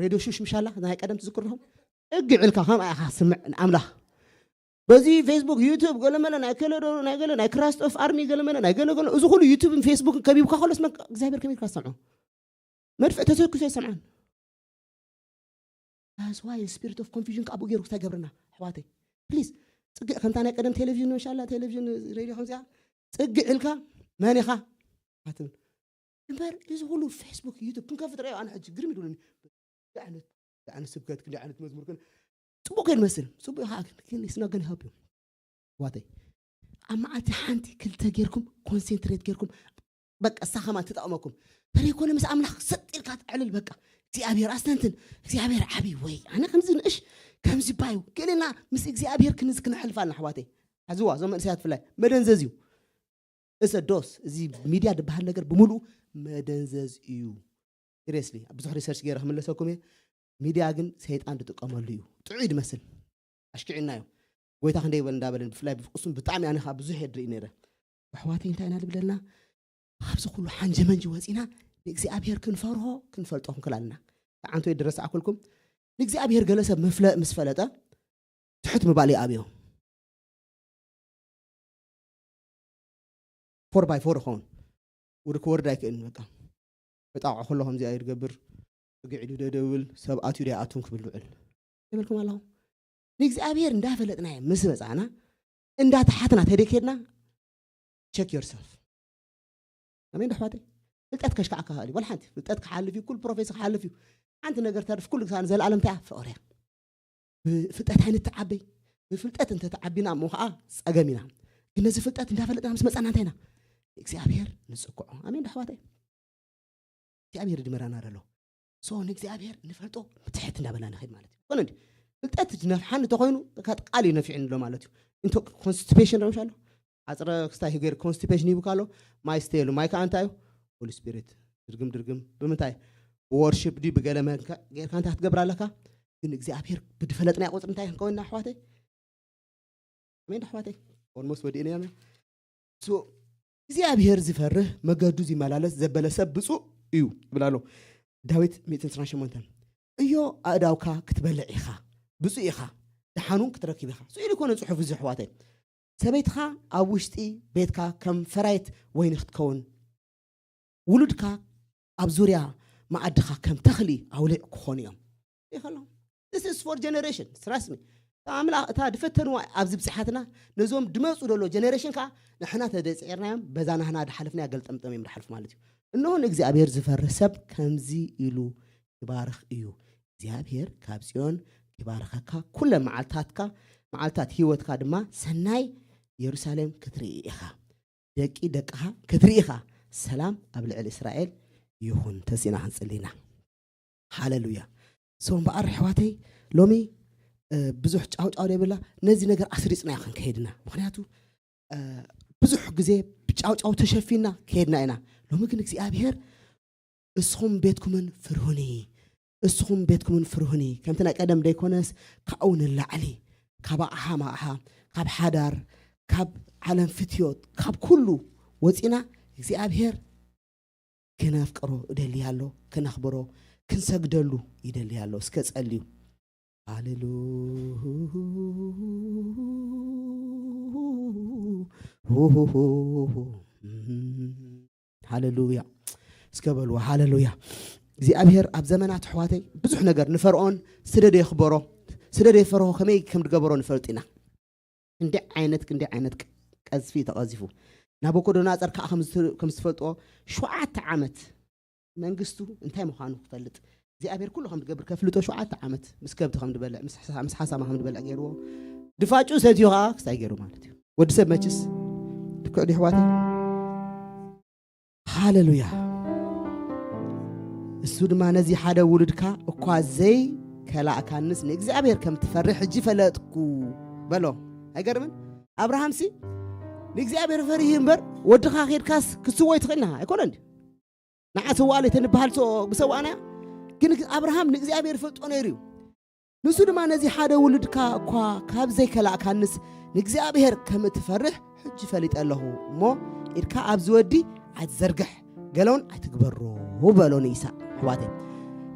ሬድዮ ሹሽ ምሻላ፣ ናይ ቀደም ትዝክርኹም? እግዕ ኢልካ ከምኣ ኢኻ ትስምዕ ንኣምላኽ። በዚ ፌስቡክ፣ ዩቱብ፣ ገለመለ ናይ ከለዶ፣ ናይ ገለ፣ ናይ ክራስት ኦፍ ኣርሚ፣ ገለመለ ናይ ገለ፣ ገለ፣ እዚ ኩሉ ዩቱብን ፌስቡክን ከቢብካ ከሎስ መን እግዚኣብሔር ከመይ ኢልካ ትሰምዖ? መድፍዕ ተተኩሱ ኣይሰምዓን። That's why spirit of confusion ካብኡ ገይሩ ክስታይ ገብርና፣ ኣሕዋተይ። ፕሊዝ፣ ጽግዕ ከምታ ናይ ቀደም ቴሌቪዥን፣ መሻላ ቴሌቪዥን፣ ሬድዮ ከምዚኣ፣ ጽግዕ ኢልካ፣ መን ኢኻ? ኣትብል። እምበር፣ እዚ ኩሉ ፌስቡክ፣ ዩቱብ፣ ክንከፍት ረኣዮ፣ ኣነ ሕጂ ግርም ይብሉኒ። እንታይ ዓይነት፣ እንታይ ዓይነት ስብከት፣ ክንደይ ዓይነት መዝሙር፣ ግን ጽቡቕ ከይመስል፣ ጽቡቕ ኢኻ፣ ግን፣ ግን it's not gonna help you። ኣሕዋተይ፣ ኣብ መዓልቲ ሓንቲ ክልተ ጌርኩም፣ ኮንሴንትሬት ጌርኩም፣ በቃ፣ እሳ ከማን ትጠቕመኩም። ተለይኮነ ምስ ኣምላኽ ሰጥ ኢልካ ተዕልል፣ በቃ፣ እግዚኣብሔር ኣስተንትን፣ እግዚኣብሔር ዓቢ ወይ፣ ኣነ ከምዚ ንእሽ፣ ከምዚ ባዩ ገለና ምስ እግዚኣብሔር ክንዝ ክነሕልፋልና ኣሕዋተይ። ሓዝዋ እዞም መንእሰያት ፍላይ መደንዘዝ እዩ። እሰ ዶስ እዚ ሚድያ ዝበሃል ነገር ብምሉኡ መደንዘዝ እዩ። ሲሪየስሊ ብዙሕ ሪሰርች ገይረ ክምለሰኩም እየ። ሚድያ ግን ሰይጣን ዝጥቀመሉ እዩ። ጥዑይ ዝመስል ኣሽኪዕና እዩ። ጎይታ ክንደይ ይበል እንዳበለን ብፍላይ ብፍቅሱም ብጣዕሚ ኣነ ከዓ ብዙሕ የድርኢ ነይረ። ኣሕዋተይ እንታይ ኢና ዝብለና? ካብዚ ኩሉ ሓንጀመንጂ ወፂና ንእግዚኣብሔር ክንፈርሆ ክንፈልጦ ክንክል ኣለና። ተዓንቶ ይድረስ ኣኩልኩም ንእግዚኣብሔር ገለ ሰብ ምፍለ ምስ ፈለጠ ትሕት ምባል ይኣብዮ። ፎር ባይ ፎር ይኸውን ውድ ክወርድ ኣይክእልን። በቃ በጣዕ ከሎ ከምዚኣ ይገብር እግዕ ኢሉ ደደብል ሰብ ኣትዩ ዶ ይኣቱን ክብል ውዕል ይብልኩም ኣለኹ። ንእግዚኣብሔር እንዳፈለጥናዮ ምስ መፃና እንዳተሓትና ተደኬድና ቸክ ዮርሰልፍ። ኣሜን ዶ ኣሕዋተይ? ፍልጠት ከሽካዕካ ክእል እዩ። ወላ ሓንቲ ፍልጠት ክሓልፍ እዩ። ኩሉ ፕሮፌሲ ክሓልፍ እዩ። ሓንቲ ነገር ተርፍ ኩሉ ግሳ ንዘለኣለም እንታይ እያ? ፍቕሪ እያ። ብፍልጠት ኣይንተዓበይ። ብፍልጠት እንተተዓቢና እሞ ከዓ ፀገም ኢና። ግን ነዚ ፍልጠት እንዳፈለጥና ምስ መፃና እንታይ ኢና? እግዚኣብሔር ንፅክዖ። ኣሜን ዶ ኣሕዋተይ? እግዚኣብሔር ድመራና ደሎ ሶ ንእግዚኣብሔር ንፈልጦ ትሕት እንዳበልና ንኸይድ ማለት እዩ። ኮነ እንዲ ፍልጠት ዝነፍሓን እንተኮይኑ ቃል እዩ ነፊዕኒ ኣሎ ማለት እዩ። እንተ ኮንስቲፔሽን ረብሻ ኣሎ ዓፅረ ክስታይ ገይር ኮንስቲፔሽን ሂቡካ ኣሎ። ማይ ስተየሉ ማይ ከዓ እንታይ እዩ? ሆሊ ስፒሪት ድርግም ድርግም ብምንታይ ብወርሽፕ ድዩ ብገለ መንካ ጌርካ እንታይ ክትገብር ኣለካ? ግን እግዚኣብሔር ብድፈለጥናይ ቁፅሪ እንታይ ክንከውንና ኣሕዋተይ? ኣሜን ኣሕዋተይ? ኦልሞስት ወዲእና ኢና። ሶ እግዚኣብሔር ዝፈርህ መገዱ ዝመላለስ ዘበለ ሰብ ብፁዕ እዩ ይብል ኣሎ ዳዊት ሚእትን ዕስራን ሸሞንተን። እዮ ኣእዳውካ ክትበልዕ ኢኻ፣ ብፁዕ ኢኻ፣ ደሓኑን ክትረክብ ኢኻ። ስኢሉ ኮነ ፅሑፍ እዚ ኣሕዋተይ። ሰበይትኻ ኣብ ውሽጢ ቤትካ ከም ፈራይት ወይኒ ክትከውን ውሉድካ ኣብ ዙርያ መኣድኻ ከም ተኽሊ ኣውሊዕ ክኾኑ እዮም ይኸሎ። This is for generation trust me። ኣምላኽ እታ ድፈተንዋ ኣብዚ ብፅሓትና ነዞም ድመፁ ደሎ ጀነሬሽን ከዓ ንሕና ተደፅዒርናዮም በዛ ናህና ድሓልፍናያ ገልጠምጠም እዮም ድሓልፉ ማለት እዩ። እንሆ ንእግዚኣብሔር ዝፈርህ ሰብ ከምዚ ኢሉ ይባርኽ እዩ። እግዚኣብሔር ካብ ፅዮን ይባርኸካ ኩለ መዓልታትካ መዓልታት ህይወትካ ድማ ሰናይ የሩሳሌም ክትርኢ ኢኻ። ደቂ ደቅኻ ክትርኢ ኢኻ። ሰላም ኣብ ልዕሊ እስራኤል ይኹን። ተሲእና ክንጽሊ ኢና። ሃሌሉያ። ሶ እምበኣር ኣሕዋተይ ሎሚ ብዙሕ ጫውጫው ዘይብላ ነዚ ነገር ኣስሪፅና ክንከይድና ምክንያቱ ብዙሕ ግዜ ብጫውጫው ተሸፊና ከይድና ኢና። ሎሚ ግን እግዚኣብሔር እስኹም ቤትኩምን ፍርሁኒ፣ እስኹም ቤትኩምን ፍርሁኒ። ከምቲ ናይ ቀደም ደይኮነስ ካብኡ ንላዕሊ ካብ ኣቕሓ ማቕሓ ካብ ሓዳር ካብ ዓለም ፍትዮት ካብ ኩሉ ወፂና እግዚኣብሔር ክነፍቅሮ እደሊ ኣሎ፣ ክነኽብሮ ክንሰግደሉ ይደሊ ኣሎ። እስከ ጸልዩ። ሃሌሉ ሃሌሉያ እስከ በልዎ ሃሌሉያ። እግዚኣብሔር ኣብ ዘመናት ኣሕዋተይ ብዙሕ ነገር ንፈርዖን ስለ ደየኽበሮ ስለ ደየፈርሆ ከመይ ከም ዝገበሮ ንፈልጥ ኢና። ክንደይ ዓይነት ክንደይ ዓይነት ቀዝፊ ተቐዚፉ። ናቡኮዶናፀር ከዓ ከም ዝትፈልጥዎ ሸውዓተ ዓመት መንግስቱ እንታይ ምዃኑ ክፈልጥ እግዚኣብሔር ኩሉ ከም ዝገብር ከፍልጦ ሸውዓተ ዓመት ምስ ከብቲ ከም ዝበልዕ ምስ ሓሳማ ከም ዝበልዕ ገይርዎ ድፋጩ ሰትዩ ከዓ ክስታይ ገይሩ ማለት እዩ። ወዲ ሰብ መችስ ልክዕ ድዩ ኣሕዋተይ? ሃሌሉያ። እሱ ድማ ነዚ ሓደ ውሉድካ እኳ ዘይከላእካንስ ንእግዚኣብሔር ከም ትፈርሕ ሕጂ ፈለጥኩ በሎ። ኣይገርምን? ኣብርሃምሲ ንእግዚኣብሔር ፈሪህ እምበር ወድኻ ኬድካስ ክትስዎ ይትኽእልና ኣይኮነን። ንዓ ሰዋእለ ተንበሃል ብሰዋእናያ ግን ኣብርሃም ንእግዚኣብሔር ይፈልጦ ነይሩ እዩ። ንሱ ድማ ነዚ ሓደ ውሉድካ እኳ ካብ ዘይከላእካንስ ንእግዚኣብሔር ከም እትፈርሕ ሕጂ ፈሊጠ ኣለኹ እሞ ኢድካ ኣብዚ ወዲ ኣይትዘርግሕ ገለውን ኣይትግበሮ በሎ ንይስሐቅ። ኣሕዋተይ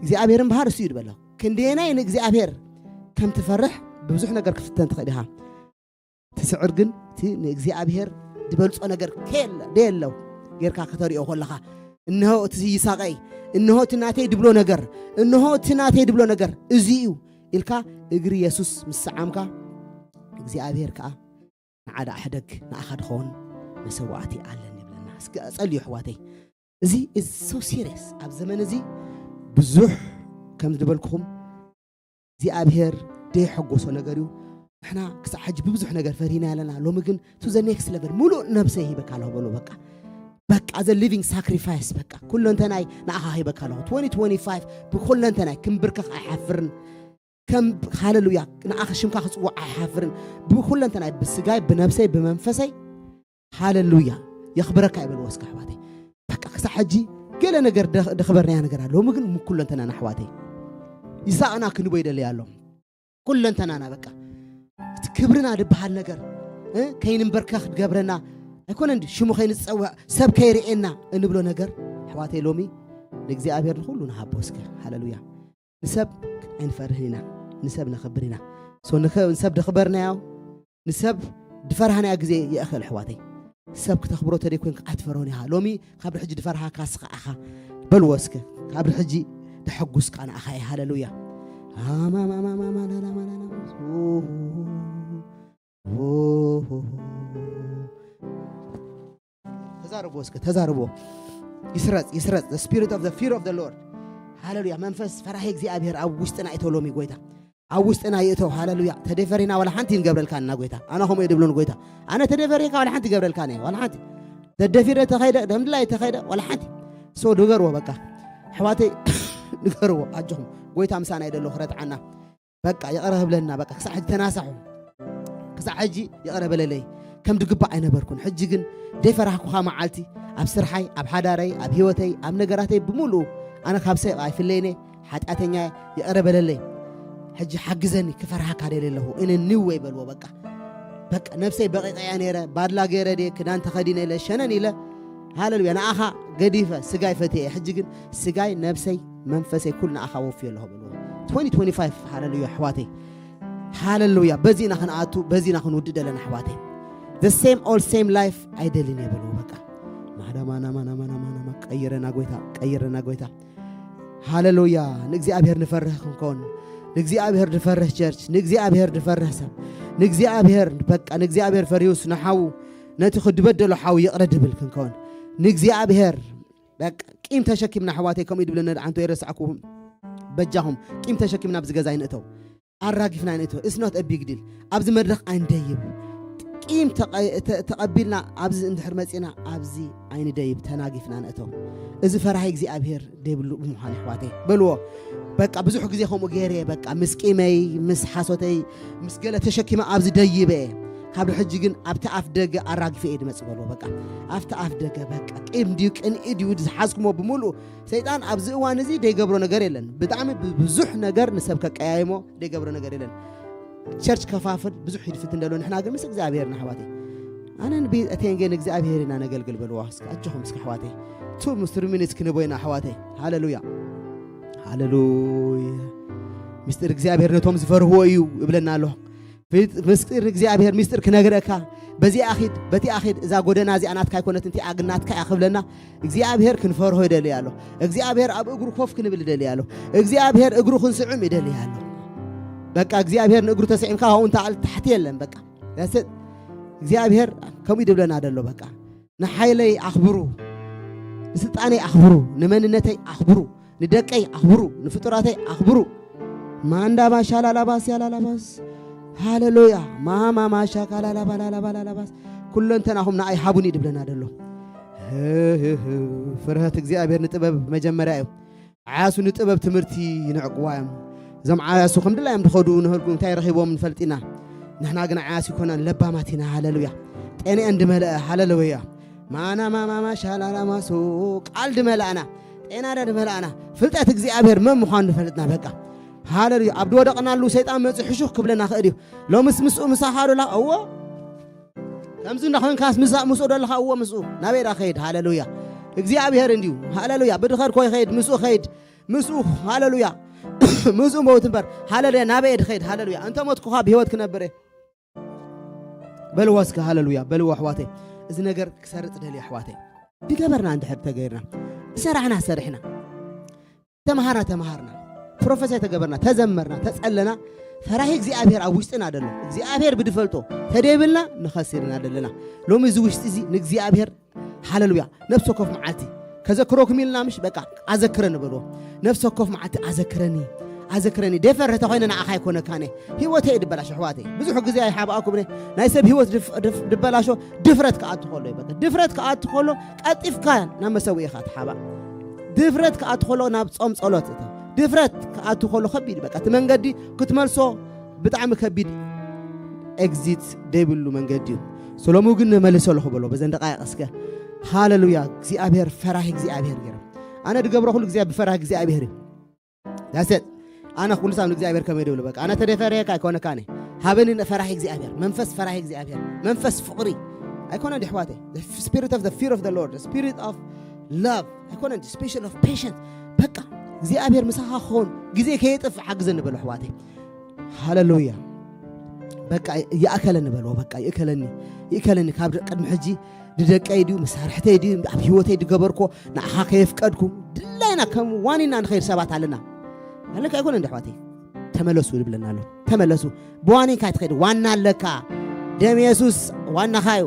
እግዚኣብሔር እምበሃር እሱ እዩ ዝበሎ። ክንደየናይ ንእግዚኣብሔር ከም ትፈርሕ ብብዙሕ ነገር ክፍተን ትኽእል ኢኻ። ትስዕር ግን እቲ ንእግዚኣብሔር ዝበልጾ ነገር ከየለ ደየለው ጌርካ ከተሪኦ ከለኻ እንሆ እቲ ይሳቐይ እንሆ እቲ ናተይ ድብሎ ነገር እንሆ እቲ ናተይ ድብሎ ነገር እዚ እዩ ኢልካ እግሪ የሱስ ምስ ሰዓምካ እግዚኣብሔር ከዓ ንዓዳ ኣሕደግ ንኣኻ ድኸውን መሰዋዕቲ ኣለን ይብለና። እስኪ ጸልዩ ኣሕዋተይ። እዚ is so serious። ኣብ ዘመን እዚ ብዙሕ ከም ዝበልኩኹም እግዚኣብሔር ደይሐጎሶ ነገር እዩ። ንሕና ክሳዕ ሕጂ ብብዙሕ ነገር ፈሪህና ኣለና። ሎሚ ግን to the next level ሙሉእ ነብሰይ ሂበካ ኣለኹ በሎ። በቃ በቃ as a living sacrifice በቃ ኩለንተናይ ንኣኻ ሂበካ ኣለኹ። twenty twenty-five ብኩለንተናይ ክንብርከኽ ኣይሓፍርን። ከም፣ ሃለሉያ፣ ንኣኸ ሽምካ ክጽውዕ ኣይሓፍርን። ብኩለንተናይ፣ ብስጋይ፣ ብነብሰይ፣ ብመንፈሰይ፣ ሃለሉያ፣ የኽብረካ ይበልዎ እስከ ኣሕዋተይ። በቃ ክሳዕ ሕጂ ገለ ነገር ደኽ-፣ ደኽበርናያ ነገር ኣሎ። ሎሚ ግን ኩለንተናና ኣሕዋተይ ይሳቕና ክንቦ ይደለያ ኣሎ። ኩለንተናና በቃ እቲ ክብርና ዝበሃል ነገር፣ እ፣ ከይንንበርከኽ ዝገብረና ኣይኮነን ድዩ? ሽሙ ከይንጸውዕ፣ ሰብ ከይርእየና እንብሎ ነገር ኣሕዋተይ ሎሚ ንእግዚኣብሔር ንኹሉ ንሃቦ እስከ። ሃለሉያ። ንሰብ ኣይንፈርህን ኢና፣ ንሰብ ነኽብር ኢና። ሶ ንኸ-፣ ንሰብ ደኽበርናዮ፣ ንሰብ ድፈርሃናዮ ግዜ ይእኽል ኣሕዋተይ። ሰብ ክተኽብሮ ተደይ ኮንካ ኣይትፈርሆን ኢኻ። ሎሚ ካብ ድሕጂ ድፈርሃካ ስኻ ኢኻ። በልዎ እስከ፣ ካብ ድሕጂ ደሐጉስካ ንኣኻ እየ። ሃለሉያ። ኣማማማማማላላማላላ። ኦሆ። ተዛረብዎ እስከ፣ ተዛረብዎ። ይስረጽ፣ ይስረጽ። The spirit of the fear of the Lord. ሃለሉያ። መንፈስ ፈራሂ እግዚኣብሔር ኣብ ውሽጥና እቶ ሎሚ ጎይታ። ኣብ ውሽጥና ይእቶ። ሃለሉያ። ተደፈሪና ዋላ ሓንቲ ይንገብረልካ እና ጎይታ። ኣነ ከምኡ እየ ድብሎ ንጎይታ። ኣነ ተደፈሪካ ዋላ ሓንቲ ይገብረልካ እየ። ዋላ ሓንቲ። ተደፊረ ተኸይደ፣ ደምድላይ ተኸይደ፣ ዋላ ሓንቲ። ሶ ንገርዎ በቃ። ኣሕዋተይ ንገርዎ ኣጆኹም። ጎይታ ምሳና እዩ ደሎ ክረትዓና። በቃ ይቕረ ህብለና። በቃ ክሳዕ ሕጂ ተናሳሑ። ክሳዕ ሕጂ ይቕረ በለለይ። ከም ድግባእ ኣይነበርኩን። ሕጂ ግን ደይፈራህኩኻ መዓልቲ ኣብ ስርሓይ፣ ኣብ ሓዳረይ፣ ኣብ ህይወተይ፣ ኣብ ነገራተይ ብምሉኡ ኣነ ካብ ሰብ ኣይፍለይነ፣ ሓጢኣተኛ እየ፣ ይቕረ በለለይ። ሕጂ ሓግዘኒ፣ ክፈርሃካ ደልየ ኣለኹ። እነ ኒወይ በልዎ በቃ። በቃ ነብሰይ በቂቐያ ነይረ፣ ባድላ ገይረ ድየ፣ ክዳን ተኸዲነ ኢለ፣ ሸነን ኢለ፣ ሃለሉያ፣ ንኣኻ ገዲፈ፣ ስጋይ ፈትየ እየ። ሕጂ ግን ስጋይ፣ ነብሰይ፣ መንፈሰይ ኩሉ ንኣኻ ወፍዮ ኣለኹ በልዎ። ትወንቲ ትወንቲ ፋይቭ፣ ሃለሉያ፣ ኣሕዋተይ። ሃለሉያ። በዚ ኢና ክንኣቱ፣ በዚ ኢና ክንውድእ ደለና ኣሕዋተይ። The same old same life ኣይደልን እየ በልዎ በቃ። ማዳማናማናማናማናማ ቀይረና ጎይታ፣ ቀይረና ጎይታ። ሃለሉያ። ንእግዚኣብሔር ንፈርህ ክንኮን፣ ንእግዚኣብሔር ንፈርህ ቸርች፣ ንእግዚኣብሔር ንፈርህ ሰብ፣ ንእግዚኣብሔር በቃ፣ ንእግዚኣብሔር ፈሪሁስ ንሓዉ፣ ነቲ ክድበደሎ ሓዉ ይቕረ ድብል ክንኮን፣ ንእግዚኣብሔር በቃ ቂም ተሸኪምና ኣሕዋተይ፣ ከምኡ ድብለና ደዓንቶ የረሳዕኩ። በጃኹም ቂም ተሸኪምና ኣብዚ ገዛ ኣይንእተው። ኣራጊፍና ኣይንእተው። It's not a big deal። ኣብዚ መድረኽ ኣይንደይብ። ቂም ተቐ-፣ ተ-፣ ተቐቢልና ኣብዚ እንድሕር መጺና ኣብዚ ኣይንደይብ። ተናጊፍና ንእተው። እዚ ፈራሂ እግዚኣብሔር ደይብሉ ብምዃን ኣሕዋተይ በልዎ። በቃ ብዙሕ ግዜ ከምኡ ገይረ እየ። በቃ ምስ ቂመይ፣ ምስ ሓሶተይ፣ ምስ ገለ ተሸኪመ ኣብዚ ደይበ እየ። ካብ ሕጂ ግን ኣብቲ ኣፍ ደገ ኣራጊፈ እየ ድመጽእ በልዎ። በቃ ኣብቲ ኣፍ ደገ በቃ ቂም ድዩ ቅንኢ ድዩ ዝሓዝኩሞ ብምሉኡ ሰይጣን ኣብዚ እዋን እዚ ደይገብሮ ነገር የለን። ብጣዕሚ ብዙሕ ነገር ንሰብ ከቀያይሞ ደይገብሮ ነገር የለን። ቸርች ከፋፍል ብዙሕ ይድፍትን ደሎ፣ ንሕና ግን ምስ እግዚኣብሔር ንኣሕዋተይ። ኣነን ቤተይን ግን እግዚኣብሔር ኢና ነገልግል በልዋ። እስኪ ኣጆኹም እስኪ ኣሕዋተይ። ቱ ምስ ቱ ሚኒትስ ክንቦ ኢና ኣሕዋተይ። ሃለሉያ። ሃለሉያ። ምስጢር እግዚኣብሔር ነቶም ዝፈርህዎ እዩ እብለና ኣሎ። ፊት-፣ ምስጢር እግዚኣብሔር ምስጢር ክነግረካ፣ በዚኣ ኺድ፣ በቲኣ ኺድ፣ እዛ ጎደና እዚኣ ናትካ ኣይኮነትን፣ እቲኣ ግን ናትካ እያ ክብለና እግዚኣብሔር ክንፈርሆ ይደሊ ኣሎ። እግዚኣብሔር ኣብ እግሩ ኮፍ ክንብል ይደሊ ኣሎ። እግዚኣብሔር እግሩ ክንስዕም ይደሊ ኣሎ። በቃ እግዚኣብሔር ንእግሩ ተስዒምካ፣ ኣብኡ እንተ ኣል ታሕቲ የለን። በቃ that's it። እግዚኣብሔር ከምኡ ይድብለና ደሎ። በቃ ንሓይለይ ኣኽብሩ፣ ንስልጣነይ ኣኽብሩ፣ ንመንነተይ ኣኽብሩ፣ ንደቀይ ኣኽብሩ፣ ንፍጡራተይ ኣኽብሩ። ማንዳ ባሻ ላላባስ ያላላባስ። ሃሌሉያ። ማማ ማሻ ካላላባ ላላባ ላላባስ። ኩለንተናኹም ንኣይ ሃቡኒ ድብለና ደሎ። ህ፣ ህ፣ ህ። ፍርሃት እግዚኣብሔር ንጥበብ መጀመርያ እዩ። ዓያሱ ንጥበብ ትምህርቲ ይንዕቅዋ እዮም። እዞም ዓያሱ ከም ድላዮም ድኸዱ ንህልጉ እንታይ ረኺቦም ንፈልጥ ኢና። ንሕና ግን ዓያሱ ይኮናን ለባማት ኢና። ሃሌሉያ። ጤንአን ድመልአ። ሃሌሉያ። ማና ማማማ ሻላላማሶ ቃል ድመልኣና፣ ጤናና ድመልኣና፣ ፍልጠት እግዚኣብሔር መን ምዃኑ ንፈልጥና። በቃ ሃሌሉያ። ኣብ ድወደቕናሉ ሰይጣን መጽኡ ሕሹኽ ክብለና ክእል እዩ። ሎምስ ምስኡ ምሳኻ ዶ ኣለኻ? እዎ። ከምዚ እንዳኾንካስ ምሳ-፣ ምስኡ ዶ ኣለኻ? እዎ ምስኡ። ናበይ ዳ ኸይድ? ሃሌሉያ። እግዚኣብሔር እንድዩ። ሃሌሉያ። ብድኸድ ኮይ ኸይድ፣ ምስኡ ኸይድ። ምስኡ፣ ሃሌሉያ። ምስኡ መውት እምበር። ሃሌሉያ። ናበይ ድኸይድ? ሃሌሉያ። እንተ ሞትኩኻ ብህይወት ክነብር እየ። በልዎ እስከ ሃሌሉያ። በልዎ ኣሕዋተይ። እዚ ነገር ክሰርጽ ደልየ ኣሕዋተይ። ድገበርና እንድሕር ተገይርና። ዝሰራሕና ሰሪሕና። ተምሃርና ተምሃርና። ፕሮፌሳይ ተገበርና፣ ተዘመርና፣ ተጸለና። ፈራሂ እግዚኣብሔር ኣብ ውሽጥና ደሎ። እግዚኣብሔር ብድፈልጦ ተደይብልና ንኸሲርና ደለና። ሎሚ እዚ ውሽጢ እዚ ንእግዚኣብሔር ሃሌሉያ። ነፍሲ ወከፍ መዓልቲ ከዘክረኩም ኢልና ምሽ በቃ ኣዘክረኒ በልዎ። ነፍሲ ወከፍ መዓልቲ ኣዘክረኒ፣ ኣዘክረኒ። ደፈር ተኾይነ ንዓኻ ኣይኮነካነ። ህይወተይ ድበላሾ ኣሕዋተይ። ብዙሕ ግዜ ኣይሓብኣኩም እየ። ናይ ሰብ ህይወት ድፍ-፣ ድፍ-፣ ድበላሾ ድፍረት ክኣቱ ከሎ እዩ። በቃ ድፍረት ክኣቱ ከሎ ቀልጢፍካ ናብ መሰውኢ ኢኻ ትሓባእ። ድፍረት ክኣቱ ከሎ ናብ ጾም ጸሎት እቶ። ድፍረት ክኣቱ ከሎ ከቢድ እዩ። በቃ እቲ መንገዲ ክትመልሶ ብጣዕሚ ከቢድ፣ ኤግዚት ዘይብሉ መንገዲ እዩ። ሰሎሙ ግን ንመልሶ ኣለኹ በሎ በዘን ደቃይቕ እስከ። ሃለሉያ። እግዚኣብሔር፣ ፈራሂ እግዚኣብሔር ገይሩ። ኣነ ድገብሮ ኩሉ እግዚኣብሔር ብፈራሂ እግዚኣብሔር እዩ። ዳሰት ኣነ ኩሉ ሳብ ንእግዚኣብሔር ከመይ ድብሎ በቃ ኣነ ተደፈረካ ኣይኮነካኒ። ሃበኒ ፈራሂ እግዚኣብሔር፣ መንፈስ ፈራሂ እግዚኣብሔር፣ መንፈስ ፍቕሪ ኣይኮነ እንዲ ኣሕዋተይ። Spirit of the fear of the Lord, spirit of love ኣይኮነ እንዲ፣ special of patience። በቃ እግዚኣብሔር ምሳኻ ክኸውን፣ ግዜ ከየጥፍ ሓግዘኒ በሎ ኣሕዋተይ። ሃለሉያ። በቃ ይኣከለኒ በልዎ። በቃ ይእከለኒ፣ ይእከለኒ። ካብ ቅድሚ ሕጂ ንደቀይ ድዩ፣ መሳርሕተይ ድዩ፣ ኣብ ህይወተይ ድገበርኮ ንዓኻ ከየፍቀድኩ ድላይና ከም ዋኒና ንኸይድ ሰባት ኣለና። ኣለካ ኣይኮነ እንዲ ኣሕዋተይ? ተመለሱ ይብለና ኣሎ። ተመለሱ። ብዋኒንካ ትኸይድ፣ ዋና ኣለካ። ደም የሱስ ዋናኻ እዩ።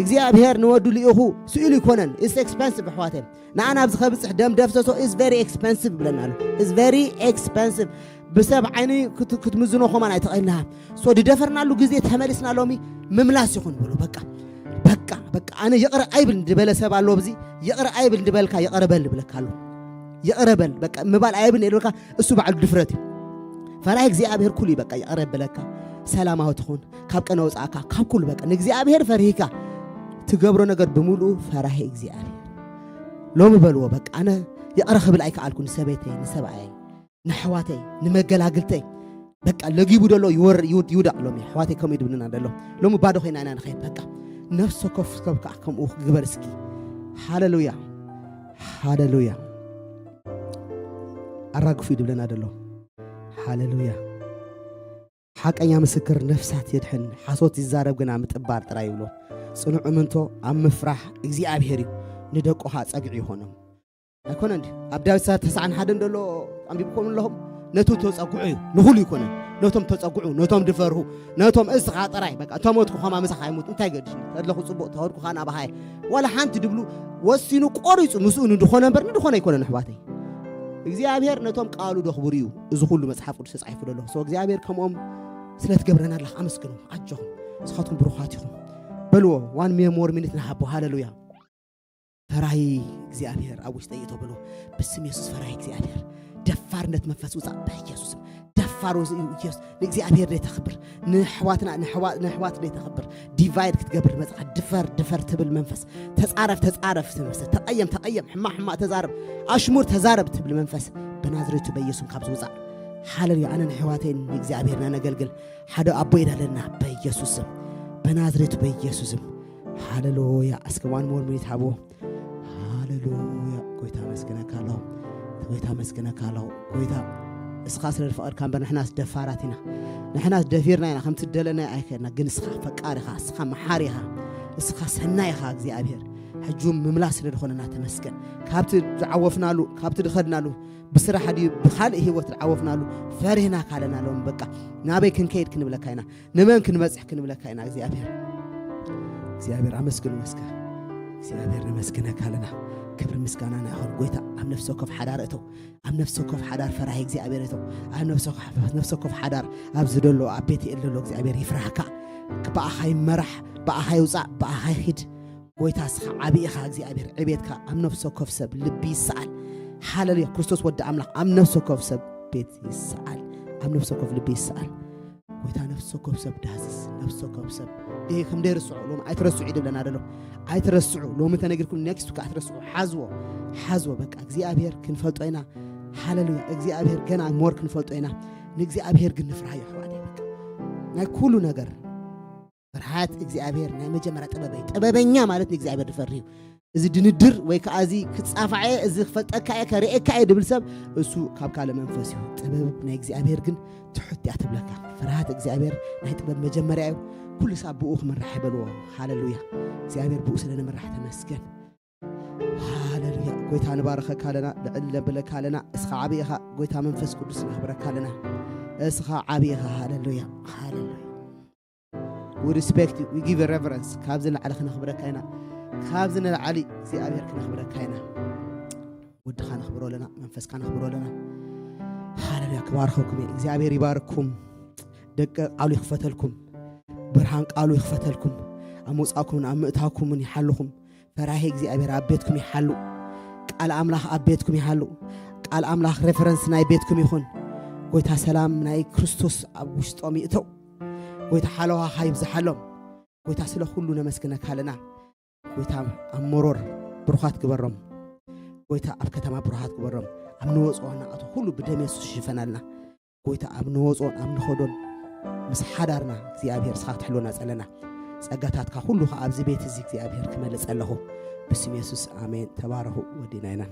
እግዚኣብሔር ንወዱ ልኢኹ ስኢሉ ይኮነን። It's expensive ኣሕዋተይ። ንኣና ኣብዚ ከብፅሕ ደም ደፍሰሶ is very expensive ይብለና ኣሎ። Is very expensive። ብሰብ ዓይኒ ክት- ክትምዝኖ ከማን ኣይተቐልናሃ። ሶ ድደፈርናሉ ግዜ ተመሊስና ሎሚ ምምላስ ይኹን ብሉ። በቃ በቃ በቃ ኣነ ይቕረ ኣይብል ድበለ ሰብ ኣሎ ኣብዚ። ይቕረ ኣይብል ድበልካ ይቕረ በል ድብለካ ኣሎ። ይቕረ በል በቃ ምባል ኣይብል የብልካ። እሱ ባዕሉ ድፍረት እዩ። ፈራሂ እግዚኣብሔር ኩሉ እዩ በቃ ይቕረ ብለካ። ሰላማዊ ትኹን፣ ካብ ቀነ ውፅኣካ፣ ካብ ኩሉ በቃ ንእግዚኣብሔር ፈሪሂካ ትገብሮ ነገር ብምሉኡ ፈራሂ እግዚኣብሔር። ሎሚ በልዎ በቃ ኣነ ይቕረ ክብል ኣይከኣልኩ ንሰበይተይ ንሰብኣየይ ንኣሕዋተይ ንመገላግልተይ በቃ ለጊቡ ደሎ ይወር ይውድ- ይውዳቕ። ሎሚ ኣሕዋተይ ከምኡ ይድብልና ደሎ። ሎሚ ባዶ ኮይና ኢና ንኸይድ በቃ። ነፍሲ ወከፍ ሰብ ከዓ ከምኡ ግበር እስኪ። ሃለሉያ። ሃለሉያ። ኣራግፉ ይድብለና ደሎ። ሃለሉያ። ሓቀኛ ምስክር ነፍሳት የድሕን፣ ሓሶት ይዛረብ ግና ምጥባር ጥራይ ይብሎ። ጽኑዕ እምንቶ ኣብ ምፍራሕ እግዚኣብሔር እዩ። ንደቁኻ ጸግዒ ይኾኖም። ኣይኮነ እንዲ ኣብ ዳዊት ሰዓት ተስዓን ሓደን ደሎ ኣንቢብኩም ኣለኹም። ነቱ ተጸጉዑ እዩ፣ ንኹሉ ይኮነ። ነቶም ተጸጉዑ፣ ነቶም ድፈርሁ፣ ነቶም እስኻ ጥራይ በቃ ተሞትኩ ኸማ ምሳኻ ይሙት እንታይ ገድሽ ተድለኹ ጽቡቕ ተኸድኩ ኻን ኣባሃይ ዋላ ሓንቲ ድብሉ ወሲኑ ቆሪጹ ምስኡ ንድኾነ እምበር ንድኾነ ኣይኮነን ኣሕዋተይ። እግዚኣብሔር ነቶም ቃሉ ደኽብሩ እዩ እዚ ኩሉ መጽሓፍ ቅዱስ ተጻሒፉ ዘሎ። So እግዚኣብሔር ከምኦም ስለ ትገብረና ኣለኻ ኣመስግኑ። ኣጆኹም ንስኻትኩም ብሩኻት ኢኹም። በልዎ one more minute ንሃቦ። ሃለሉያ። ፈራሂ እግዚኣብሔር ኣብ ውሽጠይ እቶ በልዎ። ብስም የሱስ ፈራሂ እግዚኣብሔር፣ ደፋርነት መንፈስ ውፃእ በኢየሱስም። ደፋር ውፅ- ኢየሱስ ንእግዚኣብሔር ዘይተኽብር ንሕዋትና ንሕዋ- ንሕዋት ዘይተኽብር ዲቫይድ ክትገብር መፅኻ ድፈር ድፈር ትብል መንፈስ ተፃረፍ ተፃረፍ ትብል መንፈስ ተቐየም ተቐየም ሕማቕ ሕማቕ ተዛረብ ኣሽሙር ተዛረብ ትብል መንፈስ ብናዝሬቱ በኢየሱስም ካብ ዝውፃእ። ሃለሉያ። ኣነ ንሕዋተይ ንእግዚኣብሔርና ነገልግል ሓደ ኣቦ ይዳለና በኢየሱስም ብናዝሬቱ በኢየሱስም። ሃለሉያ። እስከ one more minute ሃብዎ። ሃለሉያ። ጎይታ መስግነካ ኣለኹ። ጎይታ መስግነካ ኣለኹ። ጎይታ እስኻ ስለ ዝፈቐድካ እምበር ንሕናስ ደፋራት ኢና። ንሕናስ ደፊርና ኢና ከምቲ ደለና ኣይከድና ግን እስኻ ፈቃር ኢኻ። እስኻ መሓሪ ኢኻ። እስኻ ሰናይ ኢኻ እግዚኣብሔር። ሕጂ እውን ምምላስ ስለ ዝኾነና ተመስገን። ካብቲ ዝዓወፍናሉ ካብቲ ዝኸድናሉ ብስራሕ ድዩ ብካልእ ህይወት ዝዓወፍናሉ ፈሪህና ካለና ሎም በቃ ናበይ ክንከይድ ክንብለካ ኢና። ንመን ክንበፅሕ ክንብለካ ኢና እግዚኣብሔር። እግዚኣብሔር ኣመስግኑ መስከ እግዚኣብሔር ነመስግነካ ኣለና። ክብሪ ምስጋና ናይኹን ጎይታ ኣብ ነፍሲ ወከፍ ሓዳር እተው። ኣብ ነፍሲ ወከፍ ሓዳር ፈራሂ እግዚኣብሔር እተው። ኣብ ነፍሲ ወከፍ- ነፍሲ ወከፍ ሓዳር ኣብ ዝደሎ ኣብ ቤት የእል ዘሎ እግዚኣብሔር ይፍራህካ። ብኣኻ ይመራሕ። ብኣኻ ይውፃእ ብኣኻ ይሂድ። ጎይታ እስኻ ዓቢ ኢኻ እግዚኣብሔር ዕቤትካ ኣብ ነፍሲ ወከፍ ሰብ ልቢ ይሰኣል። ሃለሉያ። ክርስቶስ ወዲ ኣምላኽ ኣብ ነፍሲ ወከፍ ሰብ ቤት ይሰኣል። ኣብ ነፍሲ ወከፍ ልቢ ይሰኣል። ጎይታ ነፍሲ ወከፍ ሰብ ዳህስስ ነፍሲ ወከፍ ሰብ ደይ ከም ደይርስዑ ሎም ኣይትረስዑ ይድብለና ደሎ። ኣይትረስዑ ሎሚ ተነግርኩም ኔክስት ዊክ ኣይትረስዑ። ሓዝዎ ሓዝዎ በቃ እግዚኣብሔር ክንፈልጦ ኢና። ሃለሉያ። እግዚኣብሔር ገና ሞር ክንፈልጦ ኢና። ንእግዚኣብሔር ግን ንፍርሃዮ ኣሕዋተይ በቃ ናይ ኩሉ ነገር ፍርሃት እግዚኣብሔር ናይ መጀመርያ ጥበበይ ጥበበኛ ማለት ንእግዚኣብሔር ዝፈርህ እዩ። እዚ ድንድር ወይ ከዓ እዚ ክፃፋዐ እዚ ክፈልጠካ እየ ከርእየካ እየ ድብል ሰብ እሱ ካብ ካልእ መንፈስ እዩ። ጥበብ ናይ እግዚኣብሔር ግን ትሑት እያ ትብለካ። ፍርሃት እግዚኣብሔር ናይ ጥበብ መጀመርያ እዩ። ኩሉ ሳብ ብኡ ክምራሕ ይበልዎ። ሃለሉያ። እግዚኣብሔር ብኡ ስለ ንምራሕ ተመስገን። ሃለሉያ። ጎይታ ንባረኸካ ኣለና ልዕል ነብለካ ኣለና። እስኻ ዓብይ ኢኻ። ጎይታ መንፈስ ቅዱስ ነኽብረካ ኣለና። እስኻ ዓብይ ኢኻ። ሃለሉያ። ሃለሉያ። We respect you, we give you reverence። ካብዚ ንላዕሊ ክነኽብረካ ኢና። ካብዚ ንላዕሊ እግዚኣብሔር ክነኽብረካ ኢና። ወድኻ ነኽብሮ ኣለና መንፈስካ ነኽብሮ ኣለና። ሃለሉያ። ክባርኸኩም እየ። እግዚኣብሔር ይባርኩም። ደቂ ቃሉ ይኽፈተልኩም። ብርሃን ቃሉ ይኽፈተልኩም። ኣብ መውፃእኩምን ኣብ ምእታውኩምን ይሓልኹም። ፈራሂ እግዚኣብሔር ኣብ ቤትኩም ይሓሉ። ቃል ኣምላኽ ኣብ ቤትኩም ይሃሉ። ቃል ኣምላኽ ሬፈረንስ ናይ ቤትኩም ይኹን። ጎይታ ሰላም ናይ ክርስቶስ ኣብ ውሽጦም ይእተው። ጎይታ ሓለዋኻ ይብዝሓሎም። ጎይታ ስለ ኩሉ ነመስግነካ ኣለና። ጎይታ ኣብ መሮር ብሩኻት ግበሮም። ጎይታ ኣብ ከተማ ብሩኻት ግበሮም። ኣብ ንወፅኦ ናኣቶ ኩሉ ብደም የሱስ ይሽፈናልና። ጎይታ ኣብ ንወፅኦን ኣብ ንኸዶን ምስ ሓዳርና እግዚኣብሔር ስኻ ክትሕልወና ጸለና። ጸጋታትካ ኩሉ ከኣ ኣብዚ ቤት እዚ እግዚኣብሔር ክመልእ ጸለኹ። ብስም የሱስ ኣሜን። ተባረኹ። ወዲና ኢና።